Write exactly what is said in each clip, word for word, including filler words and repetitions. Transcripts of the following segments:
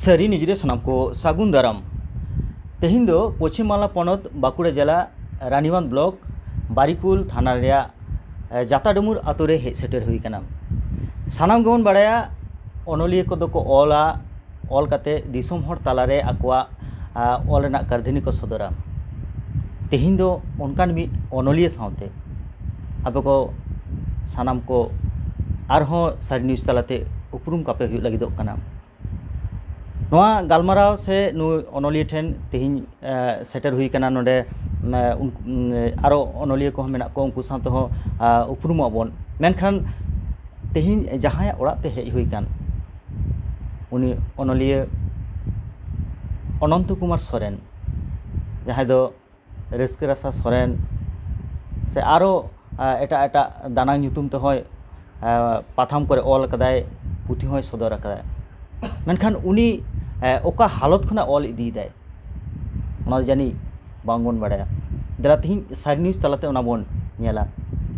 ᱥᱟᱹᱨᱤ ᱱᱤᱭᱩᱡᱽ ᱨᱮ ᱥᱟᱱᱟᱢ ᱠᱚ ᱥᱟᱹᱜᱩᱱ ᱫᱟᱨᱟᱢ᱾ ᱛᱮᱦᱮᱧ ᱫᱚ ᱯᱚᱪᱷᱤᱢ ᱵᱟᱝᱞᱟ ᱯᱚᱱᱚᱛ ᱵᱟᱸᱠᱩᱲᱟ ᱡᱮᱞᱟ ᱨᱟᱱᱤᱵᱟᱸᱫᱷ ᱵᱞᱚᱠ ᱵᱟᱨᱤᱠᱩᱞ ᱛᱷᱟᱱᱟ ᱨᱮᱭᱟᱜ, ᱮ, ᱡᱟᱛᱟᱰᱩᱢᱩᱨ ᱟᱛᱳ ᱨᱮ ᱦᱮᱡ ᱥᱮᱴᱮᱨ ᱦᱩᱭ ᱠᱟᱱᱟ᱾ ᱥᱟᱱᱟᱢ ᱜᱮᱵᱚᱱ ᱵᱟᱲᱟᱭᱟ, ᱚᱱᱚᱞᱤᱭᱟᱹ ᱠᱚᱫᱚ ᱠᱚ ᱚᱞᱟ, ᱚᱞ ᱠᱟᱛᱮ ᱫᱤᱥᱚᱢ ᱦᱚᱲ ᱛᱟᱞᱟᱨᱮ ᱟᱠᱚᱣᱟᱜ, ᱟ, ᱚᱞ ᱨᱮᱱᱟᱜ ᱠᱟᱹᱨᱫᱷᱟᱹᱱᱤ ᱠᱚ ᱥᱚᱫᱚᱨᱟ᱾ ᱛᱮᱦᱮᱧ ᱫᱚ ᱚᱱᱠᱟᱱ ᱢᱤᱫ ᱚᱱᱚᱞᱤᱭᱟᱹ ᱥᱟᱶᱛᱮ ᱟᱯᱮ ᱠᱚ ᱥᱟᱱᱟᱢ ᱠᱚ ᱟᱨᱦᱚᱸ ᱥᱟᱹᱨᱤ ᱱᱤᱭᱩᱡᱽ ᱛᱟᱞᱟᱛᱮ ᱩᱯᱨᱩᱢ ᱠᱟᱯᱮ ᱦᱩᱭᱩᱜ ᱞᱟᱹᱜᱤᱫᱚᱜ ᱠᱟᱱᱟ᱾ ᱱᱚᱣᱟ ᱜᱟᱞᱢᱟᱨᱟᱣ ᱥᱮ ᱱᱩᱭ ᱚᱱᱚᱞᱤᱭᱟᱹ ᱴᱷᱮᱱ ᱛᱮᱦᱮᱧ, ᱮ, ᱥᱮᱴᱮᱨ ᱦᱩᱭ ᱠᱟᱱᱟ ᱱᱚᱰᱮ, ᱮ, ᱩᱱᱠᱩ, ᱮ, ᱟᱨᱚ ᱚᱱᱚᱞᱤᱭᱟᱹ ᱠᱚᱦᱚᱸ ᱢᱮᱱᱟᱜ ᱠᱚᱣᱟ, ᱩᱱᱠᱩ ᱥᱟᱶ ᱛᱮᱦᱚᱸ, ᱟ, ᱩᱯᱨᱩᱢᱚᱜ ᱟᱵᱚᱱ᱾ ᱢᱮᱱᱠᱷᱟᱱ ᱛᱮᱦᱮᱧ ᱡᱟᱦᱟᱸᱭᱟᱜ ᱚᱲᱟᱜ ᱛᱮ ᱦᱮᱡ ᱦᱩᱭ ᱠᱟᱱ, ᱩᱱᱤ ᱚᱱᱚᱞᱤᱭᱟᱹ ᱚᱱᱚᱱᱛᱚ ᱠᱩᱢᱟᱨ ᱥᱚᱨᱮᱱ, ᱡᱟᱦᱟᱸᱭ ᱫᱚ ᱨᱟᱹᱥᱠᱟᱹ ᱨᱟᱥᱟ ᱥᱚᱨᱮᱱ ᱥᱮ ᱟᱨᱚ, ᱟ, ᱮᱴᱟᱜ ᱮᱴᱟᱜ ᱫᱟᱱᱟᱝ ᱧᱩᱛᱩᱢ ᱛᱮᱦᱚᱸᱭ, ᱟ, ᱯᱟᱛᱷᱟᱢ ᱠᱚᱨᱮ ᱚᱞ ᱟᱠᱟᱫᱟᱭ, ᱯᱩᱛᱷᱤ ᱦᱚᱸᱭ ᱥᱚᱫᱚᱨ ᱟᱠᱟᱫᱟᱭ᱾ ᱢᱮᱱᱠᱷᱟᱱ ᱩᱱᱤ, ᱟ, ᱚᱠᱟ ᱦᱟᱞᱚᱛ ᱠᱷᱚᱱᱟᱜ ᱚᱞ ᱤᱫᱤᱭᱮᱫᱟᱭ, ᱚᱱᱟ ᱫᱚ ᱡᱟᱹᱱᱤᱡ ᱵᱟᱝᱵᱚᱱ ᱵᱟᱲᱟᱭᱟ᱾ ᱫᱮᱞᱟ ᱛᱮᱦᱮᱧ ᱥᱟᱹᱨᱤ ᱱᱤᱭᱩᱡᱽ ᱛᱟᱞᱟᱛᱮ ᱚᱱᱟ ᱵᱚᱱ ᱧᱮᱞᱟ᱾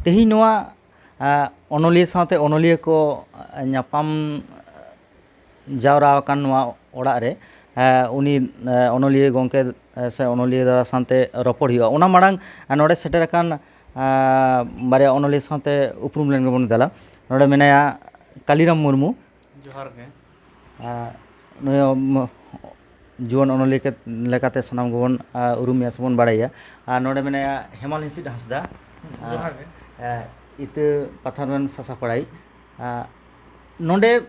ᱛᱮᱦᱮᱧ ᱱᱚᱣᱟ, ᱟ, ᱚᱱᱚᱞᱤᱭᱟᱹ ᱥᱟᱶᱛᱮ ᱚᱱᱚᱞᱤᱭᱟᱹ ᱠᱚ, ᱟ, ᱧᱟᱯᱟᱢ ᱡᱟᱣᱨᱟ ᱟᱠᱟᱱ ᱱᱚᱣᱟ ᱚᱲᱟᱜ ᱨᱮ, ᱮ, ᱩᱱᱤ, ᱮ, ᱚᱱᱚᱞᱤᱭᱟᱹ ᱜᱚᱢᱠᱮ, ᱮ, ᱥᱮ ᱚᱱᱚᱞᱤᱭᱟᱹ ᱫᱟᱫᱟ ᱥᱟᱶᱛᱮ ᱨᱚᱯᱚᱲ ᱦᱩᱭᱩᱜᱼᱟ᱾ ᱚᱱᱟ ᱢᱟᱲᱟᱝ, ᱮ, ᱱᱚᱰᱮ ᱥᱮᱴᱮᱨ ᱟᱠᱟᱱ, ᱮ, ᱵᱟᱨᱭᱟ ᱚᱱᱚᱞᱤᱭᱟᱹ ᱥᱟᱶᱛᱮ ᱩᱯᱨᱩᱢ ᱞᱮᱱ ᱜᱮᱵᱚᱱ ᱫᱮᱞᱟ᱾ ᱱᱚᱰᱮ ᱢᱮᱱᱟᱭᱟ ᱠᱟᱞᱤᱨᱟᱢ ᱢᱩᱨᱢᱩ᱾ ᱡᱚᱦᱟᱨ ᱜᱮ᱾ ᱮ, ᱱᱩᱭ, ᱩᱢ, ᱡᱩᱣᱟᱹᱱ ᱚᱱᱚᱞᱤᱭᱟᱹ ᱠᱮ-, ᱞᱮᱠᱟᱛᱮ ᱥᱟᱱᱟᱢ ᱜᱮᱵᱚᱱ, ᱮ, ᱩᱨᱩᱢᱮᱭᱟ ᱥᱮᱵᱚᱱ ᱵᱟᱲᱟᱭᱟ᱾ ᱟᱨ ᱱᱚᱰᱮ ᱢᱮᱱᱟᱭᱟ ᱦᱮᱢᱟᱞ ᱦᱤᱸᱥᱤᱫ ᱦᱟᱸᱥᱫᱟ᱾ ᱡᱚᱦᱟᱨ ᱜᱮ᱾ ᱮ, ᱤᱛᱟᱹ ᱯᱟᱛᱷᱟᱢ ᱨᱮᱱ ᱥᱟᱥᱟᱯᱲᱟᱭᱤᱡ᱾ ᱮ, ᱱᱚᱰᱮ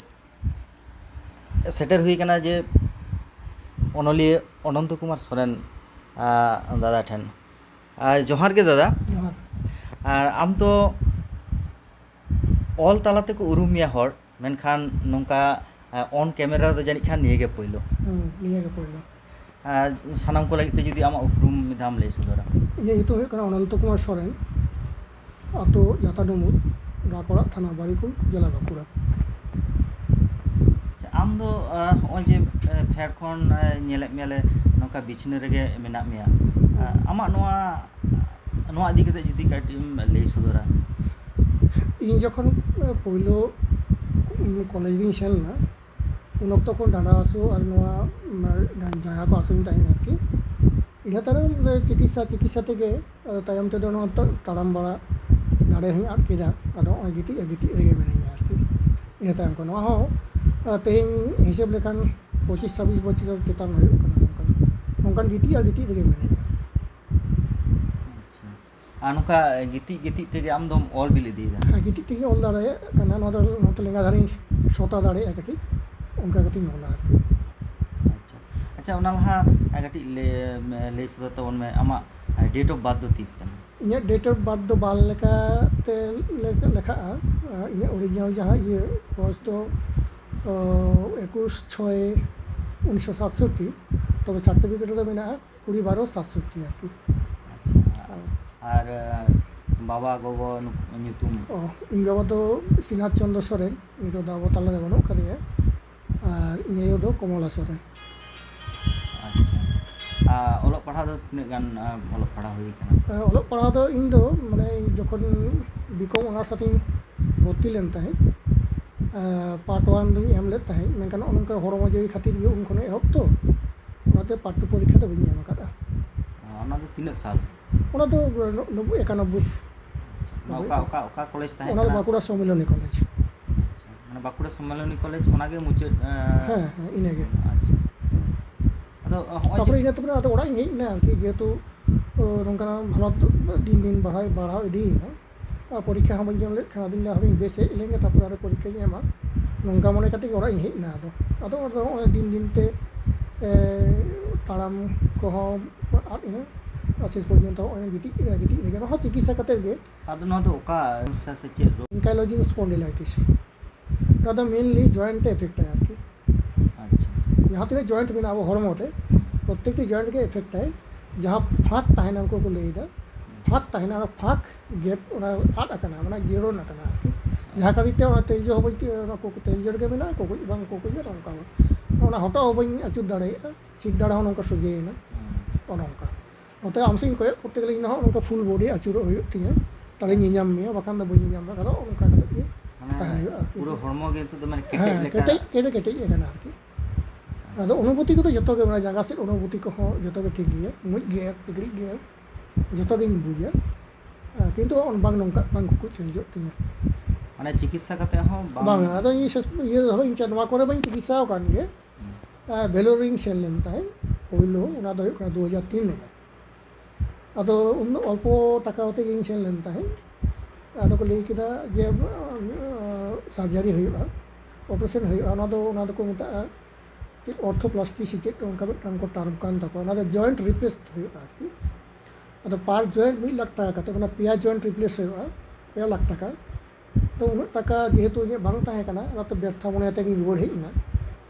ᱥᱮᱴᱮᱨ ᱦᱩᱭ ᱠᱟᱱᱟ ᱡᱮ ᱚᱱᱚᱞᱤᱭᱟᱹ ᱚᱱᱚᱱᱛᱚ ᱠᱩᱢᱟᱨ ᱥᱚᱨᱮᱱ, ᱟ, ᱫᱟᱫᱟ ᱴᱷᱮᱱ᱾ ᱟ, ᱡᱚᱦᱟᱨ ᱜᱮ ᱫᱟᱫᱟ᱾ ᱡᱚᱦᱟᱨ᱾ ᱟᱨ ᱟᱢ ᱫᱚ ᱚᱞ ᱛᱟᱞᱟ ᱛᱮᱠᱚ ᱩᱨᱩᱢ ᱢᱮᱭᱟ ᱦᱚᱲ, ᱢᱮᱱᱠᱷᱟᱱ ᱱᱚᱝᱠᱟ, ᱟ, on camera ᱨᱮᱫᱚ ᱡᱟᱹᱱᱤᱡ ᱠᱷᱟᱱ ᱱᱤᱭᱟᱹ ᱜᱮ ᱯᱳᱭᱞᱳ᱾ ᱦᱩᱸ, ᱱᱤᱭᱟᱹ ᱜᱮ ᱯᱳᱭᱞᱳ᱾ ᱟᱨ ᱥᱟᱱᱟᱢ ᱠᱚ ᱞᱟᱹᱜᱤᱫ ᱛᱮ ᱡᱩᱫᱤ ᱟᱢᱟᱜ ᱩᱯᱨᱩᱢ ᱢᱤᱫ ᱫᱷᱟᱣ ᱮᱢ ᱞᱟᱹᱭ ᱥᱚᱫᱚᱨᱟ᱾ ᱤᱧᱟᱹᱜ ᱧᱩᱛᱩᱢ ᱦᱩᱭᱩᱜ ᱠᱟᱱᱟ ᱚᱱᱚᱱᱛᱚ ᱠᱩᱢᱟᱨ ᱥᱚᱨᱮᱱ, ᱟᱹᱛᱩ ᱡᱟᱛᱟᱰᱩᱢᱩᱨ, ᱰᱟᱠᱚᱲᱟ ᱛᱷᱟᱱᱟ, ᱵᱟᱨᱤᱠᱩᱞ, ᱡᱮᱞᱟ ᱵᱟᱸᱠᱩᱲᱟ᱾ ᱟᱪᱪᱷᱟ, ᱟᱢ ᱫᱚ, ᱟᱸ, ᱦᱚᱸᱜᱼᱚᱭ ᱡᱮ, ᱟᱸ, ᱯᱷᱮᱰ ᱠᱷᱚᱱ, ᱟᱸ, ᱧᱮᱞᱮᱫ ᱢᱮᱭᱟᱞᱮ ᱱᱚᱝᱠᱟ ᱵᱤᱪᱷᱱᱟᱹ ᱨᱮᱜᱮ ᱢᱮᱱᱟᱜ ᱢᱮᱭᱟ, ᱟᱸ, ᱟᱢᱟᱜ ᱱᱚᱣᱟ, ᱱᱚᱣᱟ ᱤᱫᱤ ᱠᱟᱛᱮ ᱡᱩᱫᱤ ᱠᱟᱹᱴᱤᱡ ᱮᱢ ᱞᱟᱹᱭ ᱥᱚᱫᱚᱨᱟ᱾ ᱤᱧ ᱡᱚᱠᱷᱚᱱ, ᱟᱸ, ᱯᱳᱭᱞᱳ, ᱩᱸ, ᱠᱚᱞᱮᱡᱽ ᱨᱤᱧ ᱥᱮᱱ ᱞᱮᱱᱟ, ᱩᱱ ᱚᱠᱛᱚ ᱠᱷᱚᱱ ᱰᱟᱸᱰᱟ ᱦᱟᱹᱥᱩ ᱟᱨ ᱱᱚᱣᱟ, ᱩᱢ, ᱡᱟᱸᱜᱟ ᱠᱚ ᱦᱟᱹᱥᱩᱧ ᱛᱟᱦᱮᱸᱫ ᱟᱨᱠᱤ᱾ ᱤᱱᱟᱹ ᱛᱟᱭᱱᱚᱢ ᱫᱚ ᱪᱤᱠᱤᱛᱥᱟ ᱪᱤᱠᱤᱛᱥᱟ ᱛᱮᱜᱮ, ᱟᱫᱚ ᱛᱟᱭᱚᱢ ᱛᱮᱫᱚ ᱱᱚᱣᱟ ᱛᱟ-, ᱛᱟᱲᱟᱢ ᱵᱟᱲᱟ ᱫᱟᱲᱮ ᱦᱚᱸᱧ ᱟᱫ ᱠᱮᱫᱟ᱾ ᱟᱫᱚ ᱱᱚᱜᱼᱚᱭ ᱜᱤᱛᱤᱡ ᱟᱨ ᱜᱤᱛᱤᱡ ᱨᱮᱜᱮ ᱢᱤᱱᱟᱹᱧᱟ ᱟᱨᱠᱤ᱾ ᱤᱱᱟᱹ ᱛᱟᱭᱚᱢ ᱠᱷᱚᱱ ᱱᱚᱣᱟ ᱦᱚᱸ, ᱟᱨ, ᱛᱮᱦᱮᱧ ᱦᱤᱥᱟᱹᱵ ᱞᱮᱠᱷᱟᱱ ᱯᱚᱸᱪᱤᱥ ᱪᱷᱟᱵᱵᱤᱥ ᱵᱚᱪᱷᱚᱨ ᱪᱮᱛᱟᱱ ᱦᱩᱭᱩᱜ ᱠᱟᱱᱟ᱾ ᱱᱚᱝᱠᱟᱱ, ᱱᱚᱝᱠᱟᱱ ᱜᱤᱛᱤᱡ ᱟᱨ ᱜᱤᱛᱤᱡ ᱨᱮᱜᱮ ᱢᱤᱱᱟᱹᱧᱟ᱾ ᱟᱪᱪᱷᱟ᱾ ᱟᱨ ᱱᱚᱝᱠᱟ ᱜᱤᱛᱤᱡ ᱜᱤᱛᱤᱡ ᱛᱮᱜᱮ ᱟᱢ ᱫᱚᱢ ᱚᱞ ᱵᱤᱞ ᱤᱫᱤᱭᱮᱫᱟ? ᱦᱮᱸ, ᱜᱤᱛᱤᱡ ᱛᱮᱜᱮ ᱚᱞ ᱫᱟᱲᱮᱭᱟᱜ ᱠᱟᱱᱟ᱾ ᱱᱚᱣᱟ ᱫᱚ ᱱᱚᱛᱮ ᱞᱮᱸᱜᱟ ᱫᱷᱟᱨᱮᱧ ᱥᱚᱛᱟ ᱫᱟᱲᱮᱭᱟᱜᱼᱟ ᱠᱟᱹᱴᱤᱡ, ᱚᱱᱠᱟ ᱠᱟᱛᱮᱧ ᱚᱞᱟ ᱟᱨᱠᱤ᱾ ᱟᱪᱪᱷᱟ᱾ ᱟᱪᱪᱷᱟ, ᱚᱱᱟ ᱞᱟᱦᱟ ᱠᱟᱹᱴᱤᱡ ᱞᱟᱹᱭ, ᱞᱟᱹᱭ ᱥᱚᱫᱚᱨ ᱛᱟᱵᱚᱱ ᱢᱮ, ᱟᱢᱟᱜ date of birth ᱫᱚ ᱛᱤᱥ ᱠᱟᱱᱟ? ᱤᱧᱟᱹᱜ date of birth ᱫᱚ ᱵᱟᱨ ᱞᱮᱠᱟᱛᱮ ᱞᱮ-, ᱞᱮᱠᱷᱟᱜᱼᱟ᱾ ᱤᱧᱟᱹᱜ original ᱡᱟᱦᱟᱸ ᱤᱭᱟᱹ ᱵᱚᱭᱚᱥ ᱫᱚ, ᱚ, ᱮᱠᱩᱥ ᱪᱷᱚᱭ ᱩᱱᱤᱥᱥᱚ ᱥᱟᱛᱥᱚᱴᱴᱤ, ᱛᱚᱵᱮ certificate ᱨᱮᱫᱚ ᱢᱮᱱᱟᱜᱼᱟ ᱠᱩᱲᱤ ᱵᱟᱨᱚ ᱥᱟᱛᱥᱚᱴᱴᱤ ᱟᱨᱠᱤ᱾ ᱟᱪᱪᱷᱟ᱾ ᱟᱨ ᱵᱟᱵᱟ ᱜᱚᱜᱚ ᱱᱩᱠᱩ ᱧᱩᱛᱩᱢ? ᱚ, ᱤᱧ ᱵᱟᱵᱟ ᱫᱚ ᱥᱨᱤᱱᱟᱛᱷ ᱪᱚᱸᱫᱽᱨᱚ ᱥᱚᱨᱮᱱ, ᱩᱱᱤ ᱫᱚ ᱟᱵᱚ ᱛᱟᱞᱟ ᱨᱮ ᱵᱟᱹᱱᱩᱜ ᱟᱠᱟᱫᱮᱭᱟ᱾ ᱟᱨ ᱤᱧ ᱟᱭᱳ ᱫᱚ ᱠᱚᱢᱚᱞᱟ ᱥᱚᱨᱮᱱ᱾ ᱟᱪᱪᱷᱟ᱾ ᱟᱨ ᱚᱞᱚᱜ ᱯᱟᱲᱦᱟᱣ ᱫᱚ ᱛᱤᱱᱟᱹᱜ ᱜᱟᱱ, ᱟᱢ, ᱚᱞᱚᱜ ᱯᱟᱲᱦᱟᱣ ᱦᱩᱭ ᱠᱟᱱᱟ? ᱚᱞᱚᱜ ᱯᱟᱲᱦᱟᱣ ᱫᱚ ᱤᱧ ᱫᱚ, ᱢᱟᱱᱮ, ᱡᱚᱠᱷᱚᱱ B.Com honours ᱠᱟᱛᱮᱧ ᱵᱷᱚᱨᱛᱤ ᱞᱮᱱ ᱛᱟᱦᱮᱸᱫ, ᱟᱨ part one ᱫᱚᱧ ᱮᱢ ᱞᱮᱫ ᱛᱟᱦᱮᱸᱫ, ᱢᱮᱱᱠᱷᱟᱱ ᱱᱚᱜᱼᱚ ᱱᱚᱝᱠᱟ ᱦᱚᱲᱢᱚ ᱡᱤᱣᱤ ᱠᱷᱟᱹᱛᱤᱨ ᱜᱮ ᱩᱱ ᱠᱷᱚᱱ ᱮᱦᱚᱵ ᱛᱚ, ᱚᱱᱟᱛᱮ part two ᱯᱚᱨᱤᱠᱠᱷᱟ ᱫᱚ ᱵᱟᱹᱧ ᱮᱢ ᱟᱠᱟᱫᱼᱟ᱾ ᱟᱨ ᱚᱱᱟ ᱫᱚ ᱛᱤᱱᱟᱹᱜ ᱥᱟᱞ? ᱚᱱᱟ ᱫᱚ ᱱᱚᱵᱵᱳᱭ, ᱮᱠᱟᱱᱚᱵᱵᱳᱭ᱾ ᱚᱱᱟ ᱚᱠᱟ, ᱚᱠᱟ, ᱚᱠᱟ ᱠᱚᱞᱮᱡᱽ ᱛᱟᱦᱮᱸ ᱚᱱᱟ ᱫᱚ ᱠᱟᱱᱟ? ᱵᱟᱸᱠᱩᱲᱟ ᱥᱚᱢᱢᱮᱞᱚᱱᱤ ᱠᱚᱞᱮᱡᱽ᱾ ᱢᱟᱱᱮ ᱵᱟᱸᱠᱩᱲᱟ ᱥᱚᱢᱢᱮᱞᱚᱱᱤ ᱠᱚᱞᱮᱡᱽ, ᱚᱱᱟᱜᱮ ᱢᱩᱪᱟᱹᱫ, ᱮᱸ, ᱦᱮᱸ, ᱦᱮᱸ, ᱤᱱᱟᱹᱜᱮ᱾ ᱟᱪᱪᱷᱟ᱾ ᱟᱫᱚ ᱦᱚᱸᱜᱼᱚᱭ ᱛᱟᱨᱯᱚᱨᱮ ᱡᱮ ᱤᱱᱟᱹ ᱛᱟᱨᱯᱚᱨᱮ ᱟᱫᱚ ᱚᱲᱟᱜ ᱤᱧ ᱦᱮᱡ ᱮᱱᱟ ᱟᱨᱠᱤ, ᱡᱮᱦᱮᱛᱩ, ᱚ, ᱱᱚᱝᱠᱟᱱᱟᱜ ᱦᱟᱞᱚᱛ ᱫᱤᱱ ᱫᱤᱱ ᱵᱟᱲᱦᱟᱣ, ᱵᱟᱲᱦᱟᱣ ᱤᱫᱤᱭᱮᱱᱟ᱾ ᱟᱨ ᱯᱚᱨᱤᱠᱠᱷᱟ ᱦᱚᱸ ᱵᱟᱹᱧ ᱮᱢ ᱞᱮᱫ ᱠᱷᱟᱱ, ᱟᱫᱚᱧ ᱞᱟᱹᱭᱟ, ᱦᱟᱯᱮᱧ ᱵᱮᱥ ᱦᱮᱡ ᱞᱮᱱᱜᱮ, ᱛᱟᱨᱯᱚᱨᱮ ᱟᱨᱚ ᱯᱚᱨᱤᱠᱠᱷᱟᱧ ᱮᱢᱟ, ᱱᱚᱝᱠᱟ ᱢᱚᱱᱮ ᱠᱟᱛᱮ ᱜᱮ ᱚᱲᱟᱜ ᱤᱧ ᱦᱮᱡ ᱮᱱᱟ᱾ ᱟᱫᱚ, ᱟᱫᱚ ᱱᱚᱜᱼᱚᱭ ᱫᱤᱱ ᱫᱤᱱ ᱛᱮ, ᱮ, ᱛᱟᱲᱟᱢ ᱠᱚᱦᱚᱸ ᱟᱫ ᱮᱱᱟ᱾ ᱟᱨ ᱥᱮᱥ ᱯᱚᱨᱡᱚᱱᱛᱚ ᱱᱚᱜᱼᱚᱭ ᱜᱤᱛᱤᱡ, ᱜᱤᱛᱤᱡ ᱨᱮᱜᱮ, ᱱᱚᱣᱟ ᱦᱚᱸ ᱪᱤᱠᱤᱛᱥᱟ ᱠᱟᱛᱮ ᱜᱮ᱾ ᱟᱫᱚ ᱱᱚᱣᱟ ᱫᱚ ᱚᱠᱟ ᱥᱚᱢᱚᱥᱥᱟ ᱥᱮ ᱪᱮᱫ ᱨᱳᱜᱽ? Ankylosing spondylitis᱾ ᱱᱚᱣᱟ ᱫᱚ mainly joint ᱮ affect ᱟᱭ ᱟᱨᱠᱤ᱾ ᱟᱪᱪᱷᱟ᱾ ᱡᱟᱦᱟᱸ ᱛᱤᱱᱟᱹᱜ joint ᱢᱮᱱᱟᱜᱼᱟ ᱟᱵᱚ ᱦᱚᱲᱢᱚ ᱨᱮ, ᱯᱨᱚᱛᱛᱮᱠᱴᱤ joint ᱜᱮ affect ᱟᱭ᱾ ᱡᱟᱦᱟᱸ ᱯᱷᱟᱸᱠ ᱛᱟᱦᱮᱱᱟ, ᱩᱱᱠᱩ ᱠᱚ ᱞᱟᱹᱭ ᱮᱫᱟ, ᱯᱷᱟᱸᱠ ᱛᱟᱦᱮᱱᱟ, ᱚᱱᱟ ᱯᱷᱟᱸᱠ gap, ᱚᱱᱟ ᱟᱫ ᱟᱠᱟᱱᱟ, ᱢᱟᱱᱮ ᱜᱮᱲᱚᱱ ᱟᱠᱟᱱᱟ ᱟᱨᱠᱤ᱾ ᱡᱟᱦᱟᱸ ᱠᱷᱟᱹᱛᱤᱨ ᱛᱮ ᱚᱱᱟ ᱛᱮᱞᱡᱚ ᱦᱚᱸ ᱵᱟᱹᱧ, ᱚᱱᱟ ᱠᱚ ᱛᱮᱞᱡᱚ ᱨᱮᱜᱮ ᱢᱮᱱᱟᱜᱼᱟ, ᱠᱚᱠᱚᱡ ᱵᱟᱝ ᱠᱚᱠᱚᱡ, ᱚᱱᱠᱟ ᱚᱱᱟ ᱦᱚᱴᱚᱜ ᱦᱚᱸ ᱵᱟᱹᱧ ᱟᱹᱪᱩᱨ ᱫᱟᱲᱮᱭᱟᱜᱼᱟ, ᱥᱤᱴ ᱫᱟᱲᱮ ᱦᱚᱸ ᱱᱚᱝᱠᱟ ᱥᱚᱡᱷᱮᱭᱮᱱᱟ, ᱚᱱᱮ ᱚᱱᱠᱟ᱾ ᱱᱚᱛᱮ ᱟᱢ ᱥᱮᱫ ᱤᱧ ᱠᱚᱭᱚᱜ ᱠᱚᱨᱛᱮ ᱜᱮᱞᱮ ᱤᱧ ᱫᱚ ᱦᱚᱸ ᱱᱚᱝᱠᱟ full body ᱟᱹᱪᱩᱨᱚᱜ ᱦᱩᱭᱩᱜ ᱛᱤᱧᱟᱹ, ᱛᱟᱦᱞᱮ ᱧᱮᱧᱟᱢ ᱢᱮᱭᱟ, ᱵᱟᱠᱷᱟᱱ ᱫᱚ ᱵᱟᱹᱧ ᱧᱮᱧᱟᱢ ᱫᱟᱲᱮᱭᱟᱜᱼᱟ᱾ ᱚᱱᱠᱟ ᱠᱟᱛᱮ ᱜᱮ ᱛᱟᱦᱮᱸ ᱦᱩᱭᱩᱜᱼᱟ ᱟᱨᱠᱤ᱾ ᱯᱩᱨᱟᱹ ᱦᱚᱲᱢᱚ ᱜᱮ ᱱᱤᱛᱚᱜ ᱫᱚ ᱢᱟᱱᱮ ᱠᱮᱴᱮᱡ ᱦᱮᱸ, ᱞᱮᱠᱟ᱾ ᱠᱮᱴᱮᱡ, ᱠᱮᱴᱮᱡ, ᱠᱮᱴᱮᱡ ᱟᱠᱟᱱᱟ ᱟᱨᱠᱤ᱾ ᱟᱫᱚ ᱚᱱᱩᱵᱷᱩᱛᱤ ᱠᱚᱫᱚ ᱡᱚᱛᱚ ᱜᱮ ᱢᱮᱱᱟᱜᱼᱟ, ᱡᱟᱸᱜᱟ ᱥᱮᱫ ᱚᱱᱩᱵᱷᱩᱛᱤ ᱠᱚᱦᱚᱸ ᱡᱚᱛᱚ ᱜᱮ ᱴᱷᱤᱠ ᱜᱮᱭᱟ, ᱢᱩᱡ ᱜᱮ, ᱥᱤᱠᱲᱤᱡ ᱜᱮ, ᱡᱚᱛᱚ ᱜᱤᱧ ᱵᱩᱡᱟ᱾ ᱦᱮᱸ, ᱠᱤᱱᱛᱩ ᱵᱟᱝ ᱱᱚᱝᱠᱟ, ᱵᱟᱝ ᱠᱩᱠᱩᱡ ᱪᱮᱧᱡᱚᱜ ᱛᱤᱧᱟ᱾ ᱢᱟᱱᱮ ᱪᱤᱠᱤᱛᱥᱟ ᱠᱟᱛᱮ ᱦᱚᱸ ᱵᱟᱝ? ᱵᱟᱝ, ᱟᱫᱚ ᱤᱧ ᱥᱮᱥ-, ᱤᱭᱟᱹ ᱫᱚ ᱤᱧ ᱪᱮᱫ ᱱᱚᱣᱟ ᱠᱚᱨᱮ ᱵᱟᱹᱧ ᱪᱤᱠᱤᱛᱥᱟ ᱟᱠᱟᱱ ᱜᱮ᱾ ᱦᱩᱸ᱾ ᱟᱨ ᱵᱷᱮᱞᱳᱨ ᱨᱤᱧ ᱥᱮᱱ ᱞᱮᱱ ᱛᱟᱦᱮᱸᱫ ᱯᱳᱭᱞᱳ, ᱚᱱᱟ ᱫᱚ ᱦᱩᱭᱩᱜ ᱠᱟᱱᱟ ᱫᱩ ᱦᱟᱡᱟᱨ ᱛᱤᱱ ᱨᱮ᱾ ᱟᱫᱚ ᱩᱱ ᱫᱚ ᱚᱞᱯᱚ ᱴᱟᱠᱟ ᱠᱟᱛᱮ ᱜᱤᱧ ᱥᱮᱱ ᱞᱮᱱ ᱛᱟᱦᱮᱸᱫ᱾ ᱟᱫᱚ ᱠᱚ ᱞᱟᱹᱭ ᱠᱮᱫᱟ ᱡᱮ, ᱟᱸ, surgery ᱦᱩᱭᱩᱜᱼᱟ, operation ᱦᱩᱭᱩᱜᱼᱟ, ᱚᱱᱟ ᱫᱚ, ᱚᱱᱟ ᱫᱚᱠᱚ ᱢᱮᱛᱟᱜᱼᱟ ᱪᱮᱫ orthoplasty ᱥᱮ ᱪᱮᱫ, ᱚᱱᱠᱟ ᱢᱤᱫᱴᱟᱝ ᱠᱚ term ᱠᱟᱱ ᱛᱟᱠᱚᱣᱟ, ᱚᱱᱟ ᱫᱚ joint replace ᱦᱩᱭᱩᱜᱼᱟ ᱟᱨᱠᱤ᱾ ᱟᱫᱚ per joint ᱢᱤᱫ ᱞᱟᱠᱷ ᱴᱟᱠᱟ ᱠᱟᱛᱮ, ᱢᱟᱱᱮ ᱯᱮᱭᱟ joint replace ᱦᱩᱭᱩᱜᱼᱟ, ᱯᱮ ᱞᱟᱠᱷ ᱴᱟᱠᱟ᱾ ᱛᱚ ᱩᱱᱟᱹᱜ ᱴᱟᱠᱟ ᱡᱮᱦᱮᱛᱩ ᱤᱧᱟᱹᱜ ᱵᱟᱝ ᱛᱟᱦᱮᱸ ᱠᱟᱱᱟ, ᱚᱱᱟᱛᱮ ᱵᱮᱨᱛᱷᱟ ᱢᱚᱱᱮ ᱠᱟᱛᱮ ᱜᱤᱧ ᱨᱩᱣᱟᱹᱲ ᱦᱮᱡ ᱮᱱᱟ᱾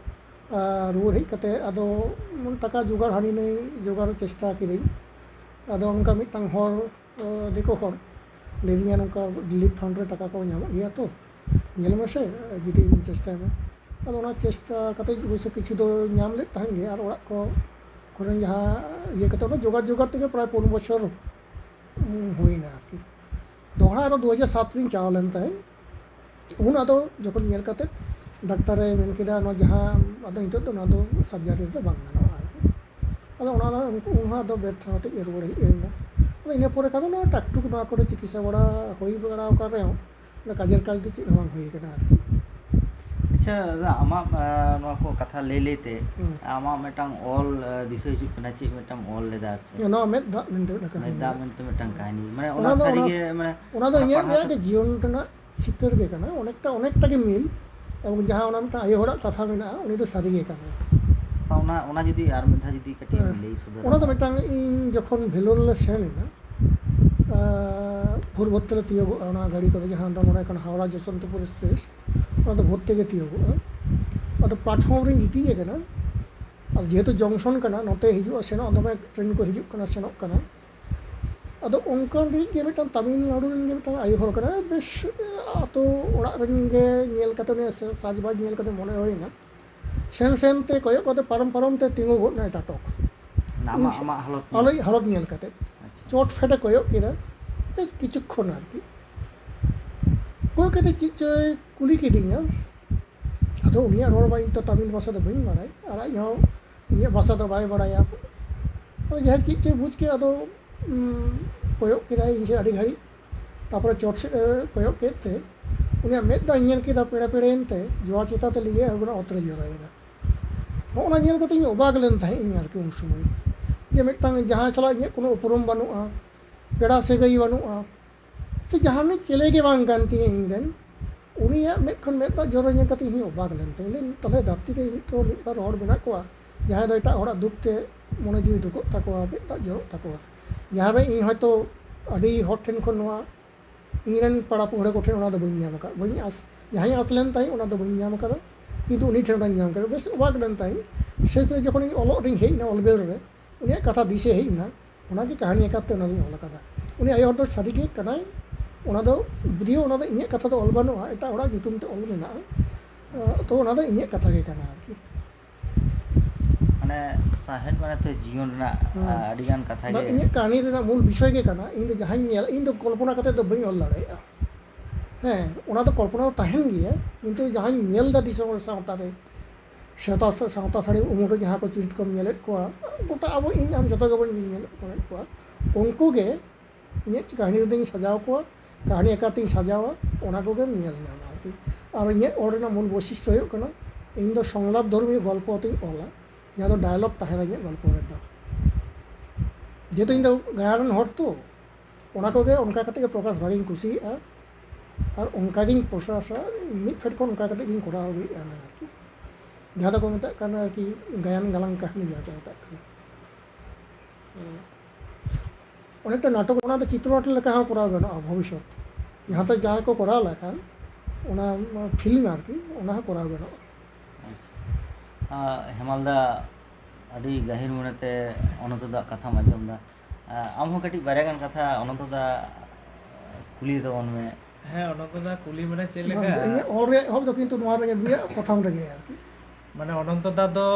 ᱟᱨ ᱨᱩᱣᱟᱹᱲ ᱦᱮᱡ ᱠᱟᱛᱮ ᱟᱫᱚ ᱴᱟᱠᱟ ᱡᱚᱜᱟᱲ, ᱦᱟᱹᱱᱤ ᱱᱟᱹᱭ ᱡᱚᱜᱟᱲ ᱪᱮᱥᱴᱟ ᱠᱤᱫᱟᱹᱧ᱾ ᱟᱫᱚ ᱚᱱᱠᱟ ᱢᱤᱫᱴᱟᱝ ᱦᱚᱲ, ᱟᱸ, ᱫᱤᱠᱩ ᱦᱚᱲ ᱞᱟᱹᱭᱫᱤᱧᱟ, "ᱱᱚᱝᱠᱟ relief fund ᱨᱮ ᱴᱟᱠᱟ ᱠᱚ ᱧᱟᱢᱚᱜ ᱜᱮᱭᱟ ᱛᱚ, ᱧᱮᱞ ᱢᱮᱥᱮ ᱡᱩᱫᱤᱢ ᱪᱮᱥᱴᱟᱭ ᱢᱟ᱾" ᱟᱫᱚ ᱚᱱᱟ ᱪᱮᱥᱴᱟ ᱠᱟᱛᱮ ᱚᱵᱚᱥᱥᱳᱭ ᱠᱤᱪᱷᱩ ᱫᱚ ᱧᱟᱢ ᱞᱮᱫ ᱛᱟᱦᱮᱸᱫ ᱜᱮ, ᱟᱨ ᱚᱲᱟᱜ ᱠᱚ ᱠᱚᱨᱮᱱ ᱡᱟᱦᱟᱸ ᱤᱭᱟᱹ ᱠᱟᱛᱮ, ᱚᱱᱟ ᱡᱚᱜᱟᱲ ᱡᱚᱜᱟᱲ ᱛᱮᱜᱮ ᱯᱨᱟᱭ ᱯᱩᱱ ᱵᱚᱪᱷᱚᱨ, ᱩᱸ, ᱦᱩᱭᱱᱟ ᱟᱨᱠᱤ᱾ ᱫᱚᱦᱲᱟ ᱟᱨᱚ ᱫᱩ ᱦᱟᱡᱟᱨ ᱥᱟᱛ ᱨᱤᱧ ᱪᱟᱞᱟᱣ ᱞᱮᱱ ᱛᱟᱦᱮᱸᱫ᱾ ᱩᱱ ᱟᱫᱚ ᱡᱚᱠᱷᱚᱱ ᱧᱮᱞ ᱠᱟᱛᱮ ᱰᱟᱠᱛᱟᱨᱮ ᱢᱮᱱ ᱠᱮᱫᱟ, "ᱱᱚᱣᱟ ᱡᱟᱦᱟᱸ ᱟᱫᱚ ᱱᱤᱛᱚᱜ ᱫᱚ ᱱᱚᱣᱟ ᱫᱚ surgery ᱫᱚ ᱵᱟᱝ ᱜᱟᱱᱚᱜᱼᱟ" ᱟᱨᱠᱤ᱾ ᱟᱫᱚ ᱚᱱᱟ ᱫᱚ ᱩᱱᱠᱩ, ᱩᱱ ᱦᱚᱸ ᱟᱫᱚ ᱵᱮᱨᱛᱷᱟ ᱠᱟᱛᱮ ᱜᱮ ᱨᱩᱣᱟᱹᱲ ᱦᱮᱡ ᱦᱩᱭᱱᱟ᱾ ᱟᱫᱚ ᱤᱱᱟᱹ ᱯᱚᱨᱮ ᱠᱷᱟᱱ ᱫᱚ ᱱᱚᱣᱟ ᱴᱟᱠ ᱴᱩᱠ ᱱᱚᱣᱟ ᱠᱚᱨᱮ ᱪᱤᱠᱤᱛᱥᱟ ᱵᱟᱲᱟ ᱦᱩᱭ ᱵᱟᱲᱟ ᱟᱠᱟᱱ ᱨᱮᱦᱚᱸ, ᱚᱱᱟ ᱠᱟᱡᱮᱨ ᱠᱟᱡᱽ ᱫᱚ ᱪᱮᱫ ᱦᱚᱸ ᱵᱟᱝ ᱦᱩᱭ ᱟᱠᱟᱱᱟ ᱟᱨᱠᱤ᱾ ᱟᱪᱪᱷᱟ ᱫᱟᱫᱟ, ᱟᱢᱟᱜ, ᱟᱸ, ᱱᱚᱣᱟ ᱠᱚ ᱠᱟᱛᱷᱟ ᱞᱟᱹᱭ ᱞᱟᱹᱭ ᱛᱮ, ᱦᱩᱸ᱾ ᱟᱢᱟᱜ ᱢᱤᱫᱴᱟᱝ ᱚᱞ, ᱟᱸ, ᱫᱤᱥᱟᱹ ᱦᱤᱡᱩᱜ ᱠᱟᱱᱟ, ᱪᱮᱫ ᱢᱤᱫᱴᱟᱝ ᱚᱞ ᱞᱮᱫᱟ ᱟᱨ ᱪᱮᱫ? ᱱᱚᱣᱟ ᱢᱮᱫ ᱫᱟᱜ ᱢᱮᱱᱛᱮ ᱢᱤᱫᱴᱟᱝ ᱠᱟᱹᱦᱱᱤ ᱢᱮᱫ ᱫᱟᱜ ᱢᱮᱱᱟᱜᱼᱟ᱾ ᱢᱮᱱᱛᱮ ᱢᱤᱫᱴᱟᱝ ᱠᱟᱹᱦᱱᱤ, ᱢᱟᱱᱮ ᱚᱱᱟ ᱚᱱᱟ ᱫᱚ ᱥᱟᱹᱨᱤ ᱚᱱᱟ, ᱜᱮ, ᱢᱟᱱᱮ ᱚᱱᱟ ᱫᱚ ᱚᱱᱟ ᱤᱧᱟᱹᱜ ᱯᱟᱲᱦᱟᱣ ᱜᱮ ᱠᱟᱛᱮ ᱡᱤᱭᱚᱱ ᱨᱮᱱᱟᱜ ᱪᱤᱛᱟᱹᱨ ᱜᱮ ᱠᱟᱱᱟ, ᱚᱱᱮᱠᱴᱟ, ᱚᱱᱮᱠᱴᱟ ᱜᱮ ᱢᱤᱞ, ᱮᱵᱚᱝ ᱡᱟᱦᱟᱸ ᱚᱱᱟ ᱢᱤᱫᱴᱟᱝ ᱟᱭᱳ ᱦᱚᱲᱟᱜ ᱠᱟᱛᱷᱟ ᱢᱮᱱᱟᱜᱼᱟ, ᱩᱱᱤ ᱫᱚ ᱥᱟᱹᱨᱤ ᱜᱮ ᱠᱟᱱᱟ᱾ ᱚᱱᱟ, ᱚᱱᱟ ᱡᱩᱫᱤ ᱟᱨ ᱢᱤᱫ ᱫᱷᱟᱣ ᱡᱩᱫᱤ ᱠᱟᱹᱴᱤᱡ ᱮᱢ ᱦᱮᱸ᱾ ᱞᱟᱹᱭ ᱥᱚᱫᱚᱨᱟ᱾ ᱚᱱᱟ ᱫᱚ ᱢᱤᱫᱴᱟᱝ, ᱤᱧ ᱡᱚᱠᱷᱚᱱ ᱵᱷᱮᱞᱳᱨ ᱞᱮ ᱥᱮᱱ ᱮᱱᱟ, ᱟᱸ, ᱵᱷᱳᱨ ᱵᱷᱳᱨ ᱛᱮᱞᱮ ᱛᱤᱭᱳᱜᱚᱜᱼᱟ ᱚᱱᱟ ᱜᱟᱹᱰᱤ ᱠᱚᱫᱚ, ᱡᱟᱦᱟᱸ ᱫᱚ ᱱᱚᱰᱮ ᱠᱷᱚᱱ ᱦᱟᱣᱲᱟ ᱡᱚᱥᱚᱱᱛᱚᱯᱩᱨ ᱮᱠᱥᱯᱨᱮᱥ, ᱚᱱᱟ ᱫᱚ ᱵᱷᱳᱨ ᱛᱮᱜᱮ ᱛᱤᱭᱳᱜᱚᱜᱼᱟ᱾ ᱟᱫᱚ platform ᱨᱤᱧ ᱜᱤᱛᱤᱡ ᱟᱠᱟᱱᱟ᱾ ᱟᱨ ᱡᱮᱦᱮᱛᱩ junction ᱠᱟᱱᱟ, ᱱᱚᱛᱮ ᱦᱤᱡᱩᱜᱼᱟ ᱥᱮᱱᱚᱜ ᱫᱚᱢᱮ ᱴᱨᱮᱱ ᱠᱚ ᱦᱤᱡᱩᱜ ᱠᱟᱱᱟ ᱥᱮᱱᱚᱜ ᱠᱟᱱᱟ᱾ ᱟᱫᱚ ᱚᱱᱠᱟᱱ ᱨᱤᱱᱤᱡ ᱜᱮ ᱢᱤᱫᱴᱟᱝ ᱛᱟᱢᱤᱞᱱᱟᱲᱩ ᱨᱮᱱ ᱜᱮ ᱢᱤᱫᱴᱟᱝ ᱟᱭᱳ ᱦᱚᱲ ᱠᱟᱱᱟᱭ, ᱵᱮᱥ ᱟᱛᱳ ᱚᱲᱟᱜ ᱨᱮᱱ ᱜᱮ ᱧᱮᱞ ᱠᱟᱛᱮ, ᱩᱱᱤᱭᱟᱜ ᱥᱟ-, ᱥᱟᱡᱽᱵᱟᱡᱽ ᱧᱮᱞ ᱠᱟᱛᱮ ᱢᱚᱱᱮ ᱦᱩᱭᱱᱟ, ᱥᱮᱱ ᱥᱮᱱ ᱛᱮ ᱠᱚᱭᱚᱜ ᱠᱟᱛᱮ ᱯᱟᱨᱚᱢ ᱯᱟᱨᱚᱢ ᱛᱮ ᱛᱤᱸᱜᱩ ᱜᱚᱫ ᱱᱟᱭ ᱴᱟᱴᱚᱠ᱾ ᱟᱢᱟᱜ, ᱤᱧ ᱟᱢᱟᱜ ᱦᱟᱞᱚᱛ ᱧᱮᱞ? ᱟᱞᱮᱭᱤᱡ ᱦᱟᱞᱚᱛ ᱧᱮᱞ ᱠᱟᱛᱮ᱾ ᱟᱪᱪᱷᱟ᱾ ᱪᱚᱴ ᱯᱷᱮᱰ ᱮ ᱠᱚᱭᱚᱜ ᱠᱮᱫᱟ, ᱵᱮᱥ ᱠᱤᱪᱷᱩ ᱠᱷᱚᱱ ᱟᱨᱠᱤ᱾ ᱚᱠᱚᱭ ᱠᱟᱛᱮ ᱪᱮᱫ ᱪᱚᱭ ᱠᱩᱞᱤ ᱠᱤᱫᱤᱧᱟ᱾ ᱟᱫᱚ ᱩᱱᱤᱭᱟᱜ ᱨᱚᱲ ᱢᱟ ᱤᱧ ᱛᱚ ᱛᱟᱢᱤᱞ ᱵᱷᱟᱥᱟ ᱫᱚ ᱵᱟᱹᱧ ᱵᱟᱲᱟᱭ, ᱟᱨ ᱟᱡ ᱦᱚᱸ ᱤᱧᱟᱹᱜ ᱵᱷᱟᱥᱟ ᱫᱚ ᱵᱟᱭ ᱵᱟᱲᱟᱭᱟ᱾ ᱟᱫᱚ ᱡᱟᱦᱟᱸ ᱪᱮᱫ ᱪᱚᱭ ᱵᱩᱡᱽ ᱠᱮᱫ, ᱟᱫᱚ ᱩᱸ, ᱠᱚᱭᱚᱜ ᱠᱮᱫᱟᱭ ᱤᱧ ᱥᱮᱫ ᱟᱹᱰᱤ ᱜᱷᱟᱹᱲᱤᱡ, ᱛᱟᱨᱯᱚᱨᱮ ᱪᱚᱴ ᱥᱮᱫ ᱮ ᱠᱚᱭᱚᱜ ᱠᱮᱫ ᱛᱮ ᱩᱱᱤᱭᱟᱜ ᱢᱮᱫ ᱫᱟᱜ ᱤᱧ ᱧᱮᱞ ᱠᱮᱫᱟ, ᱯᱮᱲᱮ ᱯᱮᱲᱮᱭᱮᱱ ᱛᱮ ᱡᱚᱣᱟ ᱪᱮᱛᱟᱱ ᱛᱮ ᱞᱤᱸᱜᱤ ᱟᱬᱜᱚᱱᱟ, ᱚᱛ ᱨᱮ ᱡᱚᱨᱚᱭᱮᱱᱟ᱾ ᱱᱚᱜᱼᱚ ᱱᱟ ᱧᱮᱞ ᱠᱟᱛᱮ ᱤᱧ ᱚᱵᱟᱠ ᱞᱮᱱ ᱛᱟᱦᱮᱸᱫ ᱤᱧ ᱟᱨᱠᱤ ᱩᱱ ᱥᱚᱢᱚᱭ, ᱡᱮ ᱢᱤᱫᱴᱟᱝ ᱡᱟᱦᱟᱸᱭ ᱥᱟᱞᱟᱜ ᱤᱧᱟᱹᱜ ᱠᱳᱱᱳ ᱩᱯᱨᱩᱢ ᱵᱟᱹᱱᱩᱜᱼᱟ, ᱯᱮᱲᱟ ᱥᱟᱹᱜᱟᱹᱭ ᱵᱟᱹᱱᱩᱜᱼᱟ, ᱥᱮ ᱡᱟᱦᱟᱱᱤᱡ ᱪᱮᱞᱮ ᱜᱮ ᱵᱟᱝ ᱠᱟᱱ ᱛᱤᱧᱟᱹ ᱤᱧ ᱨᱮᱱ, ᱩᱱᱤᱭᱟᱜ ᱢᱮᱫ ᱠᱷᱚᱱ ᱢᱮᱫ ᱫᱟᱜ ᱡᱚᱨᱚ ᱧᱮᱞ ᱠᱟᱛᱮ ᱤᱧ ᱦᱚᱸ ᱚᱵᱟᱠ ᱞᱮᱱ ᱛᱤᱧᱟᱹ᱾ ᱞᱟᱹᱭ ᱛᱟᱦᱞᱮ ᱫᱷᱟᱹᱨᱛᱤ ᱨᱮ ᱱᱤᱛᱚᱜ ᱢᱤᱫ ᱵᱟᱨ ᱦᱚᱲ ᱢᱮᱱᱟᱜ ᱠᱚᱣᱟ, ᱡᱟᱦᱟᱸᱭ ᱫᱚ ᱮᱴᱟᱜ ᱦᱚᱲᱟᱜ ᱫᱩᱠ ᱛᱮ ᱢᱚᱱᱮ ᱡᱤᱣᱤ ᱫᱩᱠᱚᱜ ᱛᱟᱠᱚᱣᱟ, ᱢᱮᱫ ᱫᱟᱜ ᱡᱚᱨᱚᱜ ᱛᱟᱠᱚᱣᱟ, ᱡᱟᱦᱟᱸ ᱨᱮ ᱤᱧ ᱦᱚᱭᱛᱳ ᱟᱹᱰᱤ ᱦᱚᱲ ᱴᱷᱮᱱ ᱠᱷᱚᱱ ᱱᱚᱣᱟ ᱤᱧ ᱨᱮᱱ ᱯᱟᱲᱟ ᱯᱩᱦᱲᱟᱹ ᱠᱚᱴᱷᱮᱱ ᱚᱱᱟ ᱫᱚ ᱵᱟᱹᱧ ᱧᱟᱢ ᱟᱠᱟᱫ, ᱵᱟᱹᱧ ᱟᱸᱥ, ᱡᱟᱦᱟᱸᱧ ᱟᱸᱥ ᱞᱮᱱ ᱛᱟᱦᱮᱸᱫ ᱚᱱᱟ ᱫᱚ ᱵᱟᱹᱧ ᱧᱟᱢ ᱟᱠᱟᱫᱟ, ᱠᱤᱱᱛᱩ ᱩᱱᱤ ᱴᱷᱮᱱ ᱚᱱᱟᱧ ᱧᱟᱢ ᱠᱮᱫᱟ᱾ ᱵᱮᱥ ᱚᱵᱟᱠ ᱞᱮᱱ ᱛᱟᱦᱮᱸᱫ᱾ ᱥᱮᱥ ᱨᱮ ᱡᱚᱠᱷᱚᱱ ᱤᱧ ᱚᱞᱚᱜ ᱨᱤᱧ ᱦᱮᱡ ᱮᱱᱟ, ᱚᱞᱵᱮᱞ ᱨᱮ ᱩᱱᱤᱭᱟᱜ ᱠᱟᱛᱷᱟ ᱫᱤᱥᱟᱹ ᱦᱮᱡ ᱮᱱᱟ, ᱚᱱᱟᱜᱮ ᱠᱟᱹᱦᱱᱤ ᱟᱠᱟᱨ ᱛᱮ ᱚᱱᱟ ᱫᱚᱧ ᱚᱞ ᱟᱠᱟᱫᱟ᱾ ᱩᱱᱤ ᱟᱭᱳ ᱦᱚᱲ ᱫᱚ ᱥᱟᱹᱨᱤ ᱜᱮ ᱠᱟᱱᱟᱭ, ᱚᱱᱟ ᱫᱚ ᱡᱩᱫᱤᱭᱳ ᱚᱱᱟ ᱫᱚ ᱤᱧᱟᱹᱜ ᱠᱟᱛᱷᱟ ᱫᱚ ᱚᱞ ᱵᱟᱹᱱᱩᱜᱼᱟ, ᱮᱴᱟᱜ ᱦᱚᱲᱟᱜ ᱧᱩᱛᱩᱢ ᱛᱮ ᱚᱞ ᱢᱮᱱᱟᱜᱼᱟ, ᱛᱚ ᱚᱱᱟ ᱫᱚ ᱤᱧᱟᱹᱜ ᱠᱟᱛᱷᱟ ᱜᱮ ᱠᱟᱱᱟ ᱟᱨᱠᱤ᱾ ᱢᱟᱱᱮ ᱥᱟᱶᱦᱮᱫ ᱢᱟᱱᱮ ᱛᱮ ᱡᱤᱭᱚᱱ ᱨᱮᱱᱟᱜ ᱦᱩᱸ᱾ ᱟᱹᱰᱤ ᱜᱟᱱ ᱠᱟᱛᱷᱟ ᱵᱟ, ᱜᱮ ᱤᱧᱟᱹᱜ ᱠᱟᱹᱦᱱᱤ ᱨᱮᱱᱟᱜ ᱢᱩᱞ ᱵᱤᱥᱚᱭ ᱜᱮ ᱠᱟᱱᱟ, ᱤᱧ ᱫᱚ ᱡᱟᱦᱟᱸᱧ ᱧᱮᱞ, ᱤᱧ ᱫᱚ ᱠᱚᱞᱯᱚᱱᱟ ᱠᱟᱛᱮ ᱫᱚ ᱵᱟᱹᱧ ᱚᱞ ᱫᱟᱲᱮᱭᱟᱜᱼᱟ᱾ ᱦᱮᱸ, ᱚᱱᱟ ᱫᱚ ᱠᱚᱞᱯᱚᱱᱟ ᱫᱚ ᱛᱟᱦᱮᱱ ᱜᱮᱭᱟ, ᱠᱤᱱᱛᱩ ᱡᱟᱦᱟᱸᱧ ᱧᱮᱞ ᱮᱫᱟ ᱫᱤᱥᱚᱢ ᱨᱮ, ᱥᱟᱶᱛᱟ ᱨᱮ, ᱥᱟᱶᱛᱟ, ᱥᱟᱶᱛᱟ ᱥᱟᱹᱲᱤ ᱩᱢᱩᱞ ᱨᱮ ᱡᱟᱦᱟᱸ ᱠᱚ ᱪᱩᱨᱤᱛ ᱠᱚᱢ ᱧᱮᱞᱮᱫ ᱠᱚᱣᱟ, ᱜᱚᱴᱟ ᱟᱵᱚ, ᱤᱧ ᱟᱢ ᱡᱚᱛᱚ ᱜᱮᱵᱚᱱ ᱧᱮᱞᱮᱫ ᱠᱚᱣᱟ, ᱩᱱᱠᱩ ᱜᱮ ᱤᱧᱟᱹᱜ ᱠᱟᱹᱦᱱᱤ ᱨᱮᱫᱚᱧ ᱥᱟᱡᱟᱣ ᱠᱚᱣᱟ, ᱠᱟᱹᱦᱱᱤ ᱟᱠᱟᱨ ᱛᱤᱧ ᱥᱟᱡᱟᱣᱟ, ᱚᱱᱟ ᱠᱚᱜᱮᱢ ᱧᱮᱞ ᱧᱟᱢᱟ ᱟᱨᱠᱤ᱾ ᱟᱨ ᱤᱧᱟᱹᱜ ᱚᱞ ᱨᱮᱱᱟᱜ ᱢᱩᱞ ᱵᱳᱭᱥᱤᱥᱴᱚ ᱦᱩᱭᱩᱜ ᱠᱟᱱᱟ, ᱤᱧ ᱫᱚ ᱥᱚᱝᱞᱟᱯ ᱫᱷᱚᱨᱢᱤ ᱜᱚᱞᱯᱚ ᱛᱤᱧ ᱚᱞᱟ, ᱡᱟᱦᱟᱸ ᱫᱚ ᱰᱟᱭᱞᱚᱜ ᱛᱟᱦᱮᱱᱟ ᱤᱧᱟᱹᱜ ᱜᱚᱞᱯᱚ ᱨᱮᱫᱚ᱾ ᱡᱮᱦᱮᱛᱩ ᱤᱧ ᱫᱚ ᱜᱟᱭᱟᱱ ᱨᱮᱱ ᱦᱚᱲ ᱛᱚ, ᱚᱱᱟ ᱠᱚᱜᱮ ᱚᱱᱠᱟ ᱠᱟᱛᱮ ᱜᱮ ᱯᱨᱚᱠᱟᱥ ᱵᱷᱟᱜᱤᱧ ᱠᱩᱥᱤᱭᱟᱜᱼᱟ, ᱟᱨ ᱚᱱᱠᱟ ᱜᱤᱧ ᱯᱨᱚᱥᱟᱥᱟ, ᱢᱤᱫ ᱯᱷᱮᱰ ᱠᱷᱚᱱ ᱚᱱᱠᱟ ᱠᱟᱛᱮ ᱜᱤᱧ ᱠᱚᱨᱟᱣ ᱟᱹᱜᱩᱭᱮᱫᱼᱟ ᱚᱱᱟ ᱟᱨᱠᱤ, ᱡᱟᱦᱟᱸ ᱫᱚᱠᱚ ᱢᱮᱛᱟᱜ ᱠᱟᱱᱟ ᱟᱨᱠᱤ ᱜᱟᱭᱟᱱ ᱜᱟᱞᱟᱝ ᱠᱟᱹᱦᱱᱤ ᱡᱟᱦᱟᱸ ᱠᱚ ᱢᱮᱛᱟᱜ ᱠᱟᱱᱟ᱾ ᱚᱱᱮᱠᱴᱟ ᱱᱟᱴᱚᱠ, ᱚᱱᱟ ᱫᱚ ᱪᱤᱛᱨᱚᱱᱟᱴ ᱞᱮᱠᱟ ᱦᱚᱸ ᱠᱚᱨᱟᱣ ᱜᱟᱱᱚᱜᱼᱟ ᱵᱷᱚᱵᱤᱥᱥᱚᱛ, ᱡᱟᱦᱟᱸ ᱛᱮ ᱡᱟᱦᱟᱸᱭ ᱠᱚ ᱠᱚᱨᱟᱣ ᱞᱮᱠᱷᱟᱱ ᱚᱱᱟ ᱯᱷᱤᱞᱢ ᱟᱨᱠᱤ, ᱚᱱᱟ ᱦᱚᱸ ᱠᱚᱨᱟᱣ ᱜᱟᱱᱚᱜᱼᱟ᱾ ᱟᱪᱪᱷᱟ᱾ ᱟᱨ ᱦᱮᱢᱟᱞ ᱫᱟ, ᱟᱹᱰᱤ ᱜᱟᱹᱦᱤᱨ ᱢᱚᱱᱮᱛᱮ ᱚᱱᱚᱱᱛᱚ ᱫᱟᱜ ᱠᱟᱛᱷᱟᱢ ᱟᱸᱡᱚᱢ ᱮᱫᱟ᱾ ᱟᱨ ᱟᱢ ᱦᱚᱸ ᱠᱟᱹᱴᱤᱡ ᱵᱟᱨᱭᱟ ᱜᱟᱱ ᱠᱟᱛᱷᱟ ᱚᱱᱚᱱᱛᱚ ᱫᱟ ᱠᱩᱞᱤ ᱛᱟᱵᱚᱱ ᱢᱮ᱾ ᱦᱮᱸ, ᱚᱱᱚᱱᱛᱚ ᱫᱟ ᱠᱩᱞᱤ ᱢᱟᱱᱮ ᱪᱮᱫ ᱵᱟᱝ, ᱞᱮᱠᱟ? ᱤᱧᱟᱹᱜ ᱚᱞ ᱨᱮᱭᱟᱜ ᱮᱦᱚᱵ ᱫᱚ ᱠᱤᱱᱛᱩ ᱱᱚᱣᱟ ᱨᱮᱜᱮ, ᱱᱩᱭᱟᱜ ᱯᱨᱚᱛᱷᱚᱢ ᱨᱮᱜᱮ ᱟᱨᱠᱤ᱾ ᱢᱟᱱᱮ ᱚᱱᱚᱱᱛᱚ ᱫᱟ ᱫᱚ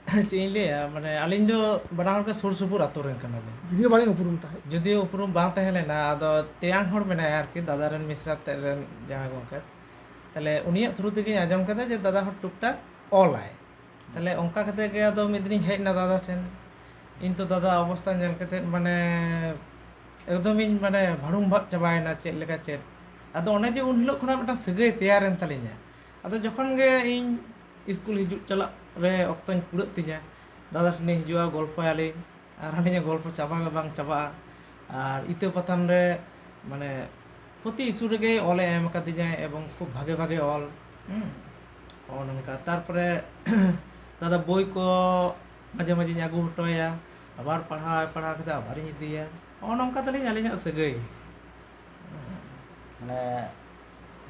ᱪᱮᱫ ᱤᱧ ᱞᱟᱹᱭᱟ, ᱢᱟᱱᱮ ᱟᱹᱞᱤᱧ ᱫᱚ ᱵᱟᱱᱟ ᱦᱚᱲ ᱜᱮ ᱥᱩᱨ ᱥᱩᱯᱩᱨ ᱟᱛᱳ ᱨᱮᱱ ᱠᱟᱱᱟᱞᱤᱧ᱾ ᱡᱩᱫᱤᱭᱳ ᱵᱟᱹᱞᱤᱧ ᱩᱯᱨᱩᱢ ᱛᱟᱦᱮᱸᱫ᱾ ᱡᱩᱫᱤᱭᱳ ᱩᱯᱨᱩᱢ ᱵᱟᱝ ᱛᱟᱦᱮᱸ ᱞᱮᱱᱟ, ᱟᱫᱚ ᱛᱮᱭᱟᱝ ᱦᱚᱲ ᱢᱮᱱᱟᱭᱟ ᱟᱨᱠᱤ, ᱫᱟᱫᱟ ᱨᱮᱱ ᱢᱤᱥᱨᱟ ᱛᱮᱫ ᱨᱮᱱ ᱡᱟᱦᱟᱸᱭ ᱜᱚᱢᱠᱮ, ᱛᱟᱦᱞᱮ ᱩᱱᱤᱭᱟᱜ ᱛᱷᱨᱩ ᱛᱮᱜᱮᱧ ᱟᱸᱡᱚᱢ ᱠᱮᱫᱟ ᱡᱮ ᱫᱟᱫᱟ ᱦᱚᱸ ᱴᱩᱠ ᱴᱟᱠ ᱚᱞᱟᱭ᱾ ᱛᱟᱦᱞᱮ ᱚᱱᱠᱟ ᱠᱟᱛᱮ ᱜᱮ ᱟᱫᱚ ᱢᱤᱫ ᱫᱤᱱᱤᱧ ᱦᱮᱡ ᱮᱱᱟ ᱫᱟᱫᱟ ᱴᱷᱮᱱ᱾ ᱤᱧ ᱛᱚ ᱫᱟᱫᱟ ᱚᱵᱚᱥᱛᱟ ᱧᱮᱞ ᱠᱟᱛᱮ ᱢᱟᱱᱮ ᱮᱠᱫᱚᱢᱤᱧ ᱢᱟᱱᱮ ᱵᱷᱟᱹᱲᱩᱢ ᱵᱷᱟᱜ ᱪᱟᱵᱟᱭᱮᱱᱟ, ᱪᱮᱫ ᱞᱮᱠᱟ ᱪᱮᱫ᱾ ᱟᱫᱚ ᱚᱱᱮ ᱡᱮ ᱩᱱ ᱦᱤᱞᱳᱜ ᱠᱷᱚᱱᱟᱜ ᱢᱤᱫᱴᱟᱝ ᱥᱟᱹᱜᱟᱹᱭ ᱛᱮᱭᱟᱨᱮᱱ ᱛᱟᱹᱞᱤᱧᱟ᱾ ᱟᱫᱚ ᱡᱚᱠᱷᱚᱱ ᱜᱮ ᱤᱧ ᱥᱠᱩᱞ ᱦᱤᱡᱩᱜ ᱪᱟᱞᱟᱜ ᱨᱮ ᱚᱠᱛᱚᱧ ᱠᱩᱲᱟᱹᱜ ᱛᱤᱧᱟ, ᱫᱟᱫᱟ ᱴᱷᱮᱱᱤᱧ ᱦᱤᱡᱩᱜᱼᱟ, ᱜᱚᱞᱯᱚᱭᱟᱞᱤᱧ, ᱟᱨ ᱟᱹᱞᱤᱧᱟᱜ ᱜᱚᱞᱯᱚ ᱪᱟᱵᱟ ᱜᱮ ᱵᱟᱝ ᱪᱟᱵᱟᱜᱼᱟ᱾ ᱟᱨ ᱤᱛᱟᱹ ᱯᱟᱛᱷᱟᱢ ᱨᱮ ᱢᱟᱱᱮ ᱯᱨᱚᱛᱤ ᱤᱥᱩ ᱨᱮᱜᱮ ᱚᱞᱮ ᱮᱢ ᱟᱠᱟᱫᱤᱧᱟᱭ ᱮᱵᱚᱝ ᱠᱷᱩᱵ ᱵᱷᱟᱜᱮ ᱵᱷᱟᱜᱮ ᱚᱞ᱾ ᱦᱩᱸ, ᱱᱚᱜᱼᱚ ᱱᱚᱝᱠᱟ᱾ ᱛᱟᱨᱯᱚᱨᱮ ᱫᱟᱫᱟ ᱵᱳᱭ ᱠᱚ ᱢᱟᱡᱷᱮ ᱢᱟᱡᱷᱮᱧ ᱟᱹᱜᱩ ᱦᱚᱴᱚ ᱟᱭᱟ, ᱟᱵᱟᱨ ᱯᱟᱲᱦᱟᱣ ᱯᱟᱲᱦᱟᱣ ᱠᱟᱛᱮ ᱟᱵᱟᱨᱤᱧ ᱤᱫᱤᱭᱟ᱾ ᱱᱚᱜᱼᱚ ᱱᱚᱝᱠᱟ ᱛᱟᱹᱞᱤᱧ ᱟᱹᱞᱤᱧᱟᱜ ᱥᱟᱹᱜᱟᱹᱭ᱾ ᱢᱟᱱᱮ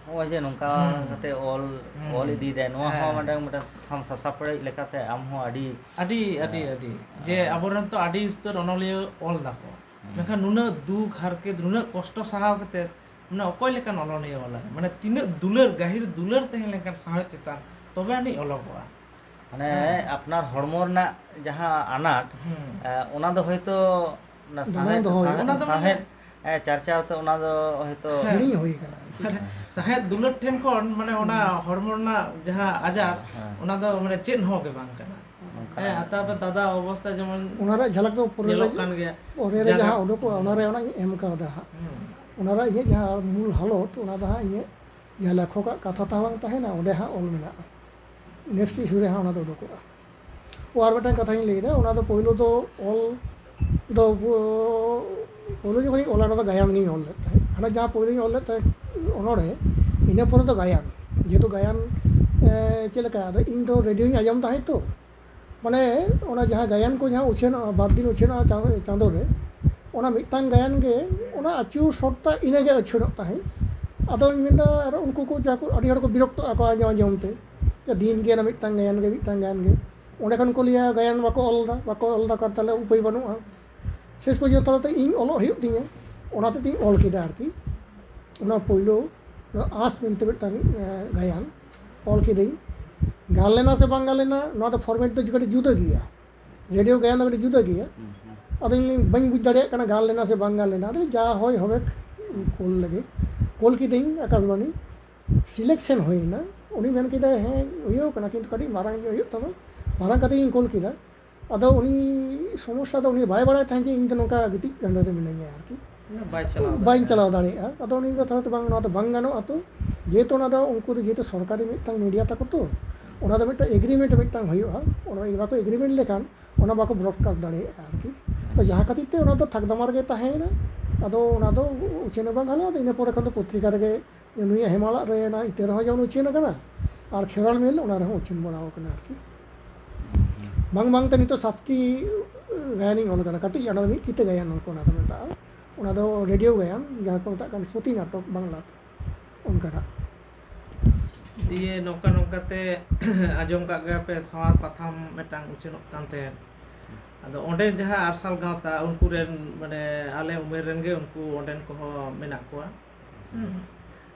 ᱱᱚᱜᱼᱚᱭ ᱡᱮ ᱱᱚᱝᱠᱟ ᱦᱩᱸ᱾ ᱠᱟᱛᱮ ᱚᱞ ᱦᱩᱸ᱾ ᱚᱞ ᱤᱫᱤᱭᱮᱫᱟᱭ, ᱱᱚᱣᱟ ᱦᱚᱸ ᱦᱮᱸ᱾ ᱢᱤᱫᱴᱟᱝ ᱢᱤᱫᱴᱟᱝ ᱛᱷᱟᱢ ᱥᱟᱥᱟᱯᱲᱮᱡ ᱞᱮᱠᱟᱛᱮ ᱟᱢ ᱦᱚᱸ ᱟᱹᱰᱤ ᱟᱹᱰᱤ ᱟᱹᱰᱤ ᱟᱹᱰᱤ ᱡᱮ ᱦᱮᱸ᱾ ᱟᱵᱚᱨᱮᱱ ᱛᱚ ᱟᱹᱰᱤ ᱩᱥᱛᱟᱹᱨ ᱚᱱᱚᱞᱤᱭᱟᱹ ᱚᱞ ᱫᱟᱠᱚ, ᱦᱩᱸ᱾ ᱢᱮᱱᱠᱷᱟᱱ ᱱᱩᱱᱟᱹᱜ ᱫᱩᱠ ᱦᱟᱨᱠᱮᱛ, ᱱᱩᱱᱟᱹᱜ ᱠᱚᱥᱴᱚ ᱥᱟᱦᱟᱣ ᱠᱟᱛᱮ, ᱢᱟᱱᱮ ᱚᱠᱚᱭ ᱞᱮᱠᱟᱱ ᱚᱱᱚᱞᱤᱭᱟᱹ ᱚᱞᱟᱭ? ᱢᱟᱱᱮ ᱛᱤᱱᱟᱹᱜ ᱫᱩᱞᱟᱹᱲ, ᱜᱟᱹᱦᱤᱨ ᱫᱩᱞᱟᱹᱲ ᱛᱟᱦᱮᱸ ᱞᱮᱱᱠᱷᱟᱱ ᱥᱟᱶᱦᱮᱫ ᱪᱮᱛᱟᱱ, ᱛᱚᱵᱮ ᱟᱹᱱᱤᱡ ᱚᱞᱚᱜᱚᱜᱼᱟ᱾ ᱢᱟᱱᱮ ᱦᱮᱸ᱾ ᱟᱯᱱᱟᱨ ᱦᱚᱲᱢᱚ ᱨᱮᱱᱟᱜ ᱡᱟᱦᱟᱸ ᱟᱱᱟᱴ, ᱦᱩᱸ᱾ ᱮ, ᱚᱱᱟ ᱫᱚ ᱦᱚᱭᱛᱳ ᱚᱱᱟ ᱫᱚᱢᱮ ᱥᱟᱶᱦᱮᱫ ᱫᱚᱦᱚ ᱦᱩᱭᱩᱜᱼᱟ᱾ ᱥᱟᱶᱦᱮᱫ ᱚᱱᱟ ᱫᱚ ᱢᱟᱱᱮ ᱥᱟᱶᱦᱮᱫ ᱮ, ᱪᱟᱨᱪᱟᱣ ᱛᱮ ᱚᱱᱟ ᱫᱚ ᱦᱚᱭᱛᱳ ᱦᱮᱸ᱾ ᱦᱤᱲᱤᱧ ᱦᱩᱭ ᱟᱠᱟᱱᱟ᱾ ᱢᱟᱱᱮ ᱥᱟᱦᱮᱫ ᱫᱩᱞᱟᱹᱲ ᱴᱷᱮᱱ ᱠᱷᱚᱱ ᱢᱟᱱᱮ ᱚᱱᱟ ᱦᱚᱲᱢᱚ ᱨᱮᱱᱟᱜ ᱡᱟᱦᱟᱸ ᱟᱡᱟᱨ, ᱦᱮᱸ᱾ ᱚᱱᱟ ᱫᱚ ᱢᱟᱱᱮ ᱪᱮᱫ ᱦᱚᱸ ᱜᱮ ᱵᱟᱝ ᱠᱟᱱᱟ᱾ ᱚᱱᱠᱟ ᱦᱮᱸ, ᱟᱨ ᱛᱟᱨᱯᱚᱨ ᱫᱟᱫᱟ ᱚᱵᱚᱥᱛᱟ ᱡᱮᱢᱚᱱ ᱚᱱᱟ ᱨᱮᱭᱟᱜ ᱡᱷᱟᱞᱟᱠ ᱫᱚ ᱯᱚᱨᱮ ᱨᱮ ᱧᱮᱞᱚᱜ ᱠᱟᱱ ᱜᱮᱭᱟ᱾ ᱯᱚᱨᱮ ᱨᱮ ᱡᱟᱦᱟᱸ ᱡᱟᱦᱟᱸ ᱩᱰᱩᱠᱚᱜᱼᱟ, ᱚᱱᱟ ᱨᱮ ᱚᱱᱟᱧ ᱮᱢ ᱠᱟᱣᱫᱟ ᱦᱟᱸᱜ᱾ ᱦᱩᱸ᱾ ᱚᱱᱟ ᱨᱮ ᱤᱧᱟᱹᱜ ᱡᱟᱦᱟᱸ ᱢᱩᱞ ᱦᱟᱞᱚᱛ, ᱚᱱᱟ ᱫᱚ ᱦᱟᱸᱜ ᱤᱧᱟᱹᱜ ᱡᱟᱦᱟᱸ ᱞᱮᱠᱷᱚᱠᱟᱜ ᱠᱟᱛᱷᱟ ᱛᱟᱦᱮᱸ ᱵᱟᱝ ᱛᱟᱦᱮᱱᱟ, ᱚᱸᱰᱮ ᱦᱟᱸᱜ ᱚᱞ ᱢᱮᱱᱟᱜᱼᱟ᱾ ᱱᱮᱠᱥᱴ ᱤᱥᱩ ᱨᱮ ᱦᱟᱸᱜ ᱚᱱᱟ ᱫᱚ ᱩᱰᱩᱠᱚᱜᱼᱟ᱾ ᱚ, ᱟᱨ ᱢᱤᱫᱴᱟᱝ ᱠᱟᱛᱷᱟᱧ ᱞᱟᱹᱭᱫᱟ, ᱚᱱᱟ ᱫᱚ ᱯᱳᱭᱞᱳ ᱫᱚ ᱚᱞ ᱫᱚ ᱯᱳᱭᱞᱳ ᱡᱚᱠᱷᱚᱱᱤᱧ ᱚᱞᱟ, ᱚᱱᱟ ᱫᱚ ᱜᱟᱭᱟᱱ ᱜᱤᱧ ᱚᱞ ᱞᱮᱫ ᱛᱟᱦᱮᱸᱫ᱾ ᱦᱟᱱᱟ ᱡᱟᱦᱟᱸ ᱯᱳᱭᱞᱳᱧ ᱚᱞ ᱞᱮᱫ ᱛᱟᱦᱮᱸᱫ ᱚᱱᱚᱬᱦᱮ, ᱤᱱᱟᱹ ᱯᱚᱨᱮ ᱫᱚ ᱜᱟᱭᱟᱱ᱾ ᱡᱮᱦᱮᱛᱩ ᱜᱟᱭᱟᱱ ᱮ, ᱪᱮᱫ ᱞᱮᱠᱟ, ᱟᱫᱚ ᱤᱧ ᱫᱚ ᱨᱮᱰᱤᱭᱳᱧ ᱟᱸᱡᱚᱢ ᱛᱟᱦᱮᱸᱫ ᱛᱚ, ᱢᱟᱱᱮ ᱚᱱᱟ ᱡᱟᱦᱟᱸ ᱜᱟᱭᱟᱱ ᱠᱚ ᱡᱟᱦᱟᱸ ᱩᱪᱷᱟᱹᱱᱚᱜᱼᱟ, ᱵᱟᱨ ᱫᱤᱱ ᱩᱪᱷᱟᱹᱱᱚᱜᱼᱟ ᱪᱟᱸᱫᱳ, ᱪᱟᱸᱫᱳ ᱨᱮ, ᱚᱱᱟ ᱢᱤᱫᱴᱟᱝ ᱜᱟᱭᱟᱱ ᱜᱮ ᱚᱱᱟ ᱟᱹᱪᱩᱨ ᱥᱚᱴ ᱛᱟᱜ ᱤᱱᱟᱹᱜᱮ ᱩᱪᱷᱟᱹᱱᱚᱜ ᱛᱟᱦᱮᱸᱫ᱾ ᱟᱫᱚᱧ ᱢᱮᱱᱫᱟ, ᱟᱨ ᱩᱱᱠᱩ ᱠᱚ ᱡᱟᱦᱟᱸ ᱠᱚ, ᱟᱹᱰᱤ ᱦᱚᱲ ᱠᱚ ᱵᱤᱨᱚᱠᱛᱚᱜ ᱟᱠᱚ ᱟᱸᱡᱚᱢ ᱟᱸᱡᱚᱢ ᱛᱮ, ᱡᱮ ᱫᱤᱱ ᱜᱮ ᱚᱱᱟ ᱢᱤᱫᱴᱟᱝ ᱜᱟᱭᱟᱱ ᱜᱮ, ᱢᱤᱫᱴᱟᱝ ᱜᱟᱭᱟᱱ ᱜᱮ᱾ ᱚᱸᱰᱮ ᱠᱷᱚᱱ ᱠᱚ ᱞᱟᱹᱭᱟ, ᱜᱟᱭᱟᱱ ᱵᱟᱠᱚ ᱚᱞ ᱮᱫᱟ, ᱵᱟᱠᱚ ᱚᱞ ᱮᱫᱟ, ᱛᱟᱦᱞᱮ ᱩᱯᱟᱹᱭ ᱵᱟᱹᱱᱩᱜᱼᱟ᱾ ᱥᱮᱥ ᱯᱚᱨᱡᱚᱱᱛᱚ ᱛᱟᱞᱟᱛᱮ ᱤᱧ ᱚᱞᱚᱜ ᱦᱩᱭᱩᱜ ᱛᱤᱧᱟᱹ, ᱚᱱᱟ ᱛᱮᱫᱚᱧ ᱚᱞ ᱠᱮᱫᱟ ᱟᱨᱠᱤ᱾ ᱚᱱᱟ ᱯᱳᱭᱞᱳ ᱚᱱᱟ ᱟᱸᱥ ᱢᱮᱱᱛᱮ ᱢᱤᱫᱴᱟᱝ ᱮ, ᱜᱟᱭᱟᱱ ᱚᱞ ᱠᱤᱫᱟᱹᱧ᱾ ᱜᱟᱱ ᱞᱮᱱᱟ ᱥᱮ ᱵᱟᱝ ᱜᱟᱱ ᱞᱮᱱᱟ, ᱱᱚᱣᱟ ᱫᱚ ᱯᱷᱚᱨᱢᱮᱴ ᱫᱚ ᱠᱟᱹᱴᱤᱡ ᱡᱩᱫᱟᱹ ᱜᱮᱭᱟ, ᱨᱮᱰᱤᱭᱳ ᱜᱟᱭᱟᱱ ᱫᱚ ᱠᱟᱹᱴᱤᱡ ᱡᱩᱫᱟᱹ ᱜᱮᱭᱟ᱾ ᱟᱫᱚ ᱤᱧ ᱵᱟᱹᱧ ᱵᱩᱡᱽ ᱫᱟᱲᱮᱭᱟᱜ ᱠᱟᱱᱟ ᱜᱟᱱ ᱞᱮᱱᱟ ᱥᱮ ᱵᱟᱝ ᱜᱟᱱ ᱞᱮᱱᱟ᱾ ᱟᱫᱚ ᱡᱟ ᱦᱳᱭ ᱦᱚᱵᱮᱠ ᱠᱳᱞ ᱞᱮᱜᱮ, ᱠᱳᱞ ᱠᱤᱫᱟᱹᱧ ᱟᱠᱟᱥᱵᱟᱱᱤ, ᱥᱤᱞᱮᱠᱥᱮᱱ ᱦᱩᱭᱮᱱᱟ᱾ ᱩᱱᱤ ᱢᱮᱱ ᱠᱮᱫᱟᱭ, "ᱦᱮᱸ, ᱦᱩᱭᱩᱜ ᱠᱟᱱᱟ, ᱠᱤᱱᱛᱩ ᱠᱟᱹᱴᱤᱡ ᱢᱟᱨᱟᱝ ᱧᱚᱜ ᱦᱩᱭᱩᱜ ᱛᱟᱢᱟ᱾" ᱢᱟᱨᱟᱝ ᱠᱟᱛᱮ ᱤᱧ ᱠᱳᱞ ᱠᱮᱫᱟ᱾ ᱟᱫᱚ ᱩᱱᱤ ᱥᱚᱢᱚᱥᱥᱟ ᱫᱚ ᱩᱱᱤ ᱵᱟᱭ ᱵᱟᱲᱟᱭ ᱛᱟᱦᱮᱸᱫ ᱡᱮ ᱤᱧ ᱫᱚ ᱱᱚᱝᱠᱟ ᱜᱤᱛᱤᱡ ᱜᱟᱸᱰᱮ ᱨᱮ ᱢᱤᱱᱟᱹᱧᱟ ᱟᱨᱠᱤ᱾ ᱵᱟᱭ ᱪᱟᱞᱟᱣ ᱵᱟᱹᱧ ᱫᱟᱲᱮᱭᱟᱜᱼᱟ᱾ ᱪᱟᱞᱟᱣ ᱫᱟᱲᱮᱭᱟᱜᱼᱟ᱾ ᱟᱫᱚ ᱩᱱᱤ ᱫᱚ ᱛᱟᱦᱚᱞᱮ ᱵᱟᱝ, ᱱᱚᱣᱟ ᱫᱚ ᱵᱟᱝ ᱜᱟᱱᱚᱜᱼᱟ ᱛᱚ, ᱡᱮᱦᱮᱛᱩ ᱚᱱᱟ ᱫᱚ ᱩᱱᱠᱩ ᱫᱚ ᱡᱮᱦᱮᱛᱩ ᱥᱚᱨᱠᱟᱨᱤ ᱢᱤᱫᱴᱟᱝ ᱢᱤᱰᱤᱭᱟ ᱛᱟᱠᱚ ᱛᱚ, ᱚᱱᱟ ᱫᱚ ᱢᱤᱫᱴᱟᱝ ᱮᱜᱽᱨᱤᱢᱮᱱᱴ ᱢᱤᱫᱴᱟᱝ ᱦᱩᱭᱩᱜᱼᱟ᱾ ᱚᱱᱟ ᱵᱟᱠᱚ ᱮᱜᱽᱨᱤᱢᱮᱱᱴ ᱞᱮᱠᱷᱟᱱ ᱚᱱᱟ ᱵᱟᱠᱚ ᱵᱨᱚᱰᱠᱟᱥᱴ ᱫᱟᱲᱮᱭᱟᱜᱼᱟ ᱟᱨᱠᱤ᱾ ᱛᱚ ᱡᱟᱦᱟᱸ ᱠᱷᱟᱹᱛᱤᱨ ᱛᱮ ᱚᱱᱟ ᱫᱚ ᱛᱷᱟᱠᱫᱟᱢᱟ ᱨᱮᱜᱮ ᱛᱟᱦᱮᱸᱭᱮᱱᱟ᱾ ᱟᱫᱚ ᱚᱱᱟ ᱫᱚ ᱩᱪᱷᱟᱹᱱ ᱦᱚᱸ ᱵᱟᱝ ᱜᱟᱱᱚᱜᱼᱟ᱾ ᱟᱫᱚ ᱤᱱᱟᱹ ᱯᱚᱨᱮ ᱠᱷᱚᱱ ᱫᱚ ᱯᱚᱛᱨᱤᱠᱟ ᱨᱮᱜᱮ ᱱᱩᱭᱟᱜ ᱦᱮᱢᱟᱞᱟᱜ ᱨᱮ ᱚᱱᱟ ᱤᱛᱟᱹ ᱨᱮᱦᱚᱸ ᱡᱮᱢᱚᱱ ᱩᱪᱷᱟᱹᱱ ᱟᱠᱟᱱᱟ ᱟᱨ ᱠᱷᱮᱨᱣᱟᱞ ᱢᱮᱞ ᱚᱱᱟ ᱨᱮᱦᱚᱸ ᱩᱪᱷᱟᱹᱱ ᱵᱟᱲᱟ ᱟᱠᱟᱱᱟ ᱟᱨᱠᱤ᱾ ᱵᱟᱝ ᱵᱟᱝᱛᱮ ᱱᱤᱛᱚᱜ ᱥᱟᱛᱴᱤ ᱜᱟᱭᱟᱱᱤᱧ ᱚᱞ ᱟᱠᱟᱫᱟ, ᱠᱟᱹᱴᱤᱡ, ᱚᱱᱟ ᱫᱚ ᱢᱤᱫ ᱠᱤᱛᱟᱹ ᱜᱟᱭᱟᱱ ᱚᱱᱟ ᱫᱚ ᱢᱮᱛᱟᱜᱼᱟ᱾ ᱚᱱᱟ ᱫᱚ ᱨᱮᱰᱤᱭᱳ ᱜᱟᱭᱟᱱ, ᱡᱟᱦᱟᱸ ᱠᱚ ᱢᱮᱛᱟᱜ ᱠᱟᱱ ᱥᱨᱩᱛᱤ ᱱᱟᱴᱚᱠ ᱵᱟᱝᱞᱟᱛᱮ, ᱚᱱᱠᱟᱱᱟᱜ᱾ ᱫᱤᱭᱮ ᱱᱚᱝᱠᱟ ᱱᱚᱝᱠᱟᱛᱮ ᱟᱸᱡᱚᱢ ᱠᱟᱜ ᱜᱮᱭᱟ ᱯᱮ, ᱥᱟᱶᱟᱨ ᱯᱟᱛᱷᱟᱢ ᱢᱤᱫᱴᱟᱝ ᱩᱪᱷᱟᱹᱱᱚᱜ ᱠᱟᱱ ᱛᱟᱦᱮᱸᱫ᱾ ᱟᱫᱚ ᱚᱸᱰᱮ ᱡᱟᱦᱟᱸ ᱟᱨᱥᱟᱞ ᱜᱟᱶᱛᱟ, ᱩᱱᱠᱩ ᱨᱮᱱ, ᱢᱟᱱᱮ, ᱟᱞᱮ ᱩᱢᱮᱨ ᱨᱮᱱ ᱜᱮ ᱩᱱᱠᱩ ᱚᱸᱰᱮᱱ ᱠᱚᱦᱚᱸ ᱢᱮᱱᱟᱜ ᱠᱚᱣᱟ᱾ ᱦᱩᱸ᱾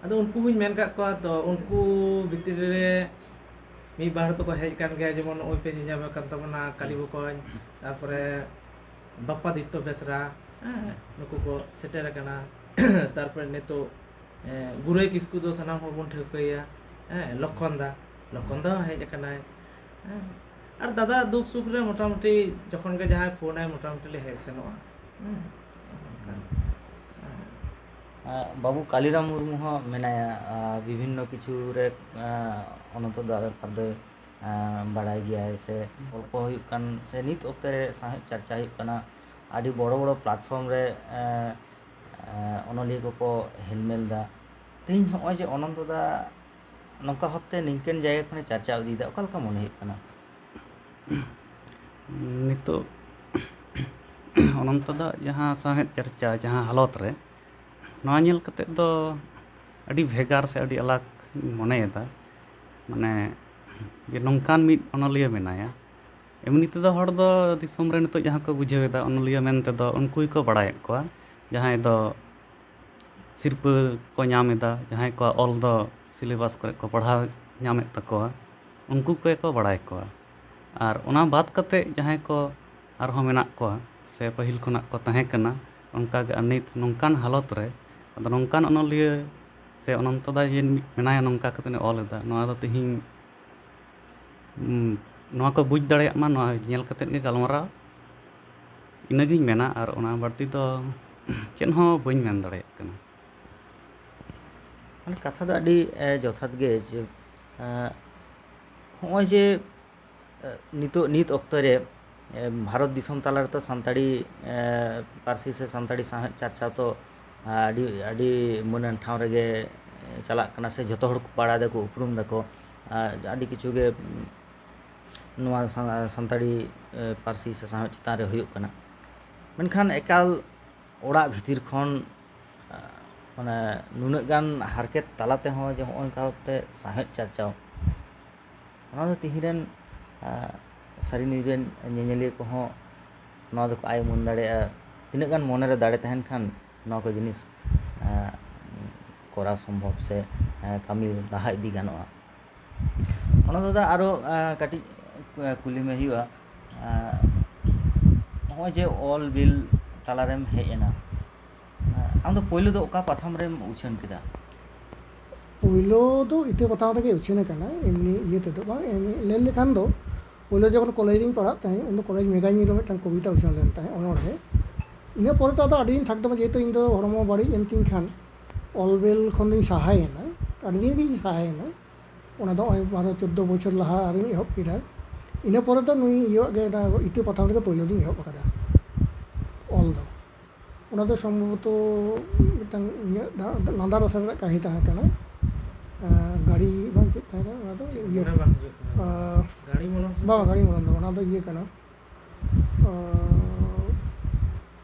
ᱟᱫᱚ ᱩᱱᱠᱩ ᱦᱚᱸᱧ ᱢᱮᱱ ᱠᱟᱜ ᱠᱚᱣᱟ, ᱛᱚ ᱩᱱᱠᱩ ᱵᱷᱤᱛᱨᱤ ᱨᱮ ᱢᱤᱫ ᱵᱟᱨ ᱫᱚᱠᱚ ᱦᱮᱡ ᱠᱟᱱ ᱜᱮᱭᱟ, ᱡᱮᱢᱚᱱ ᱱᱚᱜᱼᱚᱭ ᱯᱮ ᱧᱮᱧᱟᱢ ᱠᱟᱱ ᱛᱟᱵᱚᱱᱟ ᱠᱟᱞᱤ ᱵᱚᱠᱚᱧ, ᱛᱟᱨᱯᱚᱨᱮ ᱵᱟᱯᱟᱫᱤᱛᱛᱚ ᱵᱮᱥᱨᱟ, ᱦᱮᱸ, ᱱᱩᱠᱩ ᱠᱚ ᱥᱮᱴᱮᱨ ᱟᱠᱟᱱᱟ᱾ ᱛᱟᱨᱯᱚᱨᱮ ᱱᱤᱛᱚᱜ, ᱮᱸ, ᱜᱩᱨᱟᱹᱭ ᱠᱤᱥᱠᱩ ᱫᱚ ᱥᱟᱱᱟᱢ ᱦᱚᱲ ᱵᱚᱱ ᱴᱷᱟᱹᱣᱠᱟᱹᱭᱟ, ᱦᱮᱸ, ᱞᱚᱠᱠᱷᱚᱱ ᱫᱟ, ᱞᱚᱠᱠᱷᱚᱱ ᱫᱟ ᱦᱚᱸ ᱦᱮᱡ ᱟᱠᱟᱱᱟᱭ, ᱦᱮᱸ᱾ ᱟᱨ ᱫᱟᱫᱟ ᱫᱩᱠ ᱥᱩᱠ ᱨᱮ ᱢᱚᱴᱟᱢᱩᱴᱤ ᱡᱚᱠᱷᱚᱱ ᱜᱮ ᱡᱟᱦᱟᱸᱭ ᱯᱷᱳᱱᱟᱭ, ᱢᱚᱴᱟᱢᱩᱴᱤ ᱞᱮ ᱦᱮᱡ ᱥᱮᱱᱚᱜᱼᱟ, ᱦᱮᱸ᱾ ᱟᱸ, ᱵᱟᱹᱵᱩ ᱠᱟᱞᱤᱨᱟᱢ ᱢᱩᱨᱢᱩ ᱦᱚᱸ ᱢᱮᱱᱟᱭᱟ, ᱟᱸ, ᱵᱤᱵᱷᱤᱱᱱᱚ ᱠᱤᱪᱷᱩ ᱨᱮ, ᱟᱸ, ᱚᱱᱚᱱᱛᱚ ᱫᱟ ᱵᱮᱯᱟᱨ ᱫᱚᱭ, ᱟᱸ, ᱵᱟᱲᱟᱭ ᱜᱮᱭᱟᱭ ᱥᱮ ᱜᱚᱞᱯᱚ ᱦᱩᱭᱩᱜ ᱠᱟᱱ ᱥᱮ ᱱᱤᱛ ᱚᱠᱛᱮ ᱨᱮ ᱥᱟᱶᱦᱮᱫ ᱪᱟᱨᱪᱟ ᱦᱩᱭᱩᱜ ᱠᱟᱱᱟ, ᱟᱹᱰᱤ ᱵᱚᱲᱚ ᱵᱚᱲᱚ platform ᱨᱮ, ᱟᱸ, ᱟᱸ, ᱚᱱᱚᱞᱤᱭᱟᱹ ᱠᱚᱠᱚ ᱦᱮᱞᱢᱮᱞ ᱫᱟ᱾ ᱛᱮᱦᱮᱧ ᱦᱚᱸᱜᱼᱚᱭ ᱡᱮ ᱚᱱᱚᱱᱛᱚ ᱫᱟ ᱱᱚᱝᱠᱟ ᱵᱷᱟᱵᱛᱮ ᱱᱤᱝᱠᱟᱹᱱ ᱡᱟᱭᱜᱟ ᱠᱷᱚᱱᱮ ᱪᱟᱨᱪᱟ ᱤᱫᱤᱭᱮᱫᱟ, ᱚᱠᱟ ᱞᱮᱠᱟ ᱢᱚᱱᱮ ᱦᱩᱭᱩᱜ ᱠᱟᱱᱟ? ᱱᱤᱛᱚᱜ ᱚᱱᱚᱱᱛᱚ ᱫᱟᱜ ᱡᱟᱦᱟᱸ ᱥᱟᱶᱦᱮᱫ ᱪᱟᱨᱪᱟ, ᱡᱟᱦᱟᱸ ᱦᱟᱞᱚᱛ ᱨᱮ, ᱱᱚᱣᱟ ᱧᱮᱞ ᱠᱟᱛᱮᱫ ᱫᱚ ᱟᱹᱰᱤ ᱵᱷᱮᱜᱟᱨ ᱥᱮ ᱟᱹᱰᱤ ᱟᱞᱟᱜᱽ ᱤᱧ ᱢᱚᱱᱮᱭᱮᱫᱟ᱾ ᱢᱟᱱᱮ, ᱡᱮ ᱱᱚᱝᱠᱟᱱ ᱢᱤᱫ ᱚᱱᱚᱞᱤᱭᱟᱹ ᱢᱮᱱᱟᱭᱟ᱾ ᱮᱢᱱᱤ ᱛᱮᱫᱚ ᱦᱚᱲ ᱫᱚ ᱫᱤᱥᱚᱢ ᱨᱮ ᱱᱤᱛᱚᱜ ᱡᱟᱦᱟᱸ ᱠᱚ ᱵᱩᱡᱷᱟᱹᱣ ᱮᱫᱟ ᱚᱱᱚᱞᱤᱭᱟᱹ ᱢᱮᱱ ᱛᱮᱫᱚ, ᱩᱱᱠᱩ ᱜᱮᱠᱚ ᱵᱟᱲᱟᱭᱮᱫ ᱠᱚᱣᱟ, ᱡᱟᱦᱟᱸᱭ ᱫᱚ ᱥᱤᱨᱯᱟᱹ ᱠᱚ ᱧᱟᱢ ᱮᱫᱟ, ᱡᱟᱦᱟᱸᱭ ᱠᱚᱣᱟᱜ ᱚᱞ ᱫᱚ syllabus ᱠᱚᱨᱮ ᱠᱚ ᱯᱟᱲᱦᱟᱣ ᱧᱟᱢᱮᱫ ᱛᱟᱠᱚᱣᱟ᱾ ᱩᱱᱠᱩ ᱠᱚᱜᱮ ᱠᱚ ᱵᱟᱲᱟᱭ ᱠᱚᱣᱟ᱾ ᱟᱨ ᱚᱱᱟ ᱵᱟᱫ ᱠᱟᱛᱮ ᱡᱟᱦᱟᱸᱭ ᱠᱚ ᱟᱨᱦᱚᱸ ᱢᱮᱱᱟᱜ ᱠᱚᱣᱟ ᱥᱮ ᱯᱟᱹᱦᱤᱞ ᱠᱷᱚᱱᱟᱜ ᱠᱚ ᱛᱟᱦᱮᱸ ᱠᱟᱱᱟ ᱚᱱᱠᱟ ᱜᱮ, ᱟᱨ ᱱᱤᱛ ᱱᱚᱝᱠᱟᱱ ᱦᱟᱞᱚᱛ ᱨᱮ, ᱟᱫᱚ ᱱᱚᱝᱠᱟᱱ ᱚᱱᱚᱞᱤᱭᱟᱹ ᱥᱮ ᱚᱱᱚᱱᱛᱚ ᱫᱟ ᱡᱮ ᱢᱮᱱᱟᱭᱟ, ᱱᱚᱝᱠᱟ ᱠᱟᱛᱮ ᱮ ᱚᱞ ᱮᱫᱟ, ᱱᱚᱣᱟ ᱫᱚ ᱛᱮᱦᱮᱧ, ᱩᱸ, ᱱᱚᱣᱟ ᱠᱚ ᱵᱩᱡᱽ ᱫᱟᱲᱮᱭᱟᱜ ᱢᱟ, ᱱᱚᱣᱟ ᱧᱮᱞ ᱠᱟᱛᱮ ᱜᱮ ᱜᱟᱞᱢᱟᱨᱟᱣ, ᱤᱱᱟᱹᱜᱤᱧ ᱢᱮᱱᱟ᱾ ᱟᱨ ᱚᱱᱟ ᱵᱟᱹᱲᱛᱤ ᱫᱚ ᱪᱮᱫ ᱦᱚᱸ ᱵᱟᱹᱧ ᱢᱮᱱ ᱫᱟᱲᱮᱭᱟᱜ ᱠᱟᱱᱟ᱾ ᱢᱟᱱᱮ ᱠᱟᱛᱷᱟ ᱫᱚ ᱟᱹᱰᱤ ᱮ, ᱡᱚᱛᱷᱟᱛ ᱜᱮ ᱡᱮ ᱮ, ᱦᱚᱸᱜᱼᱚᱭ ᱡᱮ ᱮ, ᱱᱤᱛᱚᱜ ᱱᱤᱛ ᱚᱠᱛᱚ ᱨᱮ ᱮ, ᱵᱷᱟᱨᱚᱛ ᱫᱤᱥᱚᱢ ᱛᱟᱞᱟ ᱨᱮᱛᱚ ᱥᱟᱱᱛᱟᱲᱤ ᱮ, ᱯᱟᱹᱨᱥᱤ ᱥᱮ ᱥᱟᱱᱛᱟᱲᱤ ᱥᱟᱶᱦᱮᱫ ᱪᱟᱨᱪᱟᱣ ᱛᱚ ᱟᱹᱰᱤ ᱟᱹᱰᱤ ᱢᱟᱹᱱᱟᱱ ᱴᱷᱟᱶ ᱨᱮᱜᱮ ᱮ, ᱪᱟᱞᱟᱜ ᱠᱟᱱᱟ ᱥᱮ ᱡᱷᱚᱛᱚ ᱦᱚᱲ ᱠᱚ ᱵᱟᱲᱟᱭ ᱫᱟᱠᱚ, ᱩᱯᱨᱩᱢ ᱫᱟᱠᱚ᱾ ᱟᱨ ᱟᱹᱰᱤ ᱠᱤᱪᱷᱩ ᱜᱮ ᱩᱢ, ᱱᱚᱣᱟ ᱥᱟ- ᱥᱟᱱᱛᱟᱲᱤ ᱮ, ᱯᱟᱹᱨᱥᱤ ᱥᱮ ᱥᱟᱶᱦᱮᱫ ᱪᱮᱛᱟᱱ ᱨᱮ ᱦᱩᱭᱩᱜ ᱠᱟᱱᱟ᱾ ᱢᱮᱱᱠᱷᱟᱱ ᱮᱠᱟᱞ ᱚᱲᱟᱜ ᱵᱷᱤᱛᱤᱨ ᱠᱷᱚᱱ ᱮ, ᱢᱟᱱᱮ ᱱᱩᱱᱟᱹᱜ ᱜᱟᱱ ᱦᱟᱨᱠᱮᱛ ᱛᱟᱞᱟ ᱛᱮᱦᱚᱸ ᱡᱮ ᱦᱚᱸᱜᱼᱚ ᱱᱚᱝᱠᱟ ᱠᱟᱛᱮ ᱥᱟᱶᱦᱮᱫ ᱪᱟᱨᱪᱟᱣ, ᱚᱱᱟ ᱫᱚ ᱛᱤᱦᱤᱧ ᱨᱮᱱ ᱮ, ᱥᱟᱹᱨᱤ ᱱᱤᱭᱩᱡᱽ ᱨᱮᱱ ᱧᱮᱧᱮᱞᱤᱭᱟᱹ ᱠᱚᱦᱚᱸ ᱱᱚᱣᱟ ᱫᱚᱠᱚ ᱟᱭ ᱩᱢᱟᱹᱱ ᱫᱟᱲᱮᱭᱟᱜᱼᱟ᱾ ᱛᱤᱱᱟᱹᱜ ᱜᱟᱱ ᱢᱚᱱᱮᱨᱮ ᱫᱟᱲᱮ ᱛᱟᱦᱮᱱ ᱠᱷᱟᱱ ᱱᱚᱣᱟ ᱠᱚ ᱡᱤᱱᱤᱥ ᱮ, ᱠᱚᱨᱟᱣ ᱥᱚᱢᱵᱷᱚᱵ ᱥᱮ ᱮ, ᱠᱟᱹᱢᱤ ᱞᱟᱦᱟ ᱤᱫᱤ ᱜᱟᱱᱚᱜᱼᱟ᱾ ᱚᱱᱟ ᱫᱟᱫᱟ ᱟᱨᱚ ᱮ, ᱠᱟᱹᱴᱤᱡ ᱮ, ᱠᱩᱞᱤ ᱢᱮ ᱦᱩᱭᱩᱜᱼᱟ᱾ ᱮ, ᱱᱚᱜᱼᱚᱭ ᱡᱮ ᱚᱞ ᱵᱤᱞ ᱛᱟᱞᱟᱨᱮᱢ ᱦᱮᱡ ᱮᱱᱟ, ᱮ, ᱟᱢ ᱫᱚ ᱯᱳᱭᱞᱳ ᱫᱚ ᱚᱠᱟ ᱯᱟᱛᱷᱟᱢ ᱨᱮᱢ ᱩᱪᱷᱟᱹᱱ ᱠᱮᱫᱟ? ᱯᱳᱭᱞᱳ ᱫᱚ ᱤᱛᱟᱹ ᱯᱟᱛᱷᱟᱢ ᱨᱮᱜᱮ ᱩᱪᱷᱟᱹᱱ ᱟᱠᱟᱱᱟ, ᱮᱢᱱᱤ ᱤᱭᱟᱹ ᱛᱮᱫᱚ ᱵᱟᱝ᱾ ᱮᱢᱱᱤ ᱞᱟᱹᱭ ᱞᱮᱠᱷᱟᱱ ᱫᱚ ᱯᱳᱭᱞᱳ ᱡᱚᱠᱷᱚᱱ ᱠᱚᱞᱮᱡᱽ ᱨᱤᱧ ᱯᱟᱲᱦᱟᱜ ᱛᱟᱦᱮᱸᱫ, ᱩᱱᱫᱚ ᱠᱚᱞᱮᱡᱽ ᱢᱮᱜᱟᱡᱤᱱ ᱨᱮ ᱢᱤᱫᱴᱟᱝ ᱠᱚᱵᱤᱛᱟ ᱩᱪᱷᱟᱹᱱ ᱞᱮᱱ ᱛᱟᱦᱮᱸᱫ, ᱚᱱᱚᱬᱦᱮ᱾ ᱤᱱᱟᱹ ᱯᱚᱨᱮ ᱫᱚ ᱟᱫᱚ ᱟᱹᱰᱤ ᱫᱤᱱ ᱛᱷᱟᱠ ᱫᱚ, ᱡᱮᱦᱮᱛᱩ ᱤᱧ ᱫᱚ ᱦᱚᱲᱢᱚ ᱵᱟᱹᱲᱤᱡ ᱮᱱ ᱛᱤᱧ ᱠᱷᱟᱱ ᱚᱞ ᱵᱮᱞ ᱠᱷᱚᱱ ᱫᱚᱧ ᱥᱟᱦᱟᱭᱮᱱᱟ, ᱟᱹᱰᱤ ᱫᱤᱱ ᱜᱤᱧ ᱥᱟᱦᱟᱭᱮᱱᱟ᱾ ᱚᱱᱟ ᱫᱚ ᱱᱚᱜᱼᱚᱭ ᱵᱟᱨᱚ ᱪᱳᱫᱽᱫᱳ ᱵᱚᱪᱷᱚᱨ ᱞᱟᱦᱟ ᱟᱨᱤᱧ ᱮᱦᱚᱵ ᱠᱮᱫᱟ᱾ ᱤᱱᱟᱹ ᱯᱚᱨᱮ ᱫᱚ ᱱᱩᱭ ᱤᱭᱟᱹᱣᱟᱜ ᱜᱮ, ᱚᱱᱟ ᱤᱛᱟᱹ ᱯᱟᱛᱷᱟᱢ ᱨᱮᱜᱮ ᱯᱳᱭᱞᱳ ᱫᱚᱧ ᱮᱦᱚᱵ ᱟᱠᱟᱫᱟ ᱚᱞ ᱫᱚ᱾ ᱚᱱᱟ ᱫᱚ ᱥᱚᱢᱵᱷᱚᱵᱚᱛᱚ ᱢᱤᱫᱴᱟᱝ ᱤᱧᱟᱹᱜ ᱫᱟ- ᱞᱟᱸᱫᱟ ᱨᱟᱥᱟ ᱨᱮᱱᱟᱜ ᱠᱟᱹᱦᱱᱤ ᱛᱟᱦᱮᱸ ᱠᱟᱱᱟ᱾ ᱟᱸ, ᱜᱟᱹᱲᱤ ᱵᱟᱝ ᱪᱮᱫ ᱛᱟᱦᱮᱸ ᱠᱟᱱᱟ, ᱚᱱᱟ ᱫᱚ ᱤᱭᱟᱹ, ᱢᱚᱱᱮ ᱵᱟᱝ ᱦᱤᱡᱩᱜ ᱠᱟᱱᱟ᱾ ᱟᱸ, ᱜᱟᱹᱲᱤ ᱢᱚᱞᱚᱝ ᱥᱮ ᱵᱟᱝ, ᱪᱮᱫ? ᱜᱟᱹᱲᱤ ᱢᱚᱞᱚᱝ ᱫᱚ, ᱚᱱᱟ ᱫᱚ ᱤᱭᱟᱹ ᱠᱟᱱᱟ᱾ ᱟᱸ,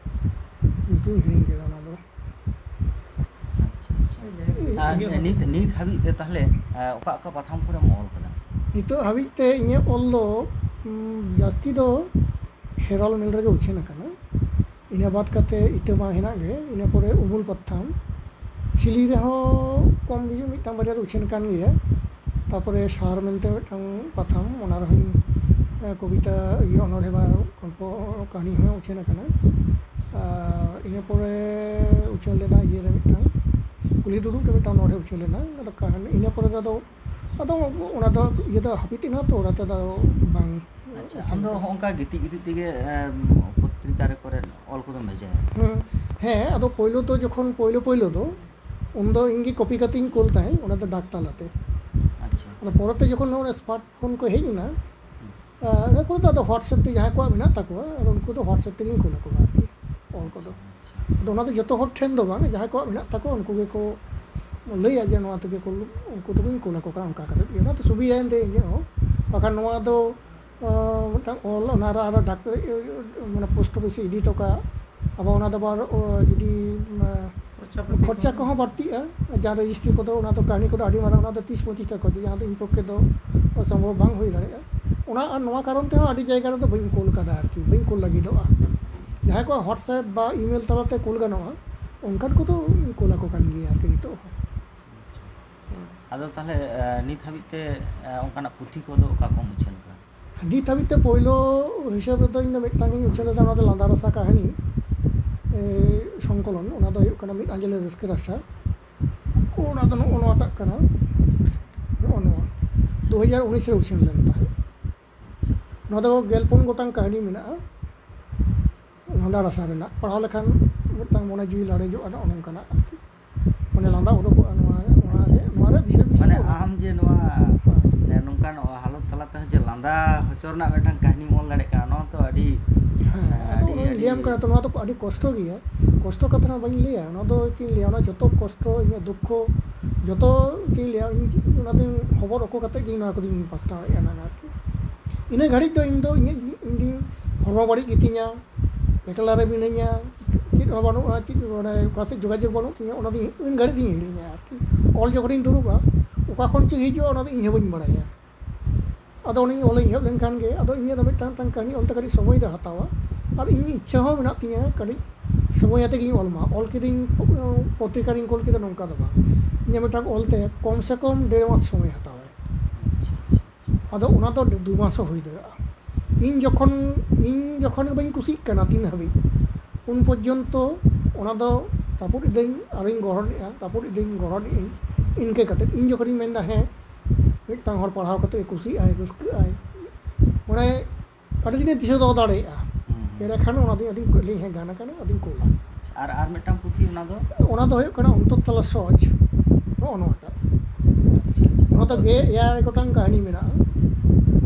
ᱧᱩᱛᱩᱢ ᱦᱤᱲᱤᱧ ᱠᱮᱫᱟ ᱚᱱᱟ ᱫᱚ᱾ ᱟᱪᱪᱷᱟ, ᱟᱪᱪᱷᱟ᱾ ᱟᱨ ᱱᱤᱛ ᱱᱤᱛ ᱦᱟᱹᱵᱤᱡ ᱛᱮ ᱛᱟᱦᱞᱮ ᱮ, ᱚᱠᱟ ᱚᱠᱟ ᱯᱟᱛᱷᱟᱢ ᱠᱚᱨᱮᱢ ᱚᱞ ᱠᱟᱫᱟ? ᱱᱤᱛᱚᱜ ᱦᱟᱹᱵᱤᱡ ᱛᱮ ᱤᱧᱟᱹᱜ ᱚᱞ ᱫᱚ ᱩᱢ, ᱡᱟᱹᱥᱛᱤ ᱫᱚ ᱦᱮᱨᱟᱞ ᱢᱮᱞ ᱨᱮᱜᱮ ᱩᱪᱷᱟᱹᱱ ᱟᱠᱟᱱᱟ᱾ ᱤᱱᱟᱹ ᱵᱟᱫ ᱠᱟᱛᱮ ᱤᱛᱟᱹ ᱢᱟ ᱦᱮᱱᱟᱜ ᱜᱮ, ᱤᱱᱟᱹ ᱯᱚᱨᱮ ᱩᱢᱩᱞ ᱯᱟᱛᱷᱟᱢ, ᱥᱤᱞᱤ ᱨᱮᱦᱚᱸ ᱠᱚᱢ ᱵᱮᱥᱤ ᱢᱤᱫᱴᱟᱝ ᱵᱟᱨᱭᱟ ᱫᱚ ᱩᱪᱷᱟᱹᱱ ᱟᱠᱟᱱ ᱜᱮᱭᱟ᱾ ᱛᱟᱨᱯᱚᱨᱮ ᱥᱟᱨ ᱢᱮᱱᱛᱮ ᱢᱤᱫᱴᱟᱝ ᱯᱟᱛᱷᱟᱢ, ᱚᱱᱟ ᱨᱮᱦᱚᱸ ᱠᱚᱵᱤᱛᱟ, ᱤᱭᱟᱹ, ᱚᱱᱚᱬᱦᱮ ᱵᱟ ᱜᱚᱞᱯᱚ ᱠᱟᱹᱦᱱᱤ ᱦᱚᱸ ᱩᱪᱷᱟᱹᱱ ᱟᱠᱟᱱᱟ᱾ ᱟᱨ ᱤᱱᱟᱹ ᱯᱚᱨᱮ ᱩᱪᱷᱟᱹᱱ ᱞᱮᱱᱟ ᱤᱭᱟᱹ ᱨᱮ ᱢᱤᱫᱴᱟᱝ, ᱠᱩᱞᱦᱤ ᱫᱩᱲᱩᱵ ᱨᱮ ᱢᱤᱫᱴᱟᱝ ᱚᱱᱚᱬᱦᱮ ᱩᱪᱷᱟᱹᱱ ᱞᱮᱱᱟ᱾ ᱟᱫᱚ ᱠᱟᱹᱦᱱᱤ, ᱤᱱᱟᱹ ᱯᱚᱨᱮ ᱫᱚ ᱟᱫᱚ, ᱟᱫᱚ ᱚᱱᱟ ᱫᱚ ᱤᱭᱟᱹ ᱫᱚ ᱦᱟᱹᱯᱤᱫ ᱮᱱᱟ ᱛᱚ, ᱚᱱᱟᱛᱮ ᱫᱚ ᱵᱟᱝ ᱟᱪᱪᱷᱟ, ᱩᱪᱷᱟᱹᱱ ᱟᱢ ᱫᱚ ᱟᱠᱟᱱᱟ᱾ ᱦᱚᱸᱜᱼᱚ ᱱᱚᱝᱠᱟ ᱜᱤᱛᱤᱡ ᱜᱤᱛᱤᱡ ᱛᱮᱜᱮ, ᱮᱢ, ᱯᱚᱛᱨᱤᱠᱟ ᱨᱮ ᱠᱚᱨᱮ ᱚᱞ ᱠᱚᱫᱚᱢ ᱵᱷᱮᱡᱟᱭᱟ? ᱦᱮᱸ, ᱦᱮᱸ, ᱟᱫᱚ ᱯᱳᱭᱞᱳ ᱫᱚ ᱡᱚᱠᱷᱚᱱ ᱯᱳᱭᱞᱳ ᱯᱳᱭᱞᱳ ᱫᱚ, ᱩᱱᱫᱚ ᱤᱧ ᱜᱮ ᱠᱚᱯᱤ ᱠᱟᱛᱮᱧ ᱠᱳᱞ ᱛᱟᱦᱮᱸᱫ, ᱚᱱᱟ ᱫᱚ ᱰᱟᱠ ᱛᱟᱞᱟᱛᱮ᱾ ᱟᱪᱪᱷᱟ᱾ ᱟᱫᱚ ᱯᱚᱨᱮᱛᱮ ᱡᱚᱠᱷᱚᱱ ᱱᱚᱣᱟ ᱥᱢᱟᱨᱴ ᱯᱷᱳᱱ ᱠᱚ ᱦᱮᱡ ᱮᱱᱟ, ᱦᱩᱸ᱾ ᱟᱨ ᱚᱱᱟ ᱠᱚᱨᱮ ᱫᱚ ᱟᱫᱚ WhatsApp ᱛᱮ ᱡᱟᱦᱟᱸᱭ ᱠᱚᱣᱟᱜ ᱢᱮᱱᱟᱜ ᱛᱟᱠᱚᱣᱟ, ᱟᱫᱚ ᱩᱱᱠᱩ ᱫᱚ WhatsApp ᱛᱮᱜᱮᱧ ᱠᱳᱞ ᱟᱠᱚᱣᱟ ᱟᱨᱠᱤ, ᱚᱞ ᱠᱚᱫᱚ᱾ ᱟᱪᱪᱷᱟ᱾ ᱟᱫᱚ ᱚᱱᱟ ᱫᱚ ᱡᱚᱛᱚ ᱦᱚᱲ ᱴᱷᱮᱱ ᱫᱚ ᱵᱟᱝ, ᱡᱟᱦᱟᱸᱭ ᱠᱚᱣᱟᱜ ᱢᱮᱱᱟᱜ ᱛᱟᱠᱚᱣᱟ ᱩᱱᱠᱩ ᱜᱮᱠᱚ ᱞᱟᱹᱭᱟ ᱡᱮ ᱱᱚᱣᱟ ᱛᱮᱜᱮ ᱠᱳᱞ, ᱩᱱᱠᱩ ᱫᱚᱵᱚᱱ ᱠᱳᱞ ᱟᱠᱚ ᱠᱟᱱᱟ, ᱚᱱᱠᱟ ᱠᱟᱛᱮᱫ ᱜᱮ᱾ ᱚᱱᱟ ᱫᱚ ᱥᱩᱵᱤᱫᱷᱟᱭᱮᱱ ᱛᱮ ᱤᱧᱟᱹᱜ ᱦᱚᱸ, ᱵᱟᱠᱷᱟᱱ ᱱᱚᱣᱟ ᱫᱚ ᱟᱸ, ᱢᱤᱫᱴᱟᱝ ᱚᱞ, ᱚᱱᱟ ᱨᱮ ᱟᱨᱚ ᱰᱟᱠ-, ᱢᱟᱱᱮ ᱯᱳᱥᱴ ᱚᱯᱷᱤᱥ ᱨᱮ ᱤᱫᱤ ᱦᱚᱴᱚ ᱠᱟᱜ, ᱟᱵᱟᱨ ᱚᱱᱟ ᱫᱚ ᱟᱵᱟᱨ, ᱚ, ᱡᱩᱫᱤ, ᱢᱟ, ᱠᱷᱚᱨᱪᱟ ᱯᱟᱹᱛᱤ ᱠᱷᱚᱨᱪᱟ ᱠᱚᱦᱚᱸ᱾ ᱠᱚᱦᱚᱸ ᱵᱟᱹᱲᱛᱤᱜᱼᱟ᱾ ᱡᱟᱦᱟᱸ ᱨᱮᱡᱤᱥᱴᱨᱤ ᱠᱚᱫᱚ, ᱚᱱᱟ ᱫᱚ ᱠᱟᱹᱦᱱᱤ ᱠᱚᱫᱚ ᱟᱹᱰᱤ ᱢᱟᱨᱟᱝ, ᱚᱱᱟ ᱫᱚ ᱛᱤᱥ ᱯᱚᱸᱭᱛᱨᱤᱥ ᱴᱟᱠᱟ ᱠᱷᱚᱨᱪᱟ, ᱡᱟᱦᱟᱸ ᱫᱚ ᱤᱧ ᱯᱚᱠᱠᱷᱮ ᱫᱚ ᱥᱚᱢᱵᱷᱚᱵ ᱵᱟᱝ ᱦᱩᱭ ᱫᱟᱲᱮᱭᱟᱜᱼᱟ᱾ ᱚᱱᱟ ᱟᱨ ᱱᱚᱣᱟ ᱠᱟᱨᱚᱱ ᱛᱮᱦᱚᱸ ᱟᱹᱰᱤ ᱡᱟᱭᱜᱟ ᱨᱮᱫᱚ ᱵᱟᱹᱧ ᱠᱳᱞ ᱠᱟᱫᱟ ᱟᱨᱠᱤ, ᱵᱟᱹᱧ ᱠᱳᱞ ᱞᱟᱹᱜᱤᱫᱚᱜᱼᱟ᱾ ᱡᱟᱦᱟᱸᱭ ᱠᱚᱣᱟᱜ WhatsApp ᱵᱟ email ᱛᱟᱞᱟᱛᱮ ᱠᱳᱞ ᱜᱟᱱᱚᱜᱼᱟ, ᱚᱱᱠᱟᱱ ᱠᱚᱫᱚ ᱠᱳᱞ ᱟᱠᱚ ᱠᱟᱱ ᱜᱮᱭᱟ ᱟᱨᱠᱤ ᱱᱤᱛᱚᱜ ᱦᱚᱸ᱾ ᱟᱫᱚ ᱛᱟᱦᱚᱞᱮ, ᱮ, ᱱᱤᱛ ᱦᱟᱹᱵᱤᱡ ᱛᱮ, ᱮ, ᱚᱱᱠᱟᱱᱟᱜ ᱯᱩᱛᱷᱤ ᱠᱚᱫᱚ ᱚᱠᱟ ᱠᱚᱢ ᱩᱪᱷᱟᱹᱱ ᱠᱟᱜᱼᱟ? ᱱᱤᱛ ᱦᱟᱹᱵᱤᱡ ᱛᱮ ᱯᱳᱭᱞᱳ ᱦᱤᱥᱟᱹᱵ ᱨᱮᱫᱚ ᱤᱧ ᱫᱚ ᱢᱤᱫᱴᱟᱝ ᱜᱤᱧ ᱩᱪᱷᱟᱹᱱ ᱞᱮᱫᱟ, ᱚᱱᱟ ᱫᱚ ᱞᱟᱸᱫᱟ ᱨᱟᱥᱟ ᱠᱟᱹᱦᱱᱤ, ᱮ, ᱥᱚᱝᱠᱚᱞᱚᱱ᱾ ᱚᱱᱟ ᱫᱚ ᱦᱩᱭᱩᱜ ᱠᱟᱱᱟ ᱢᱤᱫ ᱟᱸᱡᱽᱞᱮ ᱨᱟᱹᱥᱠᱟᱹ ᱨᱟᱥᱟ᱾ ᱚᱱᱟ ᱫᱚ ᱱᱚᱜᱼᱚ ᱱᱚᱣᱟᱴᱟᱜ ᱠᱟᱱᱟ, ᱱᱚᱜᱼᱚ ᱱᱚᱣᱟ ᱫᱩ ᱦᱟᱡᱟᱨ ᱩᱱᱤᱥ ᱨᱮ ᱩᱪᱷᱟᱹᱱ ᱞᱮᱱ ᱛᱟᱦᱮᱸᱫ᱾ ᱱᱚᱣᱟ ᱫᱚ ᱜᱮᱞ ᱯᱩᱱ ᱜᱚᱴᱟᱝ ᱠᱟᱹᱦᱱᱤ ᱢᱮᱱᱟᱜᱼᱟ᱾ ᱞᱟᱸᱫᱟ ᱨᱟᱥᱟ ᱨᱮᱱᱟᱜ ᱯᱟᱲᱦᱟᱣ ᱞᱮᱠᱷᱟᱱ ᱢᱤᱫᱴᱟᱝ ᱢᱚᱱᱮ ᱡᱤᱣᱤ ᱞᱟᱲᱮᱡᱚᱜᱼᱟ, ᱱᱚᱜᱼᱚ ᱱᱚᱝᱠᱟᱱᱟᱜ ᱟᱨᱠᱤ᱾ ᱢᱟᱱᱮ ᱞᱟᱸᱫᱟ ᱩᱰᱩᱠᱚᱜᱼᱟ ᱱᱚᱣᱟ, ᱱᱚᱣᱟ ᱨᱮ, ᱱᱚᱣᱟ ᱨᱮ ᱵᱤᱥᱚᱭ ᱵᱤᱥᱚᱭ ᱢᱟᱱᱮ ᱠᱚ᱾ ᱟᱢ ᱡᱮ ᱱᱚᱣᱟ, ᱦᱮᱸ᱾ ᱱᱮ-, ᱱᱚᱝᱠᱟᱱ ᱦᱟᱞᱚᱛ ᱛᱟᱞᱟ ᱛᱮᱦᱚᱸ ᱡᱮ ᱞᱟᱸᱫᱟ ᱦᱚᱪᱚ ᱨᱮᱱᱟᱜ ᱢᱤᱫᱴᱟᱝ ᱠᱟᱹᱦᱱᱤᱢ ᱚᱞ ᱫᱟᱲᱮᱭᱟᱜ ᱠᱟᱱᱟ, ᱱᱚᱣᱟ ᱛᱚ ᱟᱹᱰᱤ, ᱦᱮᱸ, ᱟᱹᱰᱤ, ᱟᱫᱚ ᱚᱱᱟᱧ ᱟᱹᱰᱤ ᱞᱟᱹᱭᱟᱢ ᱠᱟᱱᱟ ᱛᱚ, ᱱᱚᱣᱟ ᱫᱚ ᱟᱹᱰᱤ ᱠᱚᱥᱴᱚ ᱜᱮᱭᱟ᱾ ᱠᱚᱥᱴᱚ ᱠᱟᱛᱷᱟ ᱢᱟ ᱵᱟᱹᱧ ᱞᱟᱹᱭᱟ, ᱚᱱᱟ ᱫᱚ ᱪᱮᱫ ᱤᱧ ᱞᱟᱹᱭᱟ, ᱚᱱᱟ ᱡᱚᱛᱚ ᱠᱚᱥᱴᱚ, ᱤᱧᱟᱹᱜ ᱫᱩᱠᱠᱷᱚ, ᱡᱚᱛᱚ ᱪᱮᱫ ᱤᱧ ᱞᱟᱹᱭᱟ, ᱤᱧ ᱚᱱᱟ ᱫᱚᱧ ᱦᱚᱵᱚᱨ ᱚᱠᱚ ᱠᱟᱛᱮ ᱜᱮ ᱤᱧ ᱱᱚᱣᱟ ᱠᱚᱫᱚᱧ ᱯᱟᱥᱱᱟᱣᱮᱫᱼᱟ ᱱᱟᱝ ᱟᱨᱠᱤ᱾ ᱤᱱᱟᱹ ᱜᱷᱟᱹᱲᱤᱡ ᱫᱚ ᱤᱧ ᱫᱚ ᱤᱧᱟᱹᱜ ᱡᱤ-, ᱤᱧ ᱫᱚᱧ ᱦᱚᱲᱢᱚ ᱵᱟᱹᱲᱤᱡ ᱜᱮᱛᱤᱧᱟ, ᱮᱠᱞᱟ ᱨᱮ ᱢᱤᱱᱟᱹᱧᱟ, ᱪᱮᱫ ᱦᱚᱸ ᱵᱟᱹᱱᱩᱜᱼᱟ, ᱪᱮᱫ ᱢᱟᱱᱮ ᱚᱠᱟ ᱥᱮᱫ ᱡᱳᱜᱟᱡᱳᱜᱽ ᱵᱟᱹᱱᱩᱜ ᱛᱤᱧᱟᱹ, ᱚᱱᱟ ᱫᱚ ᱤᱧ ᱩᱱ ᱜᱷᱟᱹᱲᱤᱡ ᱫᱚᱧ ᱦᱤᱲᱤᱧᱟ ᱟᱨᱠᱤ᱾ ᱚᱞ ᱡᱚᱠᱷᱚᱱᱤᱧ ᱫᱩᱲᱩᱵᱟ, ᱚᱠᱟ ᱠᱷᱚᱱ ᱪᱚ ᱦᱤᱡᱩᱜᱼᱟ, ᱚᱱᱟ ᱫᱚ ᱤᱧ ᱦᱚᱸ ᱵᱟᱹᱧ ᱵᱟᱲᱟᱭᱟ᱾ ᱟᱫᱚ ᱚᱱᱟᱧ ᱚᱞᱤᱧ ᱮᱦᱚᱵ ᱞᱮᱱᱠᱷᱟᱱ ᱜᱮ, ᱟᱫᱚ ᱤᱧᱟᱹᱜ ᱫᱚ ᱢᱤᱫᱴᱟᱝ, ᱢᱤᱫᱴᱟᱝ ᱠᱟᱹᱦᱱᱤ ᱚᱞ ᱛᱮ ᱠᱟᱹᱴᱤᱡ ᱥᱚᱢᱚᱭ ᱫᱚ ᱦᱟᱛᱟᱣᱟ᱾ ᱟᱨ ᱤᱧ ᱤᱪᱪᱷᱟᱹ ᱦᱚᱸ ᱢᱮᱱᱟᱜ ᱛᱤᱧᱟᱹ ᱠᱟᱹᱴᱤᱡ ᱥᱚᱢᱚᱭ ᱟᱛᱮ ᱜᱤᱧ ᱚᱞ ᱢᱟ᱾ ᱚᱞ ᱠᱤᱫᱟᱹᱧ, ᱯᱚᱛᱨᱤᱠᱟ ᱨᱤᱧ ᱠᱳᱞ ᱠᱮᱫᱟ, ᱱᱚᱝᱠᱟ ᱫᱚ ᱵᱟᱝ᱾ ᱤᱧᱟᱹᱜ ᱢᱤᱫᱴᱟᱝ ᱚᱞ ᱛᱮ ᱠᱚᱢ ᱥᱮ ᱠᱚᱢ ᱰᱮᱲ ᱢᱟᱥ ᱥᱚᱢᱚᱭ ᱦᱟᱛᱟᱣᱟᱭ᱾ ᱟᱫᱚ ᱚᱱᱟ ᱫᱚ ᱫᱩ ᱢᱟᱥ ᱦᱚᱸ ᱦᱩᱭ ᱫᱟᱲᱮᱭᱟᱜᱼᱟ᱾ ᱤᱧ ᱡᱚᱠᱷᱚᱱ, ᱤᱧ ᱡᱚᱠᱷᱚᱱ ᱵᱟᱹᱧ ᱠᱩᱥᱤᱜ ᱠᱟᱱᱟ ᱛᱤᱱ ᱦᱟᱹᱵᱤᱡ, ᱩᱱ ᱯᱚᱨᱡᱚᱱᱛᱚ ᱚᱱᱟ ᱫᱚ ᱨᱟᱹᱯᱩᱫ ᱤᱫᱟᱹᱧ, ᱟᱨᱚᱧ ᱜᱚᱲᱦᱚᱱᱮᱜᱼᱟ, ᱨᱟᱹᱯᱩᱫ ᱤᱫᱟᱹᱧ, ᱜᱚᱲᱦᱚᱱᱮᱜᱼᱟᱹᱧ, ᱤᱱᱠᱟᱹ ᱠᱟᱛᱮ ᱤᱧ ᱡᱚᱠᱷᱚᱱᱤᱧ ᱢᱮᱱᱫᱟ, ᱦᱮᱸ, ᱢᱤᱫᱴᱟᱝ ᱦᱚᱲ ᱯᱟᱲᱦᱟᱣ ᱠᱟᱛᱮ ᱠᱩᱥᱤᱜ ᱟᱭ, ᱨᱟᱹᱥᱠᱟᱹᱜ ᱟᱭ, ᱢᱟᱱᱮ ᱟᱹᱰᱤ ᱫᱤᱱᱮ ᱫᱤᱥᱟᱹ ᱫᱚᱦᱚ ᱫᱟᱲᱮᱭᱟᱜᱼᱟ, ᱦᱩᱸ, ᱦᱩᱸ᱾ ᱮᱸᱰᱮ ᱠᱷᱟᱱ ᱚᱱᱟ ᱫᱚ ᱟᱹᱰᱤ ᱞᱤᱧ ᱦᱮᱸ ᱜᱟᱱ ᱟᱠᱟᱱᱟ, ᱟᱹᱰᱤᱧ ᱠᱳᱞᱟ᱾ ᱟᱨ, ᱟᱨ ᱢᱤᱫᱴᱟᱝ ᱯᱩᱛᱷᱤ ᱚᱱᱟ ᱫᱚ? ᱚᱱᱟ ᱫᱚ ᱦᱩᱭᱩᱜ ᱠᱟᱱᱟ ᱚᱱᱛᱚᱨᱛᱟᱞᱟ ᱥᱚᱡᱽ, ᱱᱚᱜᱼᱚ ᱱᱚᱣᱟᱴᱟᱜ᱾ ᱱᱚᱣᱟ ᱫᱚ ᱜᱮ ᱮᱭᱟᱭ ᱜᱚᱴᱟᱝ ᱠᱟᱹᱦᱱᱤ ᱢᱮᱱᱟᱜᱼᱟ᱾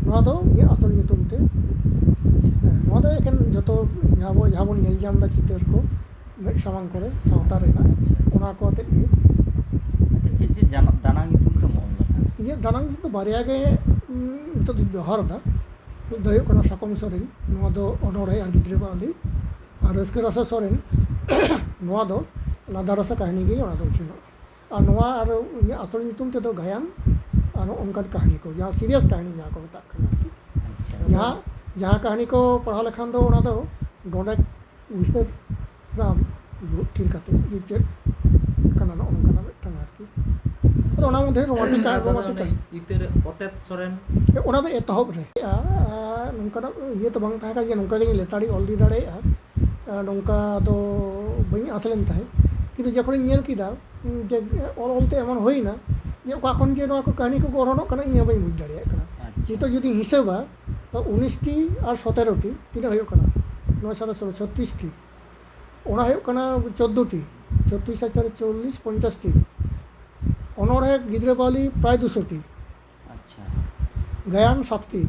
ᱱᱚᱣᱟ ᱫᱚ ᱤᱧᱟᱹᱜ ᱟᱥᱚᱞ ᱧᱩᱛᱩᱢ ᱛᱮ᱾ ᱦᱮᱸ, ᱱᱚᱣᱟ ᱫᱚ ᱮᱠᱮᱱ ᱡᱚᱛᱚ ᱡᱟᱦᱟᱸ ᱵᱚ, ᱡᱟᱦᱟᱸ ᱵᱚᱱ ᱧᱮᱞ ᱧᱟᱢ ᱮᱫᱟ ᱪᱤᱛᱟᱹᱨ ᱠᱚ, ᱢᱮᱫ ᱥᱟᱢᱟᱝ ᱠᱚᱨᱮ ᱥᱟᱶᱛᱟ ᱨᱮᱱᱟᱜ, ᱟᱪᱪᱷᱟ, ᱟᱪᱪᱷᱟ᱾ ᱚᱱᱟ ᱠᱚ ᱟᱛᱮᱫ ᱜᱮ᱾ ᱟᱪᱪᱷᱟ, ᱪᱮᱫ ᱪᱮᱫ ᱡᱟᱱᱟ-, ᱫᱟᱱᱟᱝ ᱧᱩᱛᱩᱢ ᱛᱮᱢ ᱚᱞ ᱞᱮᱠᱷᱟᱱ? ᱤᱧᱟᱹᱜ ᱫᱟᱱᱟᱝ ᱧᱩᱛᱩᱢ ᱫᱚ ᱵᱟᱨᱭᱟ ᱜᱮ, ᱩᱸ, ᱱᱤᱛᱚᱜ ᱫᱚᱧ ᱵᱮᱣᱦᱟᱨ ᱮᱫᱟ᱾ ᱢᱤᱫ ᱫᱚ ᱦᱩᱭᱩᱜ ᱠᱟᱱᱟ ᱥᱟᱠᱚᱢ ᱥᱚᱨᱮᱱ, ᱱᱚᱣᱟ ᱫᱚ ᱚᱱᱚᱬᱦᱮ ᱟᱨ ᱜᱤᱫᱽᱨᱟᱹ ᱵᱟᱣᱞᱤ, ᱟᱨ ᱨᱟᱹᱥᱠᱟᱹ ᱨᱟᱥᱟ ᱥᱚᱨᱮᱱ, ᱱᱚᱣᱟ ᱫᱚ ᱞᱟᱸᱫᱟ ᱨᱟᱥᱟ ᱠᱟᱹᱦᱱᱤ ᱜᱮ ᱚᱱᱟ ᱫᱚ ᱩᱪᱷᱟᱹᱱᱚᱜᱼᱟ᱾ ᱟᱨ ᱱᱚᱣᱟ ᱟᱨ ᱤᱧᱟᱹᱜ ᱟᱥᱚᱞ ᱧᱩᱛᱩᱢ ᱛᱮᱫᱚ ᱜᱟᱭᱟᱱ ᱟᱨ ᱚᱱᱠᱟᱱ ᱠᱟᱹᱦᱱᱤ ᱠᱚ, ᱡᱟᱦᱟᱸ serious ᱠᱟᱹᱦᱱᱤ ᱡᱟᱦᱟᱸ ᱠᱚ ᱢᱮᱛᱟᱜ ᱠᱟᱱᱟ ᱟᱨᱠᱤ᱾ ᱟᱪᱪᱷᱟ᱾ ᱡᱟᱦᱟᱸ, ᱡᱟᱦᱟᱸ ᱠᱟᱹᱦᱱᱤ ᱠᱚ ᱯᱟᱲᱦᱟᱣ ᱞᱮᱠᱷᱟᱱ ᱫᱚ ᱚᱱᱟ ᱫᱚ ᱰᱚᱸᱰᱮ ᱩᱭᱦᱟᱹᱨ ᱨᱟᱢ ᱫᱩᱲᱩᱵ ᱛᱷᱤᱨ ᱠᱟᱛᱮ ᱡᱮ ᱪᱮᱫ ᱠᱟᱱᱟ, ᱱᱚᱜᱼᱚ ᱱᱚᱝᱠᱟᱱᱟᱜ ᱢᱤᱫᱴᱟᱝ ᱟᱨᱠᱤ᱾ ᱟᱫᱚ ᱚᱱᱟ ᱢᱚᱫᱽᱫᱷᱮ romantic ᱟᱨ ᱫᱟᱫᱟ, romantic ᱚᱱᱮ ᱤᱛᱟᱹᱨ ᱚᱛᱮᱛ ᱥᱚᱨᱮᱱ? ᱚᱱᱟ ᱫᱚ ᱮᱛᱚᱦᱚᱵ ᱨᱮ᱾ ᱟᱨ ᱱᱚᱝᱠᱟᱱᱟᱜ ᱤᱭᱟᱹ ᱛᱚ ᱵᱟᱝ ᱛᱟᱦᱮᱸ ᱠᱟᱱᱟ ᱡᱮ ᱱᱚᱝᱠᱟ ᱜᱤᱧ ᱞᱮᱛᱟᱲᱤᱧ ᱚᱞ ᱤᱫᱤ ᱫᱟᱲᱮᱭᱟᱜᱼᱟ, ᱟᱨ ᱱᱚᱝᱠᱟ ᱫᱚ ᱵᱟᱹᱧ ᱟᱸᱥ ᱞᱮᱱ ᱛᱟᱦᱮᱸᱫ᱾ ᱠᱤᱱᱛᱩ ᱡᱚᱠᱷᱚᱱᱤᱧ ᱧᱮᱞ ᱠᱮᱫᱟ, ᱩᱸ, ᱡᱮ ᱚᱞ ᱚᱞᱛᱮ ᱮᱢᱚᱱ ᱦᱩᱭᱱᱟ ᱡᱮ ᱚᱠᱟ ᱠᱷᱚᱱ ᱡᱮ ᱱᱚᱣᱟ ᱠᱚ ᱠᱟᱹᱦᱱᱤ ᱠᱚ ᱜᱚᱲᱦᱚᱱᱚᱜ ᱠᱟᱱᱟ, ᱤᱧ ᱦᱚᱸ ᱵᱟᱹᱧ ᱵᱩᱡᱽ ᱫᱟᱲᱮᱭᱟᱜ ᱠᱟᱱᱟ᱾ ᱟᱪᱪᱷᱟ᱾ ᱱᱤᱛᱚᱜ ᱡᱩᱫᱤᱧ ᱦᱤᱥᱟᱹᱵᱟ, ᱛᱚ ᱩᱱᱤᱥ ᱴᱤ ᱟᱨ ᱥᱚᱛᱮᱨᱚ ᱴᱤ, ᱛᱤᱱᱟᱹᱜ ᱦᱩᱭᱩᱜ ᱠᱟᱱᱟ? ᱱᱚᱭ ᱥᱟᱛᱮ ᱥᱚᱛᱮᱨᱚ, ᱪᱷᱚᱛᱨᱤᱥ ᱴᱤ᱾ ᱚᱱᱟ ᱦᱩᱭᱩᱜ ᱠᱟᱱᱟ ᱪᱳᱫᱽᱫᱳ ᱴᱤ, ᱪᱷᱚᱛᱨᱤᱥ ᱟᱨ ᱪᱟᱨᱮ ᱪᱚᱞᱞᱤᱥ, ᱯᱚᱧᱪᱟᱥ ᱴᱤ᱾ ᱚᱱᱚᱬᱦᱮ ᱜᱤᱫᱽᱨᱟᱹ ᱵᱟᱣᱞᱤ ᱯᱨᱟᱭ ᱫᱩᱥᱚ ᱴᱤ᱾ ᱟᱪᱪᱷᱟ᱾ ᱜᱟᱭᱟᱱ ᱥᱟᱛ ᱴᱤ᱾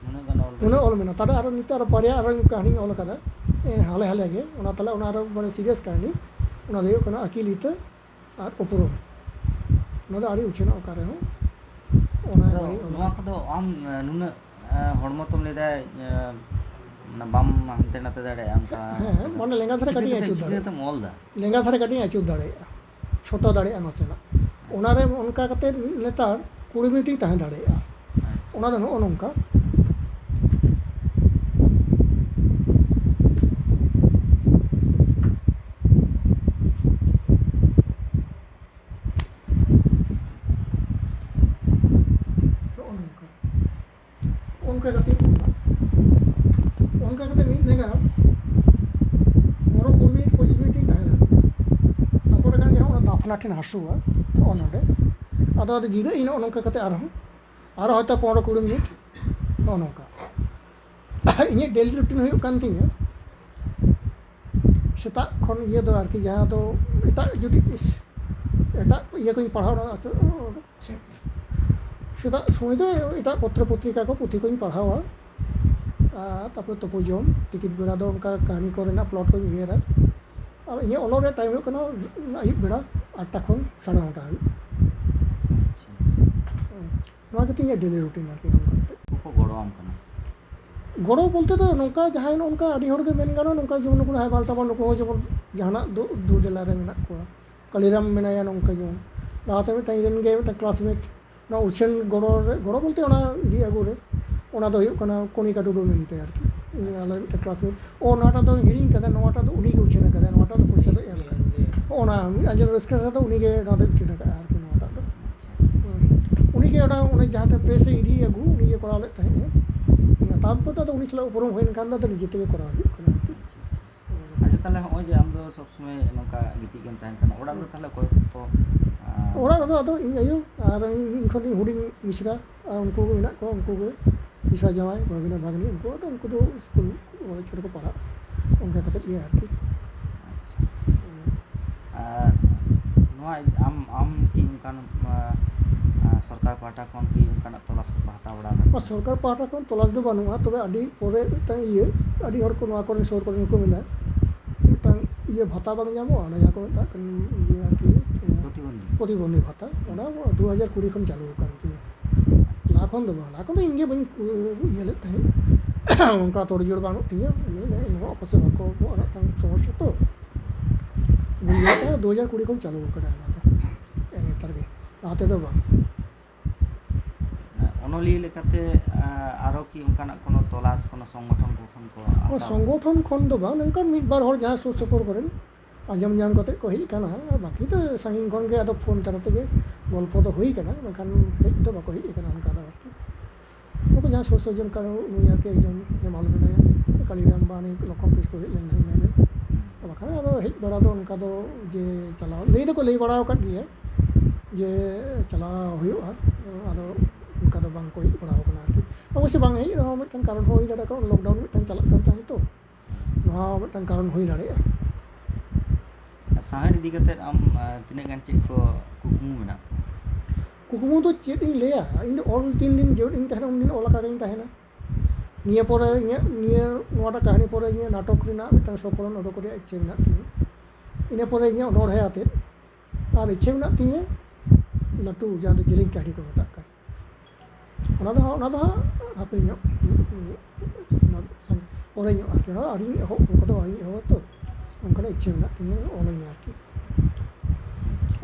ᱩᱱᱟᱹᱜ ᱜᱟᱱ ᱚᱞ ᱩᱱᱟᱹᱜ ᱨᱮ? ᱚᱞ ᱢᱮᱱᱟᱜᱼᱟ᱾ ᱛᱟᱦᱞᱮ ᱟᱨᱚ ᱱᱤᱛᱚᱜ ᱟᱨᱚ ᱵᱟᱨᱭᱟ ᱟᱨᱚ ᱠᱟᱹᱦᱱᱤᱧ ᱚᱞ ᱟᱠᱟᱫᱟ, ᱮ, ᱦᱟᱞᱮ ᱦᱟᱞᱮ ᱜᱮ᱾ ᱚᱱᱟ ᱛᱟᱦᱞᱮ ᱚᱱᱟ ᱟᱨᱚ ᱢᱟᱱᱮ serious ᱠᱟᱹᱦᱱᱤ, ᱚᱱᱟ ᱫᱚ ᱦᱩᱭᱩᱜ ᱠᱟᱱᱟ ᱟᱹᱠᱤᱞ ᱤᱛᱟᱹ ᱟᱨ ᱩᱯᱨᱩᱢ᱾ ᱚᱱᱟ ᱫᱚ ᱟᱹᱣᱨᱤ ᱩᱪᱷᱟᱹᱱᱚᱜ ᱚᱠᱟ ᱨᱮᱦᱚᱸ᱾ ᱚᱱᱟ ᱟᱫᱚ ᱟᱹᱣᱨᱤ ᱚᱞ᱾ ᱱᱚᱣᱟ ᱠᱚᱫᱚ ᱟᱢ, ᱮ, ᱱᱩᱱᱟᱹᱜ, ᱮ, ᱦᱚᱲᱢᱚ ᱛᱚᱢ ᱞᱟᱹᱭ ᱫᱟ, ᱮ, ᱢᱟᱱᱮ ᱵᱟᱢ ᱦᱟᱱᱛᱮ ᱱᱟᱛᱮ ᱫᱟᱲᱮᱭᱟᱜᱼᱟ ᱚᱱᱠᱟ᱾ ᱦᱮᱸ, ᱦᱮᱸ, ᱢᱟᱱᱮ ᱞᱮᱸᱜᱟ ᱫᱷᱟᱨᱮ ᱠᱟᱹᱴᱤᱡ ᱪᱤᱠᱟᱹ ᱟᱹᱪᱩᱨ ᱠᱟᱛᱮ, ᱫᱟᱲᱮᱭᱟᱜᱼᱟ᱾ ᱪᱤᱠᱟᱹ ᱠᱟᱛᱮᱢ ᱚᱞ ᱫᱟ? ᱞᱮᱸᱜᱟ ᱫᱷᱟᱨᱮ ᱠᱟᱹᱴᱤᱡ ᱟᱹᱪᱩᱨ ᱫᱟᱲᱮᱭᱟᱜᱼᱟ, ᱪᱷᱳᱴᱟ ᱫᱟᱲᱮᱭᱟᱜᱼᱟ ᱱᱟᱥᱮᱱᱟᱜ᱾ ᱚᱱᱟᱨᱮ ᱚᱱᱠᱟ ᱠᱟᱛᱮ ᱱᱮᱛᱟᱨ ᱠᱩᱲᱤ ᱢᱤᱱᱤᱴ ᱤᱧ ᱛᱟᱦᱮᱸ ᱫᱟᱲᱮᱭᱟᱜᱼᱟ᱾ ᱚᱱᱟ ᱫᱚ ᱱᱚᱜᱼᱚ ᱱᱚᱝᱠᱟ᱾ ᱚᱱᱟ ᱴᱷᱮᱱ ᱦᱟᱹᱥᱩᱣᱟ, ᱱᱚᱜᱼᱚ ᱱᱚᱰᱮ᱾ ᱟᱫᱚ ᱟᱫᱚ ᱡᱤᱨᱟᱹᱜ ᱤᱧ ᱱᱚᱜᱼᱚ ᱱᱚᱝᱠᱟ ᱠᱟᱛᱮ ᱟᱨᱦᱚᱸ ᱟᱨᱦᱚᱸ ᱦᱚᱭᱛᱳ ᱯᱚᱱᱨᱚ ᱠᱩᱲᱤ ᱢᱤᱱᱤᱴ, ᱱᱚᱜᱼᱚ ᱱᱚᱝᱠᱟ᱾ ᱤᱧᱟᱹᱜ ᱰᱮᱞᱤ ᱨᱩᱴᱤᱱ ᱦᱩᱭᱩᱜ ᱠᱟᱱ ᱛᱤᱧᱟᱹ ᱥᱮᱛᱟᱜ ᱠᱷᱚᱱ ᱤᱭᱟᱹ ᱫᱚ ᱟᱨᱠᱤ, ᱡᱟᱦᱟᱸ ᱫᱚ ᱮᱴᱟᱜ ᱡᱩᱫᱤ ᱮᱴᱟᱜ ᱤᱭᱟᱹ ᱠᱚᱧ ᱯᱟᱲᱦᱟᱣ ᱥᱮᱛᱟᱜ ᱥᱚᱢᱚᱭ ᱫᱚ ᱮᱴᱟᱜ ᱯᱚᱛᱨᱚ ᱯᱚᱛᱨᱤᱠᱟ ᱠᱚ, ᱯᱩᱛᱷᱤ ᱠᱚᱧ ᱯᱟᱲᱦᱟᱣᱟ᱾ ᱟᱨ ᱛᱟᱨᱯᱚᱨᱮ ᱛᱩᱯᱩ ᱡᱚᱢ, ᱛᱤᱠᱤᱱ ᱵᱮᱲᱟ ᱫᱚ ᱚᱱᱠᱟ ᱠᱟᱹᱦᱱᱤ ᱠᱚᱨᱮᱱᱟᱜ ᱯᱞᱚᱴ ᱠᱚᱧ ᱩᱭᱦᱟᱹᱨᱟ᱾ ᱟᱨ ᱤᱧᱟᱹᱜ ᱚᱞᱚᱜ ᱨᱮᱭᱟᱜ ᱴᱟᱭᱤᱢ ᱦᱩᱭᱩᱜ ᱠᱟᱱᱟ ᱟᱹᱭᱩᱵ ᱵᱮᱲᱟ ᱟᱴᱴᱟ ᱠᱷᱚᱱ ᱥᱟᱲᱮ ᱱᱚᱴᱟ ᱦᱟᱹᱵᱤᱡ᱾ ᱟᱪᱪᱷᱟ, ᱟᱪᱪᱷᱟ᱾ ᱦᱩᱸ᱾ ᱱᱚᱣᱟ ᱜᱮᱛᱤᱧ ᱤᱧᱟᱹᱜ ᱰᱮᱞᱤ ᱨᱩᱴᱤᱱ ᱟᱨᱠᱤ, ᱱᱚᱝᱠᱟ ᱠᱟᱛᱮ᱾ ᱩᱱᱠᱩ ᱠᱚ ᱜᱚᱲᱚᱣᱟᱢ ᱠᱟᱱᱟ? ᱜᱚᱲᱚ ᱵᱚᱞᱛᱮ ᱫᱚ ᱱᱚᱝᱠᱟ, ᱡᱟᱦᱟᱸᱭ ᱱᱚᱜᱼᱚ ᱱᱚᱝᱠᱟ ᱟᱹᱰᱤ ᱦᱚᱲ ᱜᱮ ᱢᱮᱱ ᱜᱟᱱᱚᱜᱼᱟ, ᱱᱚᱝᱠᱟ ᱡᱮᱢᱚᱱ ᱱᱩᱠᱩ ᱦᱟᱭ ᱵᱟᱞ ᱛᱟᱵᱚᱱ, ᱱᱩᱠᱩ ᱦᱚᱸ ᱡᱮᱢᱚᱱ ᱡᱟᱦᱟᱱᱟᱜ ᱫᱩ, ᱫᱩ ᱫᱮᱞᱟ ᱨᱮ ᱢᱮᱱᱟᱜ ᱠᱚᱣᱟ᱾ ᱠᱟᱞᱤᱨᱟᱢ ᱢᱮᱱᱟᱭᱟ ᱱᱚᱝᱠᱟ ᱡᱮᱢᱚᱱ, ᱞᱟᱦᱟᱛᱮ ᱢᱤᱫᱴᱟᱝ ᱤᱧ ᱨᱮᱱ ᱜᱮ ᱢᱤᱫᱴᱟᱝ ᱠᱞᱟᱥᱢᱮᱴ, ᱱᱚᱣᱟ ᱩᱪᱷᱟᱹᱱ ᱜᱚᱲᱚ ᱨᱮ, ᱜᱚᱲᱚ ᱵᱚᱞᱛᱮ ᱚᱱᱟ ᱤᱫᱤ ᱟᱹᱜᱩ ᱨᱮ, ᱚᱱᱟ ᱫᱚ ᱦᱩᱭᱩᱜ ᱠᱟᱱᱟ ᱠᱚᱱᱤᱠᱟ ᱴᱩᱰᱩ ᱢᱮᱱᱛᱮ ᱟᱨᱠᱤ, ᱩᱱᱤ ᱟᱞᱮ ᱢᱤᱫᱴᱟᱝ ᱠᱞᱟᱥᱢᱮᱴ᱾ ᱚ, ᱱᱚᱣᱟᱴᱟᱜ ᱫᱚ ᱦᱤᱲᱤᱧ ᱠᱟᱫᱟ, ᱱᱚᱣᱟᱴᱟᱜ ᱫᱚ ᱩᱱᱤ ᱜᱮ ᱩᱪᱷᱟᱹᱱ ᱟᱠᱟᱫᱟᱭ, ᱱᱚᱣᱟᱴᱟᱜ ᱫᱚ ᱯᱚᱭᱥᱟ ᱫᱚ ᱮᱢ ᱟᱠᱟᱫᱟᱭ᱾ ᱚᱱᱟ ᱟᱡ ᱨᱟᱹᱥᱠᱟᱹ ᱥᱟᱛᱮ ᱩᱱᱤ ᱜᱮ ᱱᱚᱣᱟ ᱫᱚᱭ ᱩᱪᱷᱟᱹᱱ ᱟᱠᱟᱫᱟ ᱟᱨᱠᱤ, ᱱᱚᱣᱟᱴᱟᱜ ᱫᱚ᱾ ᱦᱩᱸ᱾ ᱩᱱᱤ ᱜᱮ ᱚᱱᱟ, ᱚᱱᱮ ᱡᱟᱦᱟᱸᱴᱟᱜ ᱯᱨᱮᱥ ᱮ ᱤᱫᱤ ᱟᱹᱜᱩ, ᱩᱱᱤ ᱜᱮ ᱠᱚᱨᱟᱣ ᱞᱮᱫ ᱛᱟᱦᱮᱸᱫ ᱮ᱾ ᱛᱟᱨᱯᱚᱨ ᱫᱚ ᱟᱫᱚ ᱩᱱᱤ ᱥᱟᱞᱟᱜ ᱩᱯᱨᱩᱢ ᱦᱩᱭᱮᱱ ᱠᱷᱟᱱ ᱫᱚ ᱟᱫᱚ ᱱᱤᱡᱮ ᱛᱮᱜᱮ ᱠᱚᱨᱟᱣ ᱦᱩᱭᱩᱜ ᱠᱟᱱᱟ ᱟᱨᱠᱤ᱾ ᱟᱪᱪᱷᱟ, ᱛᱟᱦᱞᱮ ᱦᱚᱸᱜᱼᱚᱭ ᱡᱮ ᱟᱢ ᱫᱚ ᱥᱚᱵ ᱥᱚᱢᱚᱭ ᱱᱚᱝᱠᱟ ᱜᱤᱛᱤᱡ ᱜᱮᱢ ᱛᱟᱦᱮᱱ ᱠᱟᱱᱟ, ᱚᱲᱟᱜ ᱨᱮᱫᱚ ᱛᱟᱦᱞᱮ ᱚᱠᱚᱭ ᱠᱚ, ᱟᱸ, ᱚᱲᱟᱜ ᱨᱮᱫᱚ ᱟᱫᱚ ᱤᱧ ᱟᱭᱳ ᱟᱨ ᱤᱧ, ᱤᱧ ᱠᱷᱚᱱ ᱤᱧ ᱦᱩᱰᱤᱧ ᱢᱤᱥᱨᱟ ᱟᱨ ᱩᱱᱠᱩ ᱜᱮ ᱢᱮᱱᱟᱜ ᱠᱚᱣᱟ, ᱩᱱᱠᱩ ᱜᱮ ᱢᱤᱥᱨᱟ ᱡᱟᱶᱟᱭ, ᱵᱷᱟᱹᱜᱽᱱᱟᱹ, ᱵᱷᱟᱹᱜᱽᱱᱤ, ᱩᱱᱠᱩ ᱫᱚ, ᱩᱱᱠᱩ ᱫᱚ ᱥᱠᱩᱞ ᱠᱚᱞᱮᱡᱽ ᱠᱚᱨᱮ ᱠᱚ ᱯᱟᱲᱦᱟᱜᱼᱟ, ᱚᱱᱠᱟ ᱠᱟᱛᱮᱫ ᱜᱮ ᱟᱨᱠᱤ᱾ ᱟᱨ ᱱᱚᱣᱟ ᱟᱢ, ᱟᱢ ᱠᱤ ᱚᱱᱠᱟᱱ, ᱟᱸ, ᱟᱸ, ᱥᱚᱨᱠᱟᱨ ᱯᱟᱦᱴᱟ ᱠᱷᱚᱱ ᱠᱤ ᱚᱱᱠᱟᱱᱟᱜ ᱛᱚᱞᱟᱥ ᱠᱚ ᱦᱟᱛᱟᱣ ᱵᱟᱲᱟ ᱟᱠᱟᱫ ᱠᱚᱣᱟ? ᱥᱚᱨᱠᱟᱨ ᱯᱟᱦᱴᱟ ᱠᱷᱚᱱ ᱛᱚᱞᱟᱥ ᱫᱚ ᱵᱟᱹᱱᱩᱜᱼᱟ, ᱛᱚᱵᱮ ᱟᱹᱰᱤ ᱯᱚᱨᱮ ᱢᱤᱫᱴᱟᱝ ᱤᱭᱟᱹ, ᱟᱹᱰᱤ ᱦᱚᱲ ᱠᱚ ᱱᱚᱣᱟ ᱠᱚᱨᱮᱱ ᱥᱩᱨ ᱠᱚᱨᱮᱱ ᱠᱚ ᱢᱮᱱᱟ, ᱢᱤᱫᱴᱟᱝ ᱤᱭᱟᱹ ᱵᱷᱟᱛᱟ ᱵᱟᱝ ᱧᱟᱢᱚᱜᱼᱟ, ᱚᱱᱟ ᱡᱟᱦᱟᱸ ᱠᱚ ᱢᱮᱛᱟᱜ ᱠᱟᱱ ᱤᱭᱟᱹ ᱟᱨᱠᱤ, ᱯᱨᱚᱛᱤᱵᱚᱱᱫᱷᱤ᱾ ᱯᱨᱚᱛᱤᱵᱚᱱᱫᱷᱤ ᱵᱷᱟᱛᱟ, ᱚᱱᱟ ᱫᱩ ᱦᱟᱡᱟᱨ ᱠᱩᱲᱤ ᱠᱷᱚᱱ ᱪᱟᱹᱞᱩ ᱟᱠᱟᱱ ᱜᱮᱭᱟ᱾ ᱞᱟᱦᱟ ᱠᱷᱚᱱ ᱫᱚ ᱵᱟᱝ, ᱞᱟᱦᱟ ᱠᱷᱚᱱ ᱫᱚ ᱤᱧ ᱜᱮ ᱵᱟᱹᱧ ᱤᱭᱟᱹ ᱞᱮᱫ ᱛᱟᱦᱮᱸᱫ, ᱚᱱᱠᱟ ᱛᱚᱲᱡᱚᱲ ᱵᱟᱹᱱᱩᱜ ᱛᱤᱧᱟᱹ, ᱤᱧ ᱦᱚᱸ ᱚᱯᱷᱤᱥ ᱨᱮ ᱵᱟᱠᱚ ᱟᱲᱟᱜ ᱛᱟᱦᱮᱸᱫ, ᱥᱚᱢᱚᱥᱥᱟ ᱛᱚ᱾ ᱵᱟᱹᱧ ᱞᱟᱹᱭ ᱛᱟᱦᱮᱸᱫ, ᱫᱩ ᱦᱟᱡᱟᱨ ᱠᱩᱲᱤ ᱠᱷᱚᱱ ᱪᱟᱹᱞᱩ ᱟᱠᱟᱱᱟ ᱚᱱᱟ ᱫᱚ, ᱱᱮᱛᱟᱨ ᱜᱮ, ᱞᱟᱦᱟ ᱛᱮᱫᱚ ᱵᱟᱝ᱾ ᱚᱱᱚᱞᱤᱭᱟᱹ ᱞᱮᱠᱟᱛᱮ, ᱟᱸ, ᱟᱨᱚ ᱠᱤ ᱚᱱᱠᱟᱱᱟᱜ ᱠᱳᱱᱳ ᱛᱚᱞᱟᱥ ᱠᱳᱱᱳ ᱥᱚᱝᱜᱚᱴᱷᱚᱱ ᱠᱚ ᱠᱷᱚᱱ ᱠᱚ ᱚ, ᱦᱟᱛᱟᱣ? ᱥᱚᱝᱜᱚᱴᱷᱚᱱ ᱠᱷᱚᱱ ᱫᱚ ᱵᱟᱝ, ᱱᱚᱝᱠᱟᱱ ᱢᱤᱫ ᱵᱟᱨ ᱦᱚᱲ ᱡᱟᱦᱟᱸ ᱥᱩᱨ ᱥᱩᱯᱩᱨ ᱠᱚᱨᱮᱱ ᱟᱸᱡᱚᱢ ᱧᱟᱢ ᱠᱟᱛᱮ ᱠᱚ ᱦᱮᱡ ᱟᱠᱟᱱᱟ, ᱵᱟᱹᱠᱤ ᱫᱚ ᱥᱟᱺᱜᱤᱧ ᱠᱷᱚᱱ ᱜᱮ ᱟᱫᱚ ᱯᱷᱳᱱ ᱛᱟᱞᱟ ᱛᱮᱜᱮ ᱜᱚᱞᱯᱷᱚ ᱫᱚ ᱦᱩᱭ ᱟᱠᱟᱱᱟ, ᱢᱮᱱᱠᱷᱟᱱ ᱦᱮᱡ ᱫᱚ ᱵᱟᱠᱚ ᱦᱮᱡ ᱟᱠᱟᱱᱟ ᱚᱱᱠᱟ ᱫᱚ ᱟᱨᱠᱤ᱾ ᱱᱩᱠᱩ ᱡᱟᱦᱟᱸᱭ ᱥᱩᱨ ᱥᱩᱨᱡᱚᱱ ᱠᱟᱱᱟ, ᱱᱩᱭ ᱟᱨᱠᱤ ᱮᱠᱡᱚᱱ ᱦᱮᱢᱟᱞ ᱢᱮᱱᱟᱭᱟ, ᱠᱟᱞᱤᱨᱟᱢ ᱵᱟ ᱱᱩᱭ ᱞᱚᱠᱠᱷᱚᱱ ᱠᱤᱥᱠᱩ ᱦᱮᱡ ᱞᱮᱱ ᱛᱟᱦᱮᱸ ᱱᱚᱰᱮ᱾ ᱵᱟᱠᱷᱟᱱ ᱟᱫᱚ ᱦᱮᱡ ᱵᱟᱲᱟ ᱫᱚ ᱚᱱᱠᱟ ᱫᱚ ᱡᱮ ᱪᱟᱞᱟᱣ, ᱞᱟᱹᱭ ᱫᱚᱠᱚ ᱞᱟᱹᱭ ᱵᱟᱲᱟ ᱟᱠᱟᱫ ᱜᱮᱭᱟ ᱡᱮ ᱪᱟᱞᱟᱣ ᱦᱩᱭᱩᱜᱼᱟ, ᱟᱫᱚ ᱚᱱᱠᱟ ᱫᱚ ᱵᱟᱝ ᱠᱚ ᱦᱮᱡ ᱵᱟᱲᱟ ᱟᱠᱟᱱᱟ ᱟᱨᱠᱤ᱾ ᱚᱵᱚᱥᱥᱳᱭ ᱵᱟᱝ ᱦᱮᱡ ᱨᱮᱦᱚᱸ ᱢᱤᱫᱴᱟᱝ ᱠᱟᱨᱚᱱ ᱦᱚᱸ ᱦᱩᱭ ᱫᱟᱲᱮᱭᱟᱜᱼᱟ, ᱠᱟᱨᱚᱱ ᱞᱚᱠᱰᱟᱣᱩᱱ ᱢᱤᱫᱴᱟᱝ ᱪᱟᱞᱟᱜ ᱠᱟᱱ ᱛᱟᱦᱮᱸᱫ ᱛᱚ, ᱱᱚᱣᱟ ᱦᱚᱸ ᱢᱤᱫᱴᱟᱝ ᱠᱟᱨᱚᱱ ᱦᱩᱭ ᱫᱟᱲᱮᱭᱟᱜᱼᱟ᱾ ᱥᱟᱶᱦᱮᱫ ᱤᱫᱤ ᱠᱟᱛᱮᱫ ᱟᱢ ᱛᱤᱱᱟᱹᱜ ᱜᱟᱱ ᱪᱮᱫ ᱠᱚ ᱠᱩᱠᱢᱩ ᱢᱮᱱᱟᱜ ᱛᱟᱢᱟ? ᱠᱩᱠᱢᱩ ᱫᱚ ᱪᱮᱫ ᱤᱧ ᱞᱟᱹᱭᱟ, ᱤᱧ ᱫᱚ ᱚᱞ ᱛᱤᱱ ᱫᱤᱱ ᱡᱤᱣᱮᱫ ᱤᱧ ᱛᱟᱦᱮᱱᱟ ᱩᱱ ᱫᱤᱱ ᱚᱞ ᱟᱠᱟ ᱜᱤᱧ ᱛᱟᱦᱮᱱᱟ᱾ ᱱᱤᱭᱟᱹ ᱯᱚᱨᱮ ᱤᱧᱟᱹᱜ ᱱᱤᱭᱟᱹ ᱱᱚᱣᱟᱴᱟᱜ ᱠᱟᱹᱦᱱᱤ ᱯᱚᱨᱮ ᱤᱧᱟᱹᱜ ᱱᱟᱴᱚᱠ ᱨᱮᱱᱟᱜ ᱢᱤᱫᱴᱟᱝ ᱥᱚᱝᱠᱚᱞᱚᱱ ᱚᱰᱚᱠ ᱨᱮᱭᱟᱜ ᱤᱪᱪᱷᱟᱹ ᱢᱮᱱᱟᱜ ᱛᱤᱧᱟᱹ᱾ ᱤᱱᱟᱹ ᱯᱚᱨᱮ ᱤᱧᱟᱹᱜ ᱚᱱᱚᱬᱦᱮ ᱟᱛᱮᱫ ᱟᱨ ᱤᱪᱪᱷᱟᱹ ᱢᱮᱱᱟᱜ ᱛᱤᱧᱟᱹ ᱞᱟᱹᱴᱩ, ᱡᱟᱦᱟᱸ ᱫᱚ ᱡᱮᱞᱮᱧ ᱠᱟᱹᱦᱱᱤ ᱠᱚ ᱢᱮᱛᱟᱜ ᱠᱟᱱ, ᱚᱱᱟ ᱫᱚ ᱦᱟᱸᱜ, ᱚᱱᱟ ᱫᱚ ᱦᱟᱸᱜ ᱦᱟᱯᱮ ᱧᱚᱜ, ᱚᱱᱟ ᱯᱚᱨᱮ ᱧᱚᱜ ᱟᱨᱠᱤ, ᱚᱱᱟ ᱟᱹᱣᱨᱤᱧ ᱮᱦᱚᱵ, ᱚᱱᱠᱟ ᱫᱚ ᱟᱹᱣᱨᱤᱧ ᱮᱦᱚᱵᱟ ᱛᱚ, ᱚᱱᱠᱟᱱᱟᱜ ᱤᱪᱪᱷᱟᱹ ᱢᱮᱱᱟᱜ ᱛᱤᱧᱟᱹ ᱚᱞᱟᱹᱧ ᱟᱨᱠᱤ᱾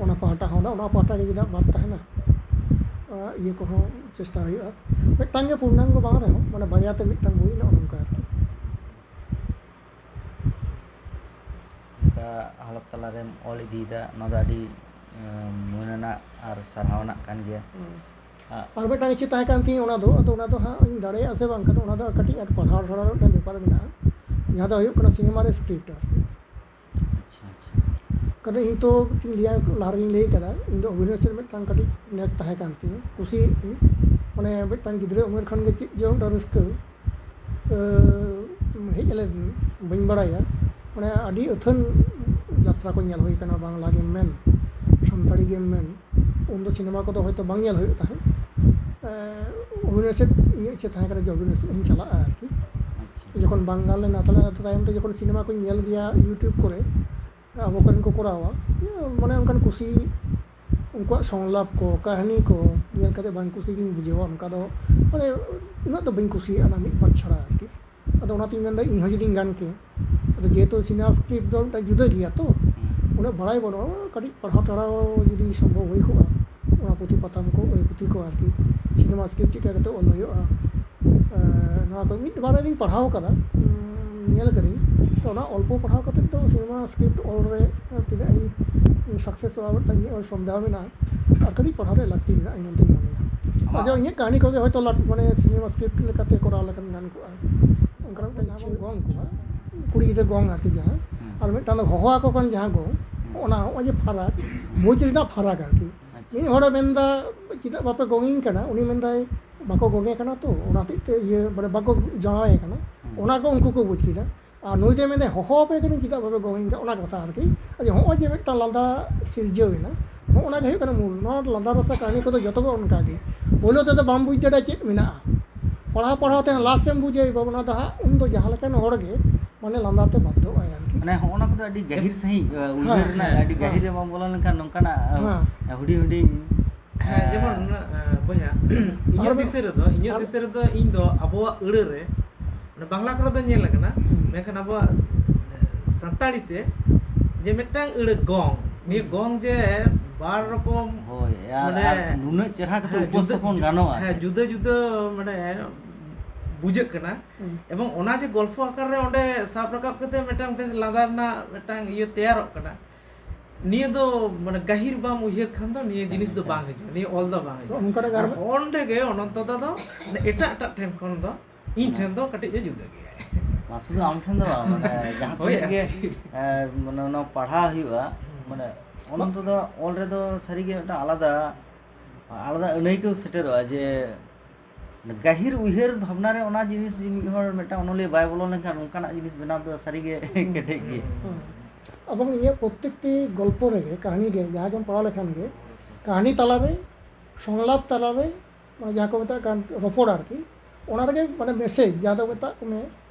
ᱚᱱᱟ ᱯᱟᱦᱴᱟ ᱦᱚᱸ, ᱚᱱᱟ ᱯᱟᱦᱴᱟ ᱜᱮ ᱪᱮᱫᱟᱜ ᱵᱟᱫ ᱛᱟᱦᱮᱱᱟ? ᱤᱭᱟᱹ ᱠᱚᱦᱚᱸ ᱪᱮᱥᱴᱟ ᱦᱩᱭᱩᱜᱼᱟ, ᱢᱤᱫᱴᱟᱝ ᱜᱮ ᱯᱩᱨᱱᱟᱝᱜᱚ ᱵᱟᱝ ᱨᱮᱦᱚᱸ, ᱢᱟᱱᱮ ᱵᱟᱨᱭᱟ ᱛᱮ ᱢᱤᱫᱴᱟᱝ ᱵᱳᱭ, ᱱᱚᱜᱼᱚ ᱱᱚᱝᱠᱟ ᱟᱨᱠᱤ᱾ ᱚᱱᱠᱟ ᱦᱟᱞᱚᱛ ᱛᱟᱞᱟᱨᱮᱢ ᱚᱞ ᱤᱫᱤᱭᱮᱫᱟ, ᱱᱚᱣᱟ ᱫᱚ ᱟᱹᱰᱤ ᱢᱟᱹᱱ ᱟᱱᱟᱜ ᱟᱨ ᱥᱟᱨᱦᱟᱣ ᱟᱱᱟᱜ ᱠᱟᱱ ᱜᱮᱭᱟ᱾ ᱟᱨ ᱢᱤᱫᱴᱟᱝ ᱤᱪᱪᱷᱟᱹ ᱛᱟᱦᱮᱸ ᱠᱟᱱ ᱛᱤᱧᱟᱹ, ᱚᱱᱟ ᱫᱚ, ᱟᱫᱚ ᱚᱱᱟ ᱫᱚ ᱦᱟᱸᱜ ᱤᱧ ᱫᱟᱲᱮᱭᱟᱜᱼᱟ ᱥᱮ ᱵᱟᱝ, ᱠᱟᱨᱚᱱ ᱚᱱᱟ ᱫᱚ ᱠᱟᱹᱴᱤᱡ ᱟᱨ ᱯᱟᱲᱦᱟᱣ ᱴᱟᱲᱦᱟᱣ ᱨᱮᱱᱟᱜ ᱢᱤᱫᱴᱟᱝ ᱵᱮᱯᱟᱨ ᱢᱮᱱᱟᱜᱼᱟ, ᱡᱟᱦᱟᱸ ᱫᱚ ᱦᱩᱭᱩᱜ ᱠᱟᱱᱟ ᱥᱤᱱᱮᱢᱟ ᱨᱮ ᱥᱠᱨᱤᱯᱴ ᱟᱨᱠᱤ᱾ ᱟᱪᱪᱷᱟ, ᱟᱪᱪᱷᱟ᱾ ᱠᱟᱨᱚᱱ ᱤᱧ ᱛᱚ ᱞᱟᱹᱭᱟ, ᱞᱟᱦᱟ ᱨᱮᱜᱮᱧ ᱞᱟᱹᱭ ᱠᱟᱫᱟ, ᱤᱧ ᱫᱚ ᱚᱵᱷᱤᱱᱚᱭ ᱥᱮᱫ ᱢᱤᱫᱴᱟᱝ ᱠᱟᱹᱴᱤᱡ ᱱᱮᱠ ᱛᱟᱦᱮᱸ ᱠᱟᱱ ᱛᱤᱧᱟᱹ, ᱠᱩᱥᱤᱭᱟᱜ ᱟᱹᱧ᱾ ᱢᱟᱱᱮ ᱢᱤᱫᱴᱟᱝ ᱜᱤᱫᱽᱨᱟᱹ ᱩᱢᱮᱨ ᱠᱷᱚᱱ ᱜᱮ ᱪᱮᱫ ᱡᱮ ᱢᱤᱫᱴᱟᱝ ᱨᱟᱹᱥᱠᱟᱹ ᱦᱮᱡ ᱞᱮᱱ, ᱵᱟᱹᱧ ᱵᱟᱲᱟᱭᱟ᱾ ᱢᱟᱱᱮ ᱟᱹᱰᱤ ᱟᱹᱛᱷᱟᱹᱱ ᱡᱟᱛᱨᱟ ᱠᱚ ᱧᱮᱞ ᱦᱩᱭ ᱠᱟᱱᱟ, ᱵᱟᱝᱞᱟ ᱜᱮᱢ ᱢᱮᱱ, ᱥᱟᱱᱛᱟᱲᱤ ᱜᱮᱢ ᱢᱮᱱ, ᱩᱱᱫᱚ ᱥᱤᱱᱮᱢᱟ ᱠᱚᱫᱚ ᱦᱚᱭᱛᱳ ᱵᱟᱝ ᱧᱮᱞ ᱦᱩᱭᱩᱜ ᱛᱟᱦᱮᱸᱫ᱾ ᱚᱵᱷᱤᱱᱚᱭ ᱥᱮᱫ ᱤᱧᱟᱹᱜ ᱤᱪᱪᱷᱟᱹ ᱛᱟᱦᱮᱸ ᱠᱟᱱᱟ ᱡᱮ ᱚᱵᱷᱤᱱᱚᱭ ᱥᱮᱫ ᱤᱧ ᱪᱟᱞᱟᱜᱼᱟ ᱟᱨᱠᱤ᱾ ᱡᱚᱠᱷᱚᱱ ᱵᱟᱝ ᱜᱟᱱ ᱞᱮᱱᱟ, ᱛᱟᱦᱞᱮ ᱟᱫᱚ ᱛᱟᱭᱚᱢ ᱛᱮ ᱡᱚᱠᱷᱚᱱ ᱥᱤᱱᱮᱢᱟ ᱠᱚᱧ ᱧᱮᱞ ᱜᱮᱭᱟ YouTube ᱠᱚᱨᱮ, ᱟᱵᱚ ᱠᱚᱨᱮᱱ ᱠᱚ ᱠᱚᱨᱟᱣᱟ, ᱢᱟᱱᱮ ᱚᱱᱠᱟᱱ ᱠᱩᱥᱤ, ᱩᱱᱠᱩᱣᱟᱜ ᱥᱚᱝᱞᱟᱯ ᱠᱚ, ᱠᱟᱹᱦᱱᱤ ᱠᱚ ᱧᱮᱞ ᱠᱟᱛᱮ ᱵᱟᱝ ᱠᱩᱥᱤ ᱜᱤᱧ ᱵᱩᱡᱷᱟᱹᱣᱟ᱾ ᱚᱱᱠᱟ ᱫᱚ ᱢᱟᱱᱮ ᱩᱱᱟᱹᱜ ᱫᱚ ᱵᱟᱹᱧ ᱠᱩᱥᱤᱭᱟᱜᱼᱟ ᱚᱱᱟ ᱢᱤᱫ ᱵᱟᱨ ᱪᱷᱟᱲᱟ ᱟᱨᱠᱤ᱾ ᱟᱫᱚ ᱚᱱᱟᱛᱤᱧ ᱢᱮᱱᱫᱟ ᱤᱧ ᱦᱚᱸ ᱡᱩᱫᱤᱧ ᱜᱟᱱ ᱠᱮᱭᱟ᱾ ᱟᱫᱚ ᱡᱮᱦᱮᱛᱩ ᱥᱤᱱᱮᱢᱟ ᱥᱠᱨᱤᱯᱴ ᱫᱚ ᱢᱤᱫᱴᱟᱝ ᱡᱩᱫᱟᱹ ᱜᱮᱭᱟ ᱛᱚ, ᱩᱱᱟᱹᱜ ᱵᱟᱲᱟᱭ ᱵᱟᱹᱱᱩᱜᱼᱟ, ᱠᱟᱹᱴᱤᱡ ᱯᱟᱲᱦᱟᱣ ᱴᱟᱲᱦᱟᱣ ᱡᱩᱫᱤ ᱥᱚᱢᱵᱷᱚᱵ ᱦᱩᱭ ᱠᱚᱜᱼᱟ, ᱚᱱᱟ ᱯᱩᱛᱷᱤ ᱯᱟᱛᱷᱟᱢ ᱠᱚ, ᱳᱭ ᱯᱩᱛᱷᱤ ᱠᱚ ᱟᱨᱠᱤ, ᱥᱤᱱᱮᱢᱟ ᱥᱠᱨᱤᱯᱴ ᱪᱮᱫ ᱞᱮᱠᱟ ᱠᱟᱛᱮ ᱚᱞ ᱦᱩᱭᱩᱜᱼᱟ, ᱮᱸ, ᱱᱚᱣᱟ ᱠᱚ ᱢᱤᱫ ᱵᱟᱨ ᱨᱤᱧ ᱯᱟᱲᱦᱟᱣ ᱠᱟᱫᱟ, ᱩᱸ, ᱧᱮᱞ ᱠᱟᱹᱫᱟᱹᱧ᱾ ᱛᱚ ᱚᱱᱟ ᱚᱞᱯᱚ ᱯᱟᱲᱦᱟᱣ ᱠᱟᱛᱮ ᱫᱚ ᱥᱤᱱᱮᱢᱟ ᱥᱠᱨᱤᱯᱴ ᱚᱞ ᱨᱮ ᱛᱤᱱᱟᱹᱜ ᱤᱧ ᱥᱟᱠᱥᱮᱥᱚᱜᱼᱟ, ᱢᱤᱫᱴᱟᱝ ᱤᱧᱟᱹᱜ ᱥᱚᱱᱫᱮᱦᱚ ᱢᱮᱱᱟᱜᱼᱟ᱾ ᱟᱨ ᱠᱟᱹᱴᱤᱡ ᱯᱟᱲᱦᱟᱣ ᱨᱮ ᱞᱟᱹᱠᱛᱤ ᱢᱮᱱᱟᱜᱼᱟ ᱤᱧ ᱢᱮᱱᱛᱮᱧ ᱢᱚᱱᱮᱭᱟ᱾ ᱟᱢᱟᱜ ᱟᱫᱚ ᱤᱧᱟᱹᱜ ᱠᱟᱹᱦᱱᱤ ᱠᱚᱜᱮ ᱦᱚᱭᱛᱳ ᱞᱟᱴ-, ᱢᱟᱱᱮ ᱥᱤᱱᱮᱢᱟ ᱥᱠᱨᱤᱯᱴ ᱞᱮᱠᱟᱛᱮ ᱠᱚᱨᱟᱣ ᱞᱮᱠᱷᱟᱱ ᱜᱟᱱ ᱠᱚᱜᱼᱟ᱾ ᱚᱱᱠᱟᱱᱟᱜ ᱢᱤᱫᱴᱟᱝ ᱡᱟᱦᱟᱸ ᱵᱚᱱ ᱜᱚᱝ ᱠᱚᱣᱟ, ᱠᱩᱲᱤ ᱜᱤᱫᱽᱨᱟᱹ ᱜᱚᱝ ᱟᱨᱠᱤ, ᱡᱟᱦᱟᱸ ᱟᱨ ᱢᱤᱫᱴᱟᱝ ᱫᱚ ᱦᱚᱦᱚ ᱟᱠᱚ ᱠᱟᱱ ᱡᱟᱦᱟᱸ ᱜᱚᱝ, ᱚᱱᱟ ᱦᱚᱸᱜᱼᱚᱭ ᱡᱮ ᱯᱷᱟᱨᱟᱠ, ᱵᱩᱡᱽ ᱨᱮᱱᱟᱜ ᱯᱷᱟᱨᱟᱠ ᱟᱨᱠᱤ᱾ ᱟᱪᱪᱷᱟ᱾ ᱢᱤᱫ ᱦᱚᱲᱮ ᱢᱮᱱᱫᱟ, "ᱪᱮᱫᱟᱜ ᱵᱟᱯᱮ ᱜᱚᱝᱤᱧ ᱠᱟᱱᱟ?" ᱩᱱᱤ ᱢᱮᱱᱫᱟᱭ, "ᱵᱟᱠᱚ ᱜᱚᱝᱮ ᱠᱟᱱᱟ ᱛᱚ, ᱚᱱᱟ ᱦᱚᱛᱮᱡ ᱛᱮ ᱤᱭᱟᱹ ᱢᱟᱱᱮ ᱵᱟᱠᱚ ᱡᱟᱶᱟᱭᱮ ᱠᱟᱱᱟ", ᱦᱩᱸ᱾ ᱚᱱᱟ ᱠᱚ ᱩᱱᱠᱩ ᱠᱚ ᱵᱩᱡᱽ ᱠᱮᱫᱟ᱾ ᱟᱨ ᱱᱩᱭ ᱫᱚᱭ ᱢᱮᱱᱫᱟ, "ᱦᱚᱦᱚ ᱟᱯᱮ ᱠᱟᱹᱱᱟᱹᱧ, ᱪᱮᱫᱟᱜ ᱵᱟᱯᱮ ᱜᱚᱝᱤᱧ ᱠᱟᱱᱟ?" ᱚᱱᱟ ᱠᱟᱛᱷᱟ ᱟᱨᱠᱤ᱾ ᱟᱫᱚ ᱦᱚᱸᱜᱼᱚᱭ ᱡᱮ ᱢᱤᱫᱴᱟᱝ ᱞᱟᱸᱫᱟ ᱥᱤᱨᱡᱟᱹᱣ ᱮᱱᱟ, ᱱᱚᱜᱼᱚ ᱱᱟ ᱜᱮ ᱦᱩᱭᱩᱜ ᱠᱟᱱᱟ ᱢᱩᱞ᱾ ᱱᱚᱣᱟ ᱞᱟᱸᱫᱟ ᱨᱟᱥᱟ ᱠᱟᱹᱦᱱᱤ ᱠᱚᱫᱚ ᱡᱚᱛᱚ ᱜᱮ ᱚᱱᱠᱟ ᱜᱮ᱾ ᱯᱳᱭᱞᱳ ᱛᱮᱫᱚ ᱵᱟᱢ ᱵᱩᱡᱽ ᱫᱟᱲᱮᱭᱟᱜᱼᱟ ᱪᱮᱫ ᱢᱮᱱᱟᱜᱼᱟ, ᱯᱟᱲᱦᱟᱣ ᱯᱟᱲᱦᱟᱣ ᱛᱮ ᱞᱟᱥᱴ ᱮᱢ ᱵᱩᱡᱟ, ᱮ ᱵᱟᱵᱟ, ᱚᱱᱟ ᱫᱚ ᱦᱟᱸᱜ ᱩᱱ ᱫᱚ ᱡᱟᱦᱟᱸ ᱞᱮᱠᱟᱱ ᱦᱚᱲ ᱜᱮ ᱢᱟᱱᱮ ᱞᱟᱸᱫᱟ ᱛᱮ ᱵᱟᱫᱽᱫᱷᱚᱜ ᱟᱭ ᱟᱨᱠᱤ᱾ ᱢᱟᱱᱮ ᱦᱚᱸᱜᱼᱚ ᱱᱟ ᱠᱚᱫᱚ ᱟᱹᱰᱤ ᱜᱟᱹᱦᱤᱨ ᱥᱟᱺᱦᱤᱡ, ᱟᱹ, ᱩᱭᱦᱟᱹᱨ ᱦᱮᱸ, ᱨᱮᱱᱟᱜ, ᱦᱮᱸ, ᱟᱹᱰᱤ ᱦᱮᱸ᱾ ᱜᱟᱹᱦᱤᱨ ᱨᱮ ᱵᱟᱢ ᱵᱚᱞᱚ ᱞᱮᱱᱠᱷᱟᱱ ᱱᱚᱝᱠᱟᱱᱟᱜ, ᱟᱹ, ᱦᱮᱸ᱾ ᱦᱩᱰᱤᱧ ᱦᱩᱰᱤᱧ, ᱦᱮᱸ, ᱟᱹ, ᱡᱮᱢᱚᱱ, ᱟᱹ, ᱵᱚᱭᱦᱟ, ᱤᱧᱟᱹᱜ ᱟᱨ ᱫᱤᱥᱟᱹ ᱨᱮᱫᱚ, ᱤᱧᱟᱹᱜ ᱟᱨ ᱫᱤᱥᱟᱹ ᱨᱮᱫᱚ ᱤᱧ ᱫᱚ ᱟᱵᱚᱣᱟᱜ ᱟᱹᱲᱟᱹ ᱨᱮ, ᱢᱟᱱᱮ ᱵᱟᱝᱞᱟ ᱠᱚᱨᱮ ᱫᱚ ᱧᱮᱞ ᱟᱠᱟᱱᱟ, ᱦᱩᱸ᱾ ᱢᱮᱱᱠᱷᱟᱱ ᱟᱵᱚᱣᱟᱜ, ᱮ, ᱥᱟᱱᱛᱟᱲᱤ ᱛᱮ ᱡᱮ ᱢᱤᱫᱴᱟᱝ ᱟᱹᱲᱟᱹ ᱜᱚᱝ, ᱱᱤᱭᱟᱹ ᱦᱩᱸ᱾ ᱜᱚᱝ ᱡᱮ ᱵᱟᱨ ᱨᱚᱠᱚᱢ, ᱦᱳᱭ, ᱟᱨ, ᱢᱟᱱᱮ, ᱟᱨ ᱱᱩᱱᱟᱹᱜ ᱪᱮᱨᱦᱟ ᱠᱟᱛᱮ ᱦᱮᱸ, ᱩᱯᱚᱥᱛᱷᱟᱯᱚᱱ ᱡᱩᱫᱟᱹ, ᱜᱟᱱᱚᱜᱼᱟ, ᱦᱮᱸ, ᱪᱮᱫ? ᱡᱩᱫᱟᱹ ᱡᱩᱫᱟᱹ, ᱢᱟᱱᱮ, ᱵᱩᱡᱷᱟᱹᱜ ᱠᱟᱱᱟ᱾ ᱦᱩᱸ᱾ ᱮᱵᱚᱝ ᱚᱱᱟ ᱡᱮ ᱜᱚᱞᱯᱷᱚ ᱟᱠᱟᱨ ᱨᱮ ᱚᱸᱰᱮ ᱥᱟᱵ ᱨᱟᱠᱟᱵ ᱠᱟᱛᱮ ᱢᱤᱫᱴᱟᱝ ᱵᱮᱥ ᱞᱟᱸᱫᱟ ᱨᱮᱱᱟᱜ ᱢᱤᱫᱴᱟᱝ ᱤᱭᱟᱹ ᱛᱮᱭᱟᱨᱚᱜ ᱠᱟᱱᱟ, ᱱᱤᱭᱟᱹ ᱫᱚ, ᱢᱟᱱᱮ, ᱜᱟᱹᱦᱤᱨ ᱵᱟᱢ ᱩᱭᱦᱟᱹᱨ ᱠᱷᱟᱱ ᱫᱚ ᱱᱤᱭᱟᱹ ᱡᱤᱱᱤᱥ ᱫᱚ ᱦᱮᱸ᱾ ᱵᱟᱝ ᱦᱤᱡᱩᱜᱼᱟ, ᱱᱤᱭᱟᱹ ᱚᱞ ᱫᱚ ᱵᱟᱝ ᱦᱤᱡᱩᱜᱼᱟ᱾ ᱚᱱᱠᱟᱱᱟᱜ ᱟᱨ ᱟᱨ ᱚᱸᱰᱮ ᱜᱮ ᱚᱱᱚᱱᱛᱚ ᱫᱟ ᱫᱚ ᱮᱴᱟᱜ ᱮᱴᱟᱜ ᱴᱷᱮᱱ ᱠᱷᱚᱱ ᱫᱚ ᱤᱧ ᱦᱮᱸ᱾ ᱴᱷᱮᱱ ᱫᱚ ᱠᱟᱹᱴᱤᱡ ᱮ ᱡᱩᱫᱟᱹ ᱜᱮᱭᱟ᱾ ᱢᱟ ᱥᱩᱫᱷᱩ ᱟᱢ ᱴᱷᱮᱱ ᱫᱚ ᱵᱟᱝ, ᱢᱟᱱᱮ, ᱡᱟᱦᱟᱸ ᱦᱳᱭ, ᱛᱤᱱᱟᱹᱜ ᱜᱮ, ᱟᱨᱠᱤ᱾ ᱮ, ᱢᱟᱱᱮ, ᱚᱱᱟ ᱯᱟᱲᱦᱟᱣ ᱦᱩᱭᱩᱜᱼᱟ, ᱦᱩᱸ᱾ ᱢᱟᱱᱮ, ᱚᱱᱚᱱᱛᱚ ᱫᱟ ᱚᱞ ᱨᱮᱫᱚ ᱥᱟᱹᱨᱤᱜᱮ ᱢᱤᱫᱴᱟᱝ ᱟᱞᱟᱫᱟ, ᱟᱞᱟᱫᱟ ᱟᱹᱱᱟᱹᱭᱠᱟᱹᱣ ᱥᱮᱴᱮᱨᱚᱜᱼᱟ ᱡᱮ ᱜᱟᱹᱦᱤᱨ ᱩᱭᱦᱟᱹᱨ ᱵᱷᱟᱵᱽᱱᱟ ᱨᱮ ᱚᱱᱟ ᱡᱤᱱᱤᱥ ᱡᱮ ᱢᱤᱫ ᱦᱚᱲ ᱢᱤᱫᱴᱟᱝ ᱚᱱᱚᱞᱤᱭᱟᱹ ᱵᱟᱭ ᱵᱚᱞᱚ ᱞᱮᱱᱠᱷᱟᱱ ᱚᱱᱠᱟᱱᱟᱜ ᱡᱤᱱᱤᱥ ᱵᱮᱱᱟᱣ ᱫᱚ ᱥᱟᱹᱨᱤᱜᱮ ᱦᱩᱸ᱾ ᱠᱮᱴᱮᱡ ᱜᱮᱭᱟ᱾ ᱦᱩᱸ᱾ ᱮᱵᱚᱝ ᱤᱧᱟᱹᱜ ᱯᱨᱚᱛᱛᱮᱠᱴᱤ ᱜᱚᱞᱯᱚ ᱨᱮᱜᱮ, ᱠᱟᱹᱦᱱᱤ ᱜᱮ, ᱡᱟᱦᱟᱸ ᱜᱮᱢ ᱯᱟᱲᱦᱟᱣ ᱞᱮᱠᱷᱟᱱ ᱜᱮ, ᱠᱟᱹᱦᱱᱤ ᱛᱟᱞᱟᱨᱮ, ᱥᱚᱝᱞᱟᱯ ᱛᱟᱞᱟᱨᱮ, ᱢᱟᱱᱮ ᱡᱟᱦᱟᱸ ᱠᱚ ᱢᱮᱛᱟᱜ ᱠᱟᱱ ᱨᱚᱯᱚᱲ ᱟᱨᱠᱤ, ᱚᱱᱟ ᱨᱮᱜᱮ ᱢᱟᱱᱮ ᱢᱮᱥᱮᱡᱽ, ᱡᱟᱦᱟᱸ ᱫᱚ ᱢᱮᱛᱟᱜ ᱠᱚ ᱢᱮ,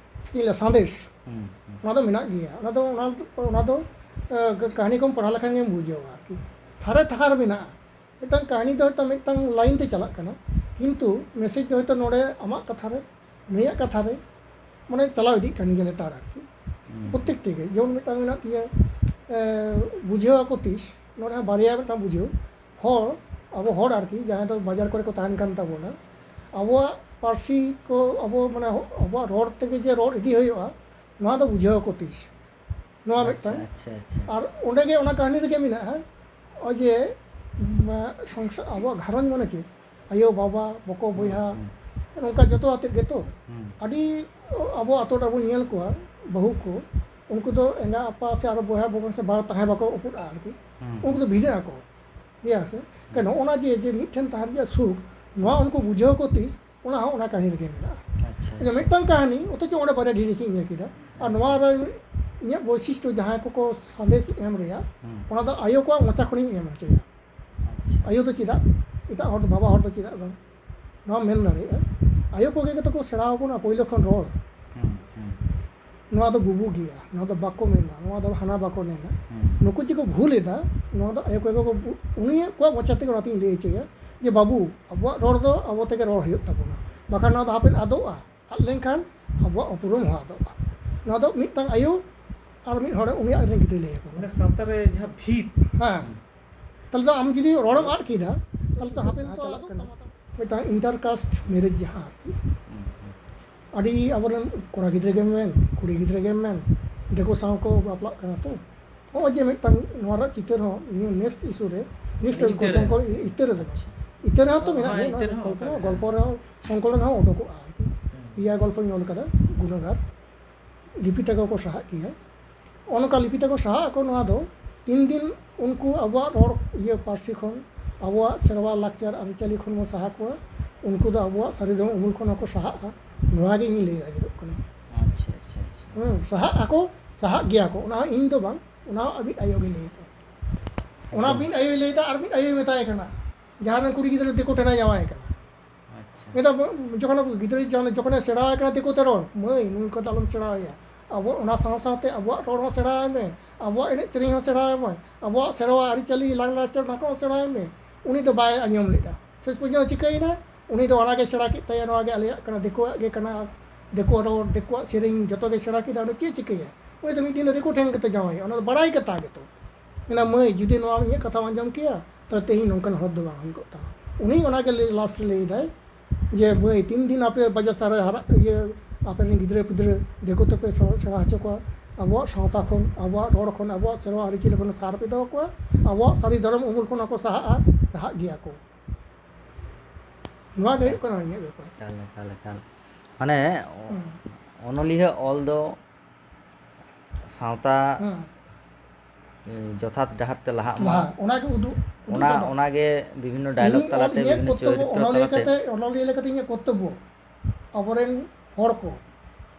ᱪᱮᱫ ᱤᱧ ᱞᱟᱹᱭᱟ, ᱥᱟᱸᱫᱮᱥ, ᱦᱩᱸ, ᱦᱩᱸ᱾ ᱚᱱᱟ ᱫᱚ ᱢᱮᱱᱟᱜ ᱜᱮᱭᱟ᱾ ᱚᱱᱟ ᱫᱚ, ᱚᱱᱟ, ᱚᱱᱟ ᱫᱚ, ᱮ, ᱠᱟᱹᱦᱱᱤ ᱠᱚᱢ ᱯᱟᱲᱦᱟᱣ ᱞᱮᱠᱷᱟᱱ ᱜᱮᱢ ᱵᱩᱡᱷᱟᱹᱣᱟ ᱟᱨᱠᱤ᱾ ᱛᱷᱟᱨᱮ ᱛᱷᱟᱨ ᱢᱮᱱᱟᱜᱼᱟ᱾ ᱢᱤᱫᱴᱟᱝ ᱠᱟᱹᱦᱱᱤ ᱫᱚ ᱦᱚᱭᱛᱳ ᱢᱤᱫᱴᱟᱝ ᱞᱟᱭᱤᱱ ᱛᱮ ᱪᱟᱞᱟᱜ ᱠᱟᱱᱟ, ᱠᱤᱱᱛᱩ ᱢᱮᱥᱮᱡᱽ ᱫᱚ ᱦᱚᱭᱛᱳ ᱱᱚᱰᱮ ᱟᱢᱟᱜ ᱠᱟᱛᱷᱟ ᱨᱮ, ᱱᱩᱭᱟᱜ ᱠᱟᱛᱷᱟ ᱨᱮ, ᱢᱟᱱᱮ ᱪᱟᱞᱟᱣ ᱤᱫᱤᱜ ᱠᱟᱱ ᱜᱮᱭᱟ ᱞᱮᱛᱟᱲ ᱟᱨᱠᱤ᱾ ᱦᱩᱸ᱾ ᱯᱨᱚᱛᱛᱮᱠᱴᱤ ᱜᱮ, ᱡᱮᱢᱚᱱ ᱢᱤᱫᱴᱟᱝ ᱢᱮᱱᱟᱜ ᱛᱤᱧᱟᱹ, ᱮ, ᱵᱩᱡᱷᱟᱹᱣ ᱟᱠᱚ ᱛᱤᱥ, ᱱᱚᱰᱮ ᱦᱚᱸ ᱵᱟᱨᱭᱟ ᱢᱤᱫᱴᱟᱝ ᱵᱩᱡᱷᱟᱹᱣ᱾ ᱦᱚᱲ, ᱟᱵᱚ ᱦᱚᱲ ᱟᱨᱠᱤ, ᱡᱟᱦᱟᱸᱭ ᱫᱚ ᱵᱟᱡᱟᱨ ᱠᱚᱨᱮ ᱠᱚ ᱛᱟᱦᱮᱱ ᱠᱟᱱ ᱛᱟᱵᱚᱱᱟ, ᱟᱵᱚᱣᱟᱜ ᱯᱟᱹᱨᱥᱤ ᱠᱚ, ᱟᱵᱚ ᱢᱟᱱᱮ ᱟᱵᱚᱣᱟᱜ ᱨᱚᱲ ᱛᱮᱜᱮ ᱡᱮ ᱨᱚᱲ ᱤᱫᱤ ᱦᱩᱭᱩᱜᱼᱟ, ᱱᱚᱣᱟ ᱫᱚ ᱵᱩᱡᱷᱟᱹᱣ ᱟᱠᱚ ᱛᱤᱥ᱾ ᱱᱚᱣᱟ ᱟᱪᱪᱷᱟ, ᱢᱤᱫᱴᱟᱝ᱾ ᱟᱪᱪᱷᱟ, ᱟᱪᱪᱷᱟ, ᱟᱨ ᱟᱪᱪᱷᱟ᱾ ᱚᱸᱰᱮ ᱜᱮ ᱚᱱᱟ ᱠᱟᱹᱦᱱᱤ ᱨᱮᱜᱮ ᱢᱮᱱᱟᱜᱼᱟ, ᱱᱚᱜᱼᱚᱭ ᱡᱮ, ᱢᱟ, ᱥᱚᱝᱥᱟᱨ, ᱟᱵᱚᱣᱟᱜ ᱜᱷᱟᱨᱚᱸᱡᱽ ᱢᱟᱱᱮ ᱪᱮᱫ? ᱟᱭᱳ, ᱵᱟᱵᱟ, ᱵᱚᱠᱚ, ᱦᱩᱸ, ᱵᱚᱭᱦᱟ, ᱦᱩᱸ᱾ ᱱᱚᱝᱠᱟ ᱡᱚᱛᱚ ᱟᱛᱮᱫ ᱜᱮᱛᱚ᱾ ᱦᱩᱸ᱾ ᱟᱹᱰᱤ ᱟᱵᱚ ᱟᱛᱳ ᱴᱚᱞᱟ ᱵᱚᱱ ᱧᱮᱞ ᱠᱚᱣᱟ, ᱵᱟᱹᱦᱩ ᱠᱚ, ᱩᱱᱠᱩ ᱫᱚ ᱮᱸᱜᱟ ᱟᱯᱟ ᱥᱮ ᱟᱨᱚ ᱵᱚᱭᱦᱟ ᱵᱚᱠᱚ ᱥᱮ ᱵᱟᱨ ᱛᱟᱦᱮᱸ ᱵᱟᱠᱚ ᱩᱯᱩᱫᱼᱟ ᱟᱨᱠᱤ᱾ ᱦᱩᱸ᱾ ᱩᱱᱠᱩ ᱫᱚ ᱵᱷᱤᱱᱟᱹᱜ ᱟᱠᱚ᱾ ᱴᱷᱤᱠ ᱟᱪᱷᱮ? ᱠᱟᱨᱚᱱ ᱱᱚᱜᱼᱚ ᱱᱟ ᱡᱮ, ᱡᱮ ᱢᱤᱫᱴᱷᱮᱱ ᱛᱟᱦᱮᱱ ᱨᱮᱭᱟᱜ ᱥᱩᱠ, ᱱᱚᱣᱟ ᱩᱱᱠᱩ ᱵᱩᱡᱷᱟᱹᱣ ᱠᱚ ᱛᱤᱥ, ᱚᱱᱟ ᱦᱚᱸ ᱚᱱᱟ ᱠᱟᱹᱦᱱᱤ ᱨᱮᱜᱮ ᱢᱮᱱᱟᱜᱼᱟ᱾ ᱟᱪᱪᱷᱟ, ᱟᱪᱪᱷᱟ, ᱟᱪᱪᱷᱟ᱾ ᱢᱤᱫᱴᱟᱝ ᱠᱟᱹᱦᱱᱤ, ᱚᱛᱷᱚᱪᱚ ᱚᱸᱰᱮ ᱵᱟᱨᱭᱟ ᱰᱷᱤᱲᱤᱥᱤᱧ ᱧᱮᱞ ᱠᱮᱫᱟ᱾ ᱟᱨ ᱱᱚᱣᱟ ᱨᱮ ᱤᱧᱟᱹᱜ ᱵᱳᱭᱥᱤᱥᱴᱚ ᱡᱟᱦᱟᱸᱭ ᱠᱚᱠᱚ ᱥᱟᱸᱫᱮᱥ ᱮᱢ ᱨᱮᱭᱟᱜ, ᱦᱩᱸ᱾ ᱚᱱᱟ ᱫᱚ ᱟᱭᱳ ᱠᱚᱣᱟᱜ ᱢᱚᱪᱟ ᱠᱷᱚᱱᱤᱧ ᱮᱢ ᱦᱚᱪᱚᱭᱟ᱾ ᱟᱪᱪᱷᱟ᱾ ᱟᱭᱳ ᱫᱚ ᱪᱮᱫᱟᱜ? ᱮᱴᱟᱜ ᱦᱚᱲ ᱫᱚ, ᱵᱟᱵᱟ ᱦᱚᱲ ᱫᱚ ᱪᱮᱫᱟᱜ ᱵᱟᱝ? ᱱᱚᱣᱟ ᱢᱮᱱ ᱫᱟᱲᱮᱭᱟᱜᱼᱟ, ᱟᱭᱳ ᱠᱚᱜᱮ ᱜᱮᱛᱚ ᱠᱚ ᱥᱮᱬᱟ ᱟᱵᱚᱱᱟ ᱯᱳᱭᱞᱳ ᱠᱷᱚᱱ ᱨᱚᱲ᱾ ᱦᱩᱸ, ᱦᱩᱸ᱾ ᱱᱚᱣᱟ ᱫᱚ ᱵᱩᱵᱩ ᱜᱮᱭᱟ, ᱱᱚᱣᱟ ᱫᱚ ᱵᱟᱠᱚ ᱢᱮᱱᱟ, ᱱᱚᱣᱟ ᱫᱚ ᱦᱟᱱᱟ ᱵᱟᱠᱚ ᱢᱮᱱᱟ᱾ ᱦᱩᱸ᱾ ᱱᱩᱠᱩ ᱡᱮ ᱠᱚ ᱵᱷᱩᱞ ᱮᱫᱟ, ᱱᱚᱣᱟ ᱫᱚ ᱟᱭᱳ ᱠᱚᱜᱮ ᱠᱚ ᱵᱩ-, ᱩᱱᱤᱭᱟᱜ ᱠᱚᱣᱟᱜ ᱢᱚᱪᱟ ᱛᱮᱜᱮ ᱚᱱᱟᱛᱤᱧ ᱞᱟᱹᱭ ᱦᱚᱪᱚᱭᱟ ᱡᱮ, "ᱵᱟᱹᱵᱩ, ᱟᱵᱚᱣᱟᱜ ᱨᱚᱲ ᱫᱚ ᱟᱵᱚ ᱛᱮᱜᱮ ᱨᱚᱲ ᱦᱩᱭᱩᱜ ᱛᱟᱵᱚᱱᱟ, ᱵᱟᱠᱷᱟᱱ ᱱᱚᱣᱟ ᱫᱚ ᱦᱟᱯᱮᱱ ᱟᱫᱚᱜᱼᱟ, ᱟᱫ ᱞᱮᱱᱠᱷᱟᱱ ᱟᱵᱚᱣᱟᱜ ᱩᱯᱨᱩᱢ ᱦᱚᱸ ᱟᱫᱚᱜᱼᱟ᱾" ᱱᱚᱣᱟ ᱫᱚ ᱢᱤᱫᱴᱟᱝ ᱟᱭᱳ ᱟᱨ ᱢᱤᱫ ᱦᱚᱲ ᱩᱱᱤᱭᱟᱜ ᱨᱮᱱ ᱜᱤᱫᱽᱨᱟᱹᱭ ᱞᱟᱹᱭ ᱟᱠᱚ ᱠᱟᱱᱟ᱾ ᱢᱟᱱᱮ ᱥᱟᱶᱛᱟ ᱨᱮ ᱡᱟᱦᱟᱸ ᱵᱷᱤᱛ᱾ ᱦᱮᱸ᱾ ᱛᱟᱦᱞᱮ ᱫᱚ ᱟᱢ ᱡᱩᱫᱤ ᱨᱚᱲᱮᱢ ᱟᱫ ᱠᱮᱫᱟ, ᱛᱟᱦᱞᱮ ᱛᱚ ᱦᱟᱯᱮᱱ ᱛᱚ ᱪᱟᱞᱟᱜ ᱟᱫᱚᱜ ᱠᱟᱱᱟ᱾ ᱛᱟᱢᱟ᱾ ᱢᱤᱫᱴᱟᱝ ᱤᱱᱴᱟᱨ ᱠᱟᱥᱴ ᱢᱮᱨᱮᱡᱽ ᱡᱟᱦᱟᱸ ᱟᱨᱠᱤ᱾ ᱦᱩᱸ, ᱦᱩᱸ᱾ ᱟᱹᱰᱤ ᱟᱵᱚᱨᱮᱱ ᱠᱚᱲᱟ ᱜᱤᱫᱽᱨᱟᱹ ᱜᱮᱢ ᱢᱮᱱ, ᱠᱩᱲᱤ ᱜᱤᱫᱽᱨᱟᱹ ᱜᱮᱢ ᱢᱮᱱ, ᱫᱤᱠᱩ ᱥᱟᱶ ᱠᱚ ᱵᱟᱯᱞᱟᱜ ᱠᱟᱱᱟ ᱛᱚ᱾ ᱱᱚᱜᱼᱚᱭ ᱡᱮ ᱢᱤᱫᱴᱟᱝ ᱱᱚᱣᱟ ᱨᱮᱭᱟᱜ ᱪᱤᱛᱟᱹᱨ ᱦᱚᱸ, ᱱᱤᱭᱟᱹ ᱱᱮᱠᱥᱴ ᱤᱥᱩ ᱨᱮ, ᱱᱮᱠᱥᱴ ᱤᱛᱟᱹ ᱨᱮ᱾ ᱥᱚᱝᱠᱚᱞ, ᱤᱛᱟᱹ ᱨᱮ ᱫᱚ ᱵᱟᱝ᱾ ᱟᱪᱪᱷᱟ᱾ ᱤᱛᱟᱹ ᱨᱮᱦᱚᱸ ᱛᱚ ᱦᱚᱸ, ᱢᱮᱱᱟᱜ ᱦᱚᱸ, ᱜᱮᱭᱟ, ᱤᱛᱟᱹ ᱨᱮᱦᱚᱸ ᱜᱚᱞᱯᱚ, ᱚᱱᱠᱟ ᱜᱮ᱾ ᱜᱚᱞᱯᱚ ᱨᱮᱦᱚᱸ, ᱥᱚᱝᱠᱚᱞᱚᱱ ᱨᱮᱦᱚᱸ ᱩᱰᱩᱠᱚᱜᱼᱟ ᱟᱨᱠᱤ᱾ ᱦᱩᱸ᱾ ᱯᱮᱭᱟ ᱜᱚᱞᱯᱚᱧ ᱚᱞ ᱠᱟᱫᱟ, ᱜᱩᱱᱟᱹᱜᱟᱨ᱾ ᱞᱤᱯᱤ ᱛᱟᱠᱚ ᱠᱚ ᱥᱟᱦᱟᱜ ᱜᱮᱭᱟ᱾ ᱚᱱᱠᱟ ᱞᱤᱯᱤ ᱛᱟᱠᱚ ᱥᱟᱦᱟᱜ ᱟᱠᱚ ᱱᱚᱣᱟ ᱫᱚ, ᱛᱤᱱ ᱫᱤᱱ ᱩᱱᱠᱩ ᱟᱵᱚᱣᱟᱜ ᱨᱚᱲ, ᱤᱭᱟᱹ, ᱯᱟᱹᱨᱥᱤ ᱠᱷᱚᱱ, ᱟᱵᱚᱣᱟᱜ ᱥᱮᱨᱣᱟ, ᱞᱟᱠᱪᱟᱨ, ᱟᱹᱨᱤᱪᱟᱹᱞᱤ ᱠᱷᱚᱱ ᱵᱚᱱ ᱥᱟᱦᱟ ᱠᱚᱣᱟ, ᱩᱱᱠᱩ ᱫᱚ ᱟᱵᱚᱣᱟᱜ ᱥᱟᱹᱨᱤ ᱫᱷᱚᱨᱚᱢ ᱩᱢᱩᱞ ᱠᱷᱚᱱ ᱦᱚᱸᱠᱚ ᱥᱟᱦᱟᱜᱼᱟ᱾ ᱱᱚᱣᱟ ᱜᱮ ᱤᱧ ᱞᱟᱹᱭ ᱞᱟᱹᱜᱤᱫᱚᱜ ᱠᱟᱱᱟ᱾ ᱟᱪᱪᱷᱟ, ᱟᱪᱪᱷᱟ, ᱟᱪᱪᱷᱟ᱾ ᱦᱩᱸ, ᱥᱟᱦᱟᱜ ᱟᱠᱚ, ᱥᱟᱦᱟᱜ ᱜᱮᱭᱟ ᱠᱚ, ᱚᱱᱟ ᱦᱚᱸ ᱤᱧ ᱫᱚ ᱵᱟᱝ, ᱚᱱᱟ ᱦᱚᱸ ᱢᱤᱫ ᱟᱭᱳ ᱜᱮ ᱞᱟᱹᱭ ᱟᱠᱚ᱾ ᱚᱱᱟ ᱮᱠᱫᱚᱢ᱾ ᱢᱤᱫ ᱟᱭᱳᱭ ᱞᱟᱹᱭ ᱮᱫᱟ, ᱟᱨ ᱢᱤᱫ ᱟᱭᱳᱭ ᱢᱮᱛᱟᱭ ᱠᱟᱱᱟ, ᱡᱟᱦᱟᱸ ᱨᱮᱱ ᱠᱩᱲᱤ ᱜᱤᱫᱽᱨᱟᱹ ᱫᱤᱠᱩ ᱴᱷᱮᱱᱮ ᱡᱟᱶᱟᱭ ᱠᱟᱱᱟ᱾ ᱟᱪᱪᱷᱟ᱾ ᱢᱮᱛᱟ, ᱡᱚᱠᱷᱚᱱ ᱜᱤᱫᱽᱨᱟᱹ ᱡᱚᱱ-, ᱡᱚᱠᱷᱚᱱᱮ ᱥᱮᱬᱟ ᱟᱠᱟᱱᱟ ᱫᱤᱠᱩ ᱛᱮ ᱨᱚᱲ, "ᱢᱟᱹᱭ, ᱱᱩᱭ ᱠᱚᱫᱚ ᱟᱞᱚᱢ ᱥᱮᱬᱟ ᱟᱭᱟ᱾ ᱟᱵᱚ ᱚᱱᱟ ᱥᱟᱶ ᱥᱟᱶᱛᱮ ᱟᱵᱚᱣᱟᱜ ᱨᱚᱲ ᱦᱚᱸ ᱥᱮᱬᱟᱭ ᱢᱮ, ᱟᱵᱚᱣᱟᱜ ᱮᱱᱮᱡ ᱥᱮᱨᱮᱧ ᱦᱚᱸ ᱥᱮᱬᱟᱭ ᱢᱮ, ᱟᱵᱚᱣᱟᱜ ᱥᱮᱨᱣᱟ ᱟᱹᱨᱤᱪᱟᱹᱞᱤ ᱞᱟᱭᱼᱞᱟᱠᱪᱟᱨ ᱚᱱᱟ ᱠᱚᱦᱚᱸ ᱥᱮᱬᱟᱭ ᱢᱮ᱾" ᱩᱱᱤ ᱫᱚ ᱵᱟᱭ ᱟᱸᱡᱚᱢ ᱞᱮᱫᱟ᱾ ᱥᱮᱥ ᱯᱚᱨᱡᱚᱱᱛᱚ ᱪᱤᱠᱟᱹᱭᱮᱱᱟ? ᱩᱱᱤ ᱫᱚ ᱚᱱᱟᱜᱮ ᱥᱮᱬᱟ ᱠᱮᱫ ᱛᱟᱭᱟ, "ᱱᱚᱣᱟ ᱜᱮ ᱟᱞᱮᱭᱟᱜ ᱠᱟᱱᱟ, ᱫᱤᱠᱩᱣᱟᱜ ᱜᱮ ᱠᱟᱱᱟ, ᱫᱤᱠᱩᱣᱟᱜ ᱨᱚᱲ, ᱫᱤᱠᱩᱣᱟᱜ ᱥᱮᱨᱮᱧ ᱡᱚᱛᱚ ᱜᱮ ᱥᱮᱬᱟ ᱠᱮᱫᱟ᱾" ᱩᱱᱤ ᱪᱮᱫ ᱪᱤᱠᱟᱹᱭᱟ? ᱩᱱᱤ ᱫᱚ ᱢᱤᱫ ᱫᱤᱱ ᱫᱚ ᱫᱤᱠᱩ ᱴᱷᱮᱱ ᱜᱮᱛᱚ ᱡᱟᱶᱟᱭᱚᱜᱼᱟ, ᱚᱱᱟ ᱫᱚ ᱵᱟᱲᱟᱭ ᱠᱟᱛᱷᱟ ᱜᱮᱛᱚ᱾ ᱢᱮᱱᱟ, "ᱢᱟᱹᱭ, ᱡᱩᱫᱤ ᱱᱚᱣᱟ ᱤᱧᱟᱹᱜ ᱠᱟᱛᱷᱟᱢ ᱟᱸᱡᱚᱢ ᱠᱮᱭᱟ, ᱛᱟᱦᱞᱮ ᱛᱮᱦᱮᱧ ᱱᱚᱝᱠᱟᱱ ᱦᱚᱲ ᱫᱚ ᱵᱟᱝ ᱦᱩᱭ ᱠᱚᱜ ᱛᱟᱢᱟ᱾" ᱩᱱᱤ ᱚᱱᱟᱜᱮ ᱞᱟᱹᱭ, ᱞᱟᱥᱴ ᱨᱮ ᱞᱟᱹᱭ ᱮᱫᱟᱭ ᱡᱮ, "ᱢᱟᱹᱭ, ᱛᱤᱱ ᱫᱤᱱ ᱟᱯᱮ ᱵᱟᱡᱟᱨ ᱥᱟᱦᱟᱨ ᱨᱮ ᱦᱟᱨᱟᱜ, ᱤᱭᱟᱹ, ᱟᱯᱮ ᱨᱮᱱ ᱜᱤᱫᱽᱨᱟᱹ ᱯᱤᱫᱽᱨᱟᱹ ᱫᱤᱠᱩ ᱛᱮᱯᱮ ᱥᱮ-, ᱥᱮᱬᱟ ᱦᱚᱪᱚ ᱠᱚᱣᱟ, ᱟᱵᱚᱣᱟᱜ ᱥᱟᱶᱛᱟ ᱠᱷᱚᱱ, ᱟᱵᱚᱣᱟᱜ ᱨᱚᱲ ᱠᱷᱚᱱ, ᱟᱵᱚᱣᱟᱜ ᱥᱮᱨᱣᱟ ᱟᱹᱨᱤᱪᱟᱹᱞᱤ ᱠᱷᱚᱱ ᱥᱟᱦᱟ ᱨᱮᱯᱮ ᱫᱚᱦᱚ ᱠᱚᱣᱟ, ᱟᱵᱚᱣᱟᱜ ᱥᱟᱹᱨᱤ ᱫᱷᱚᱨᱚᱢ ᱩᱢᱩᱞ ᱠᱷᱚᱱ ᱦᱚᱸᱠᱚ ᱥᱟᱦᱟᱜᱼᱟ, ᱥᱟᱦᱟᱜ ᱜᱮᱭᱟ ᱠᱚ᱾" ᱱᱚᱣᱟ ᱜᱮ ᱦᱩᱭᱩᱜ ᱠᱟᱱᱟ ᱤᱧᱟᱹᱜ ᱵᱮᱯᱟᱨ᱾ ᱮᱠᱟᱞ, ᱮᱠᱟᱞ, ᱮᱠᱟᱞ᱾ ᱢᱟᱱᱮ, ᱦᱩᱸ᱾ ᱚᱱᱚᱞᱤᱭᱟᱹ ᱚᱞ ᱫᱚ ᱥᱟᱶᱛᱟ ᱦᱮᱸ ᱡᱚᱛᱷᱟᱛ ᱰᱟᱦᱟᱨ ᱛᱮ ᱞᱟᱦᱟᱜ ᱢᱟ᱾ ᱞᱟᱦᱟ ᱚᱱᱟᱜᱮ ᱩᱫᱩᱜ ᱩᱫᱩᱜ ᱚᱱᱟ ᱥᱚᱫᱚᱨ᱾ ᱚᱱᱟᱜᱮ ᱵᱤᱵᱷᱤᱱᱱᱚ ᱰᱟᱭᱞᱚᱜ ᱤᱧ ᱛᱟᱞᱟᱛᱮ, ᱤᱧᱟᱹᱜ ᱵᱤᱵᱷᱤᱱᱱᱚ ᱠᱚᱨᱛᱚᱵᱽᱵᱚ ᱪᱚᱨᱤᱛᱨᱚ ᱚᱱᱚᱞᱤᱭᱟᱹ ᱛᱟᱞᱟᱛᱮ᱾ ᱠᱟᱛᱮ ᱚᱱᱚᱞᱤᱭᱟᱹ ᱞᱮᱠᱟᱛᱮ ᱤᱧᱟᱹᱜ ᱠᱚᱨᱛᱚᱵᱽᱵᱚ ᱟᱵᱚᱨᱮᱱ ᱦᱚᱲ ᱠᱚ,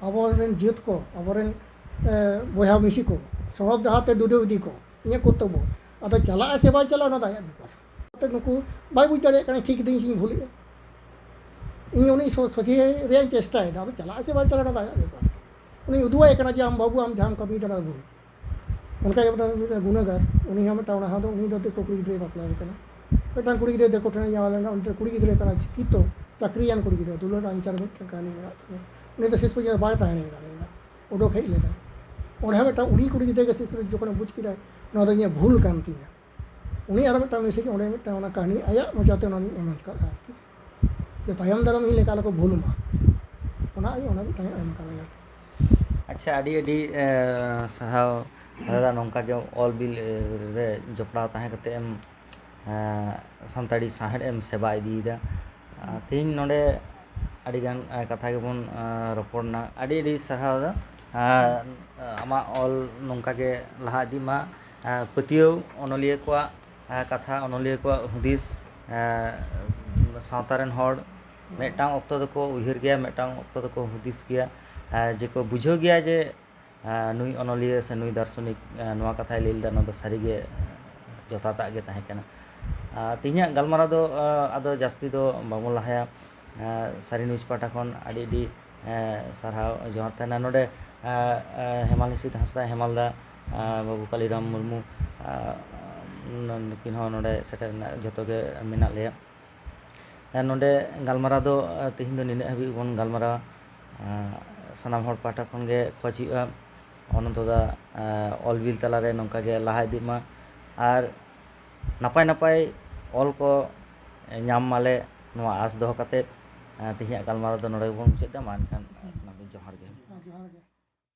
ᱟᱵᱚᱨᱮᱱ ᱡᱟᱹᱛ ᱠᱚ, ᱟᱵᱚᱨᱮᱱ ᱮ, ᱵᱚᱭᱦᱟ ᱢᱤᱥᱤ ᱠᱚ ᱥᱚᱲᱚᱠ ᱰᱟᱦᱟᱨ ᱛᱮ ᱰᱩᱰᱟᱹᱣ ᱤᱫᱤ ᱠᱚ ᱤᱧᱟᱹᱜ ᱠᱚᱨᱛᱚᱵᱽᱵᱚ᱾ ᱟᱫᱚ ᱪᱟᱞᱟᱜ ᱟᱭ ᱥᱮ ᱵᱟᱭ ᱪᱟᱞᱟᱜᱼᱟ, ᱚᱱᱟ ᱫᱚ ᱟᱭᱟᱜ ᱵᱮᱯᱟᱨ᱾ ᱱᱩᱠᱩ ᱵᱟᱭ ᱵᱩᱡᱽ ᱫᱟᱲᱮᱭᱟᱜ ᱠᱟᱱᱟ ᱴᱷᱤᱠ ᱫᱟᱹᱧ ᱥᱮᱧ ᱵᱷᱩᱞᱮᱜᱼᱟ᱾ ᱤᱧ ᱩᱱᱤ ᱥᱚ- ᱥᱚᱡᱷᱮ ᱨᱮᱭᱟᱜ ᱤᱧ ᱪᱮᱥᱴᱟᱭᱮᱫᱟ, ᱟᱫᱚ ᱪᱟᱞᱟᱜ ᱟᱭ ᱥᱮ ᱵᱟᱭ ᱪᱟᱞᱟᱜᱼᱟ, ᱚᱱᱟ ᱫᱚ ᱟᱭᱟᱜ ᱵᱮᱯᱟᱨ᱾ ᱩᱱᱤᱧ ᱩᱫᱩᱜ ᱟᱭ ᱠᱟᱱᱟ ᱡᱮ, "ᱟᱢ ᱵᱟᱹᱵᱩ, ᱟᱢ ᱡᱟᱦᱟᱸᱢ ᱠᱟᱹᱢᱤᱭᱮᱫᱟ ᱚᱱᱟ ᱫᱚ ᱵᱷᱩᱞ᱾" ᱚᱱᱠᱟ ᱜᱮ ᱢᱤᱫᱴᱟᱝ ᱢᱤᱫᱴᱟᱝ ᱜᱩᱱᱟᱹᱜᱟᱨ, ᱩᱱᱤ ᱦᱚᱸ ᱢᱤᱫᱴᱟᱝ ᱚᱱᱟ ᱦᱚᱸ ᱫᱚ, ᱩᱱᱤ ᱫᱚ ᱫᱤᱠᱩ ᱠᱩᱲᱤ ᱜᱤᱫᱽᱨᱟᱹᱭ ᱵᱟᱯᱞᱟᱭᱮ ᱠᱟᱱᱟ᱾ ᱢᱤᱫᱴᱟᱝ ᱠᱩᱲᱤ ᱜᱤᱫᱽᱨᱟᱹ ᱫᱤᱠᱩ ᱴᱷᱮᱱᱮ ᱡᱟᱶᱟᱭ ᱞᱮᱱᱟ, ᱩᱱᱤ ᱫᱚ ᱠᱩᱲᱤ ᱜᱤᱫᱽᱨᱟᱹ ᱠᱟᱱᱟᱭ, ᱥᱤᱠᱠᱷᱤᱛᱚ, ᱪᱟᱹᱠᱨᱤᱭᱟᱱ ᱠᱩᱲᱤ ᱜᱤᱫᱽᱨᱟᱹ, ᱫᱩᱞᱟᱹᱲ ᱟᱧᱪᱟᱨ ᱢᱤᱫᱴᱟᱝ ᱠᱟᱹᱦᱱᱤ ᱢᱮᱱᱟᱜ ᱛᱟᱭᱟ᱾ ᱩᱱᱤ ᱫᱚ ᱥᱮᱥ ᱯᱚᱨᱡᱚᱱᱛᱚ ᱵᱟᱭ ᱛᱟᱦᱮᱸ ᱫᱟᱲᱮᱭᱟᱫᱟ, ᱩᱰᱩᱠ ᱦᱮᱡ ᱞᱮᱱᱟᱭ᱾ ᱚᱸᱰᱮ ᱦᱚᱸ ᱢᱤᱫᱴᱟᱝ ᱩᱱᱤ ᱠᱩᱲᱤ ᱜᱤᱫᱽᱨᱟᱹ ᱜᱮ ᱥᱮᱥ ᱨᱮ ᱡᱚᱠᱷᱚᱱᱮ ᱵᱩᱡᱽ ᱠᱮᱫᱟᱭ, ᱱᱚᱣᱟ ᱫᱚ ᱤᱧᱟᱹᱜ ᱵᱷᱩᱞ ᱠᱟᱱ ᱛᱤᱧᱟ, ᱩᱱᱤ ᱟᱨᱚ ᱢᱤᱫᱴᱟᱝ ᱢᱮᱥᱮᱡᱽ ᱚᱸᱰᱮ ᱢᱤᱫᱴᱟᱝ ᱚᱱᱟ ᱠᱟᱹᱦᱱᱤ ᱟᱭᱟᱜ ᱢᱚᱪᱟᱛᱮ ᱚᱱᱟ ᱫᱚᱧ ᱮᱢ ᱟᱠᱟᱫᱼᱟ ᱟᱨᱠᱤ, ᱡᱮ ᱛᱟᱭᱚᱢ ᱫᱟᱨᱟᱢ ᱤᱧ ᱞᱮᱠᱟ ᱟᱞᱚ ᱠᱚ ᱵᱷᱩᱞ ᱢᱟ, ᱚᱱᱟ ᱤᱧ ᱚᱱᱟ ᱢᱤᱫᱴᱟᱝ ᱮᱢ ᱟᱠᱟᱫᱟ ᱟᱨᱠᱤ᱾ ᱟᱪᱪᱷᱟ, ᱟᱹᱰᱤ ᱟᱹᱰᱤ ᱮ, ᱥᱟᱨᱦᱟᱣ ᱫᱟᱫᱟ, ᱱᱚᱝᱠᱟ ᱜᱮ ᱚᱞ ᱵᱤᱞ ᱮ, ᱨᱮ ᱡᱚᱯᱲᱟᱣ ᱛᱟᱦᱮᱸ ᱠᱟᱛᱮ ᱮᱢ ᱮ, ᱥᱟᱱᱛᱟᱲᱤ ᱥᱟᱶᱦᱮᱫ ᱮᱢ ᱥᱮᱵᱟ ᱤᱫᱤᱭᱮᱫᱟ᱾ ᱟᱨ ᱛᱮᱦᱮᱧ ᱱᱚᱰᱮ ᱟᱹᱰᱤ ᱜᱟᱱ ᱮ, ᱠᱟᱛᱷᱟ ᱜᱮᱵᱚᱱ ᱮ, ᱨᱚᱯᱚᱲ ᱮᱱᱟ᱾ ᱟᱹᱰᱤ ᱟᱹᱰᱤ ᱥᱟᱨᱦᱟᱣ ᱫᱟ᱾ ᱮ, ᱟᱢᱟᱜ ᱚᱞ ᱱᱚᱝᱠᱟ ᱜᱮ ᱞᱟᱦᱟ ᱤᱫᱤᱜ ᱢᱟ᱾ ᱮ, ᱯᱟᱹᱛᱭᱟᱹᱣ ᱚᱱᱚᱞᱤᱭᱟᱹ ᱠᱚᱣᱟᱜ ᱮ, ᱠᱟᱛᱷᱟ, ᱚᱱᱚᱞᱤᱭᱟᱹ ᱠᱚᱣᱟᱜ ᱦᱩᱫᱤᱥ, ᱮ, ᱥᱟᱶᱛᱟ ᱨᱮᱱ ᱦᱚᱲ ᱢᱤᱫᱴᱟᱝ ᱚᱠᱛᱚ ᱫᱚᱠᱚ ᱩᱭᱦᱟᱹᱨ ᱜᱮᱭᱟ, ᱢᱤᱫᱴᱟᱝ ᱚᱠᱛᱚ ᱫᱚᱠᱚ ᱦᱩᱫᱤᱥ ᱜᱮᱭᱟ, ᱮ, ᱡᱮᱠᱚ ᱵᱩᱡᱷᱟᱹᱣ ᱜᱮᱭᱟ ᱡᱮ ᱮ, ᱱᱩᱭ ᱚᱱᱚᱞᱤᱭᱟᱹ ᱥᱮ ᱱᱩᱭ ᱫᱟᱨᱥᱚᱱᱤᱠ ᱮ, ᱱᱚᱣᱟ ᱠᱟᱛᱷᱟᱭ ᱞᱟᱹᱭ ᱞᱮᱫᱟ, ᱱᱚᱣᱟ ᱫᱚ ᱥᱟᱹᱨᱤᱜᱮ ᱮ, ᱡᱚᱛᱷᱟᱛᱟᱜ ᱜᱮ ᱛᱟᱦᱮᱸ ᱠᱟᱱᱟ᱾ ᱟᱨ ᱛᱮᱦᱮᱧᱟᱜ ᱜᱟᱞᱢᱟᱨᱟᱣ ᱫᱚ ᱮ, ᱟᱫᱚ ᱡᱟᱹᱥᱛᱤ ᱫᱚ ᱵᱟᱵᱚᱱ ᱞᱟᱦᱟᱭᱟ᱾ ᱮ, ᱥᱟᱹᱨᱤ ᱱᱤᱭᱩᱡᱽ ᱯᱟᱦᱴᱟ ᱠᱷᱚᱱ ᱟᱹᱰᱤ ᱟᱹᱰᱤ ᱮ, ᱥᱟᱨᱦᱟᱣ ᱡᱚᱦᱟᱨ ᱛᱟᱦᱮᱱᱟ᱾ ᱱᱚᱰᱮ ᱮ, ᱮ, ᱦᱮᱢᱟᱞ ᱦᱤᱸᱥᱤᱫ ᱦᱟᱸᱥᱫᱟ, ᱦᱮᱢᱟᱞ ᱫᱟ, ᱮ, ᱵᱟᱹᱵᱩ ᱠᱟᱞᱤᱨᱟᱢ ᱢᱩᱨᱢᱩ, ᱮ, ᱱᱩᱠᱤᱱ ᱦᱚᱸ ᱱᱚᱰᱮ ᱥᱮᱴᱮᱨ ᱨᱮᱱᱟᱜ ᱡᱚᱛᱚ ᱜᱮ ᱢᱮᱱᱟᱜ ᱞᱮᱭᱟ᱾ ᱮ, ᱱᱚᱰᱮ ᱜᱟᱞᱢᱟᱨᱟᱣ ᱫᱚ ᱮ, ᱛᱮᱦᱮᱧ ᱫᱚ ᱱᱤᱱᱟᱹᱜ ᱦᱟᱹᱵᱤᱡ ᱵᱚᱱ ᱜᱟᱞᱢᱟᱨᱟᱣᱟ᱾ ᱮ, ᱥᱟᱱᱟᱢ ᱦᱚᱲ ᱯᱟᱦᱴᱟ ᱠᱷᱚᱱ ᱜᱮ ᱠᱷᱚᱡᱽ ᱦᱩᱭᱩᱜᱼᱟ, ᱚᱱᱚᱱᱛᱚ ᱫᱟ ᱮ, ᱚᱞ ᱵᱤᱞ ᱛᱟᱞᱟᱨᱮ ᱱᱚᱝᱠᱟ ᱜᱮ ᱞᱟᱦᱟ ᱤᱫᱤᱜ ᱢᱟ ᱟᱨ ᱱᱟᱯᱟᱭ ᱱᱟᱯᱟᱭ ᱚᱞ ᱠᱚ ᱧᱟᱢ ᱢᱟᱞᱮ, ᱱᱚᱣᱟ ᱟᱸᱥ ᱫᱚᱦᱚ ᱠᱟᱛᱮ ᱮ, ᱛᱮᱦᱮᱧᱟᱜ ᱜᱟᱞᱢᱟᱨᱟᱣ ᱫᱚ ᱱᱚᱰᱮ ᱜᱮᱵᱚᱱ ᱢᱩᱪᱟᱹᱫ ᱮᱫᱟ᱾ ᱢᱟ ᱮᱱᱠᱷᱟᱱ ᱥᱟᱱᱟᱢ ᱠᱚ ᱡᱚᱦᱟᱨ ᱜᱮ᱾ ᱡᱚᱦᱟᱨ ᱜᱮ᱾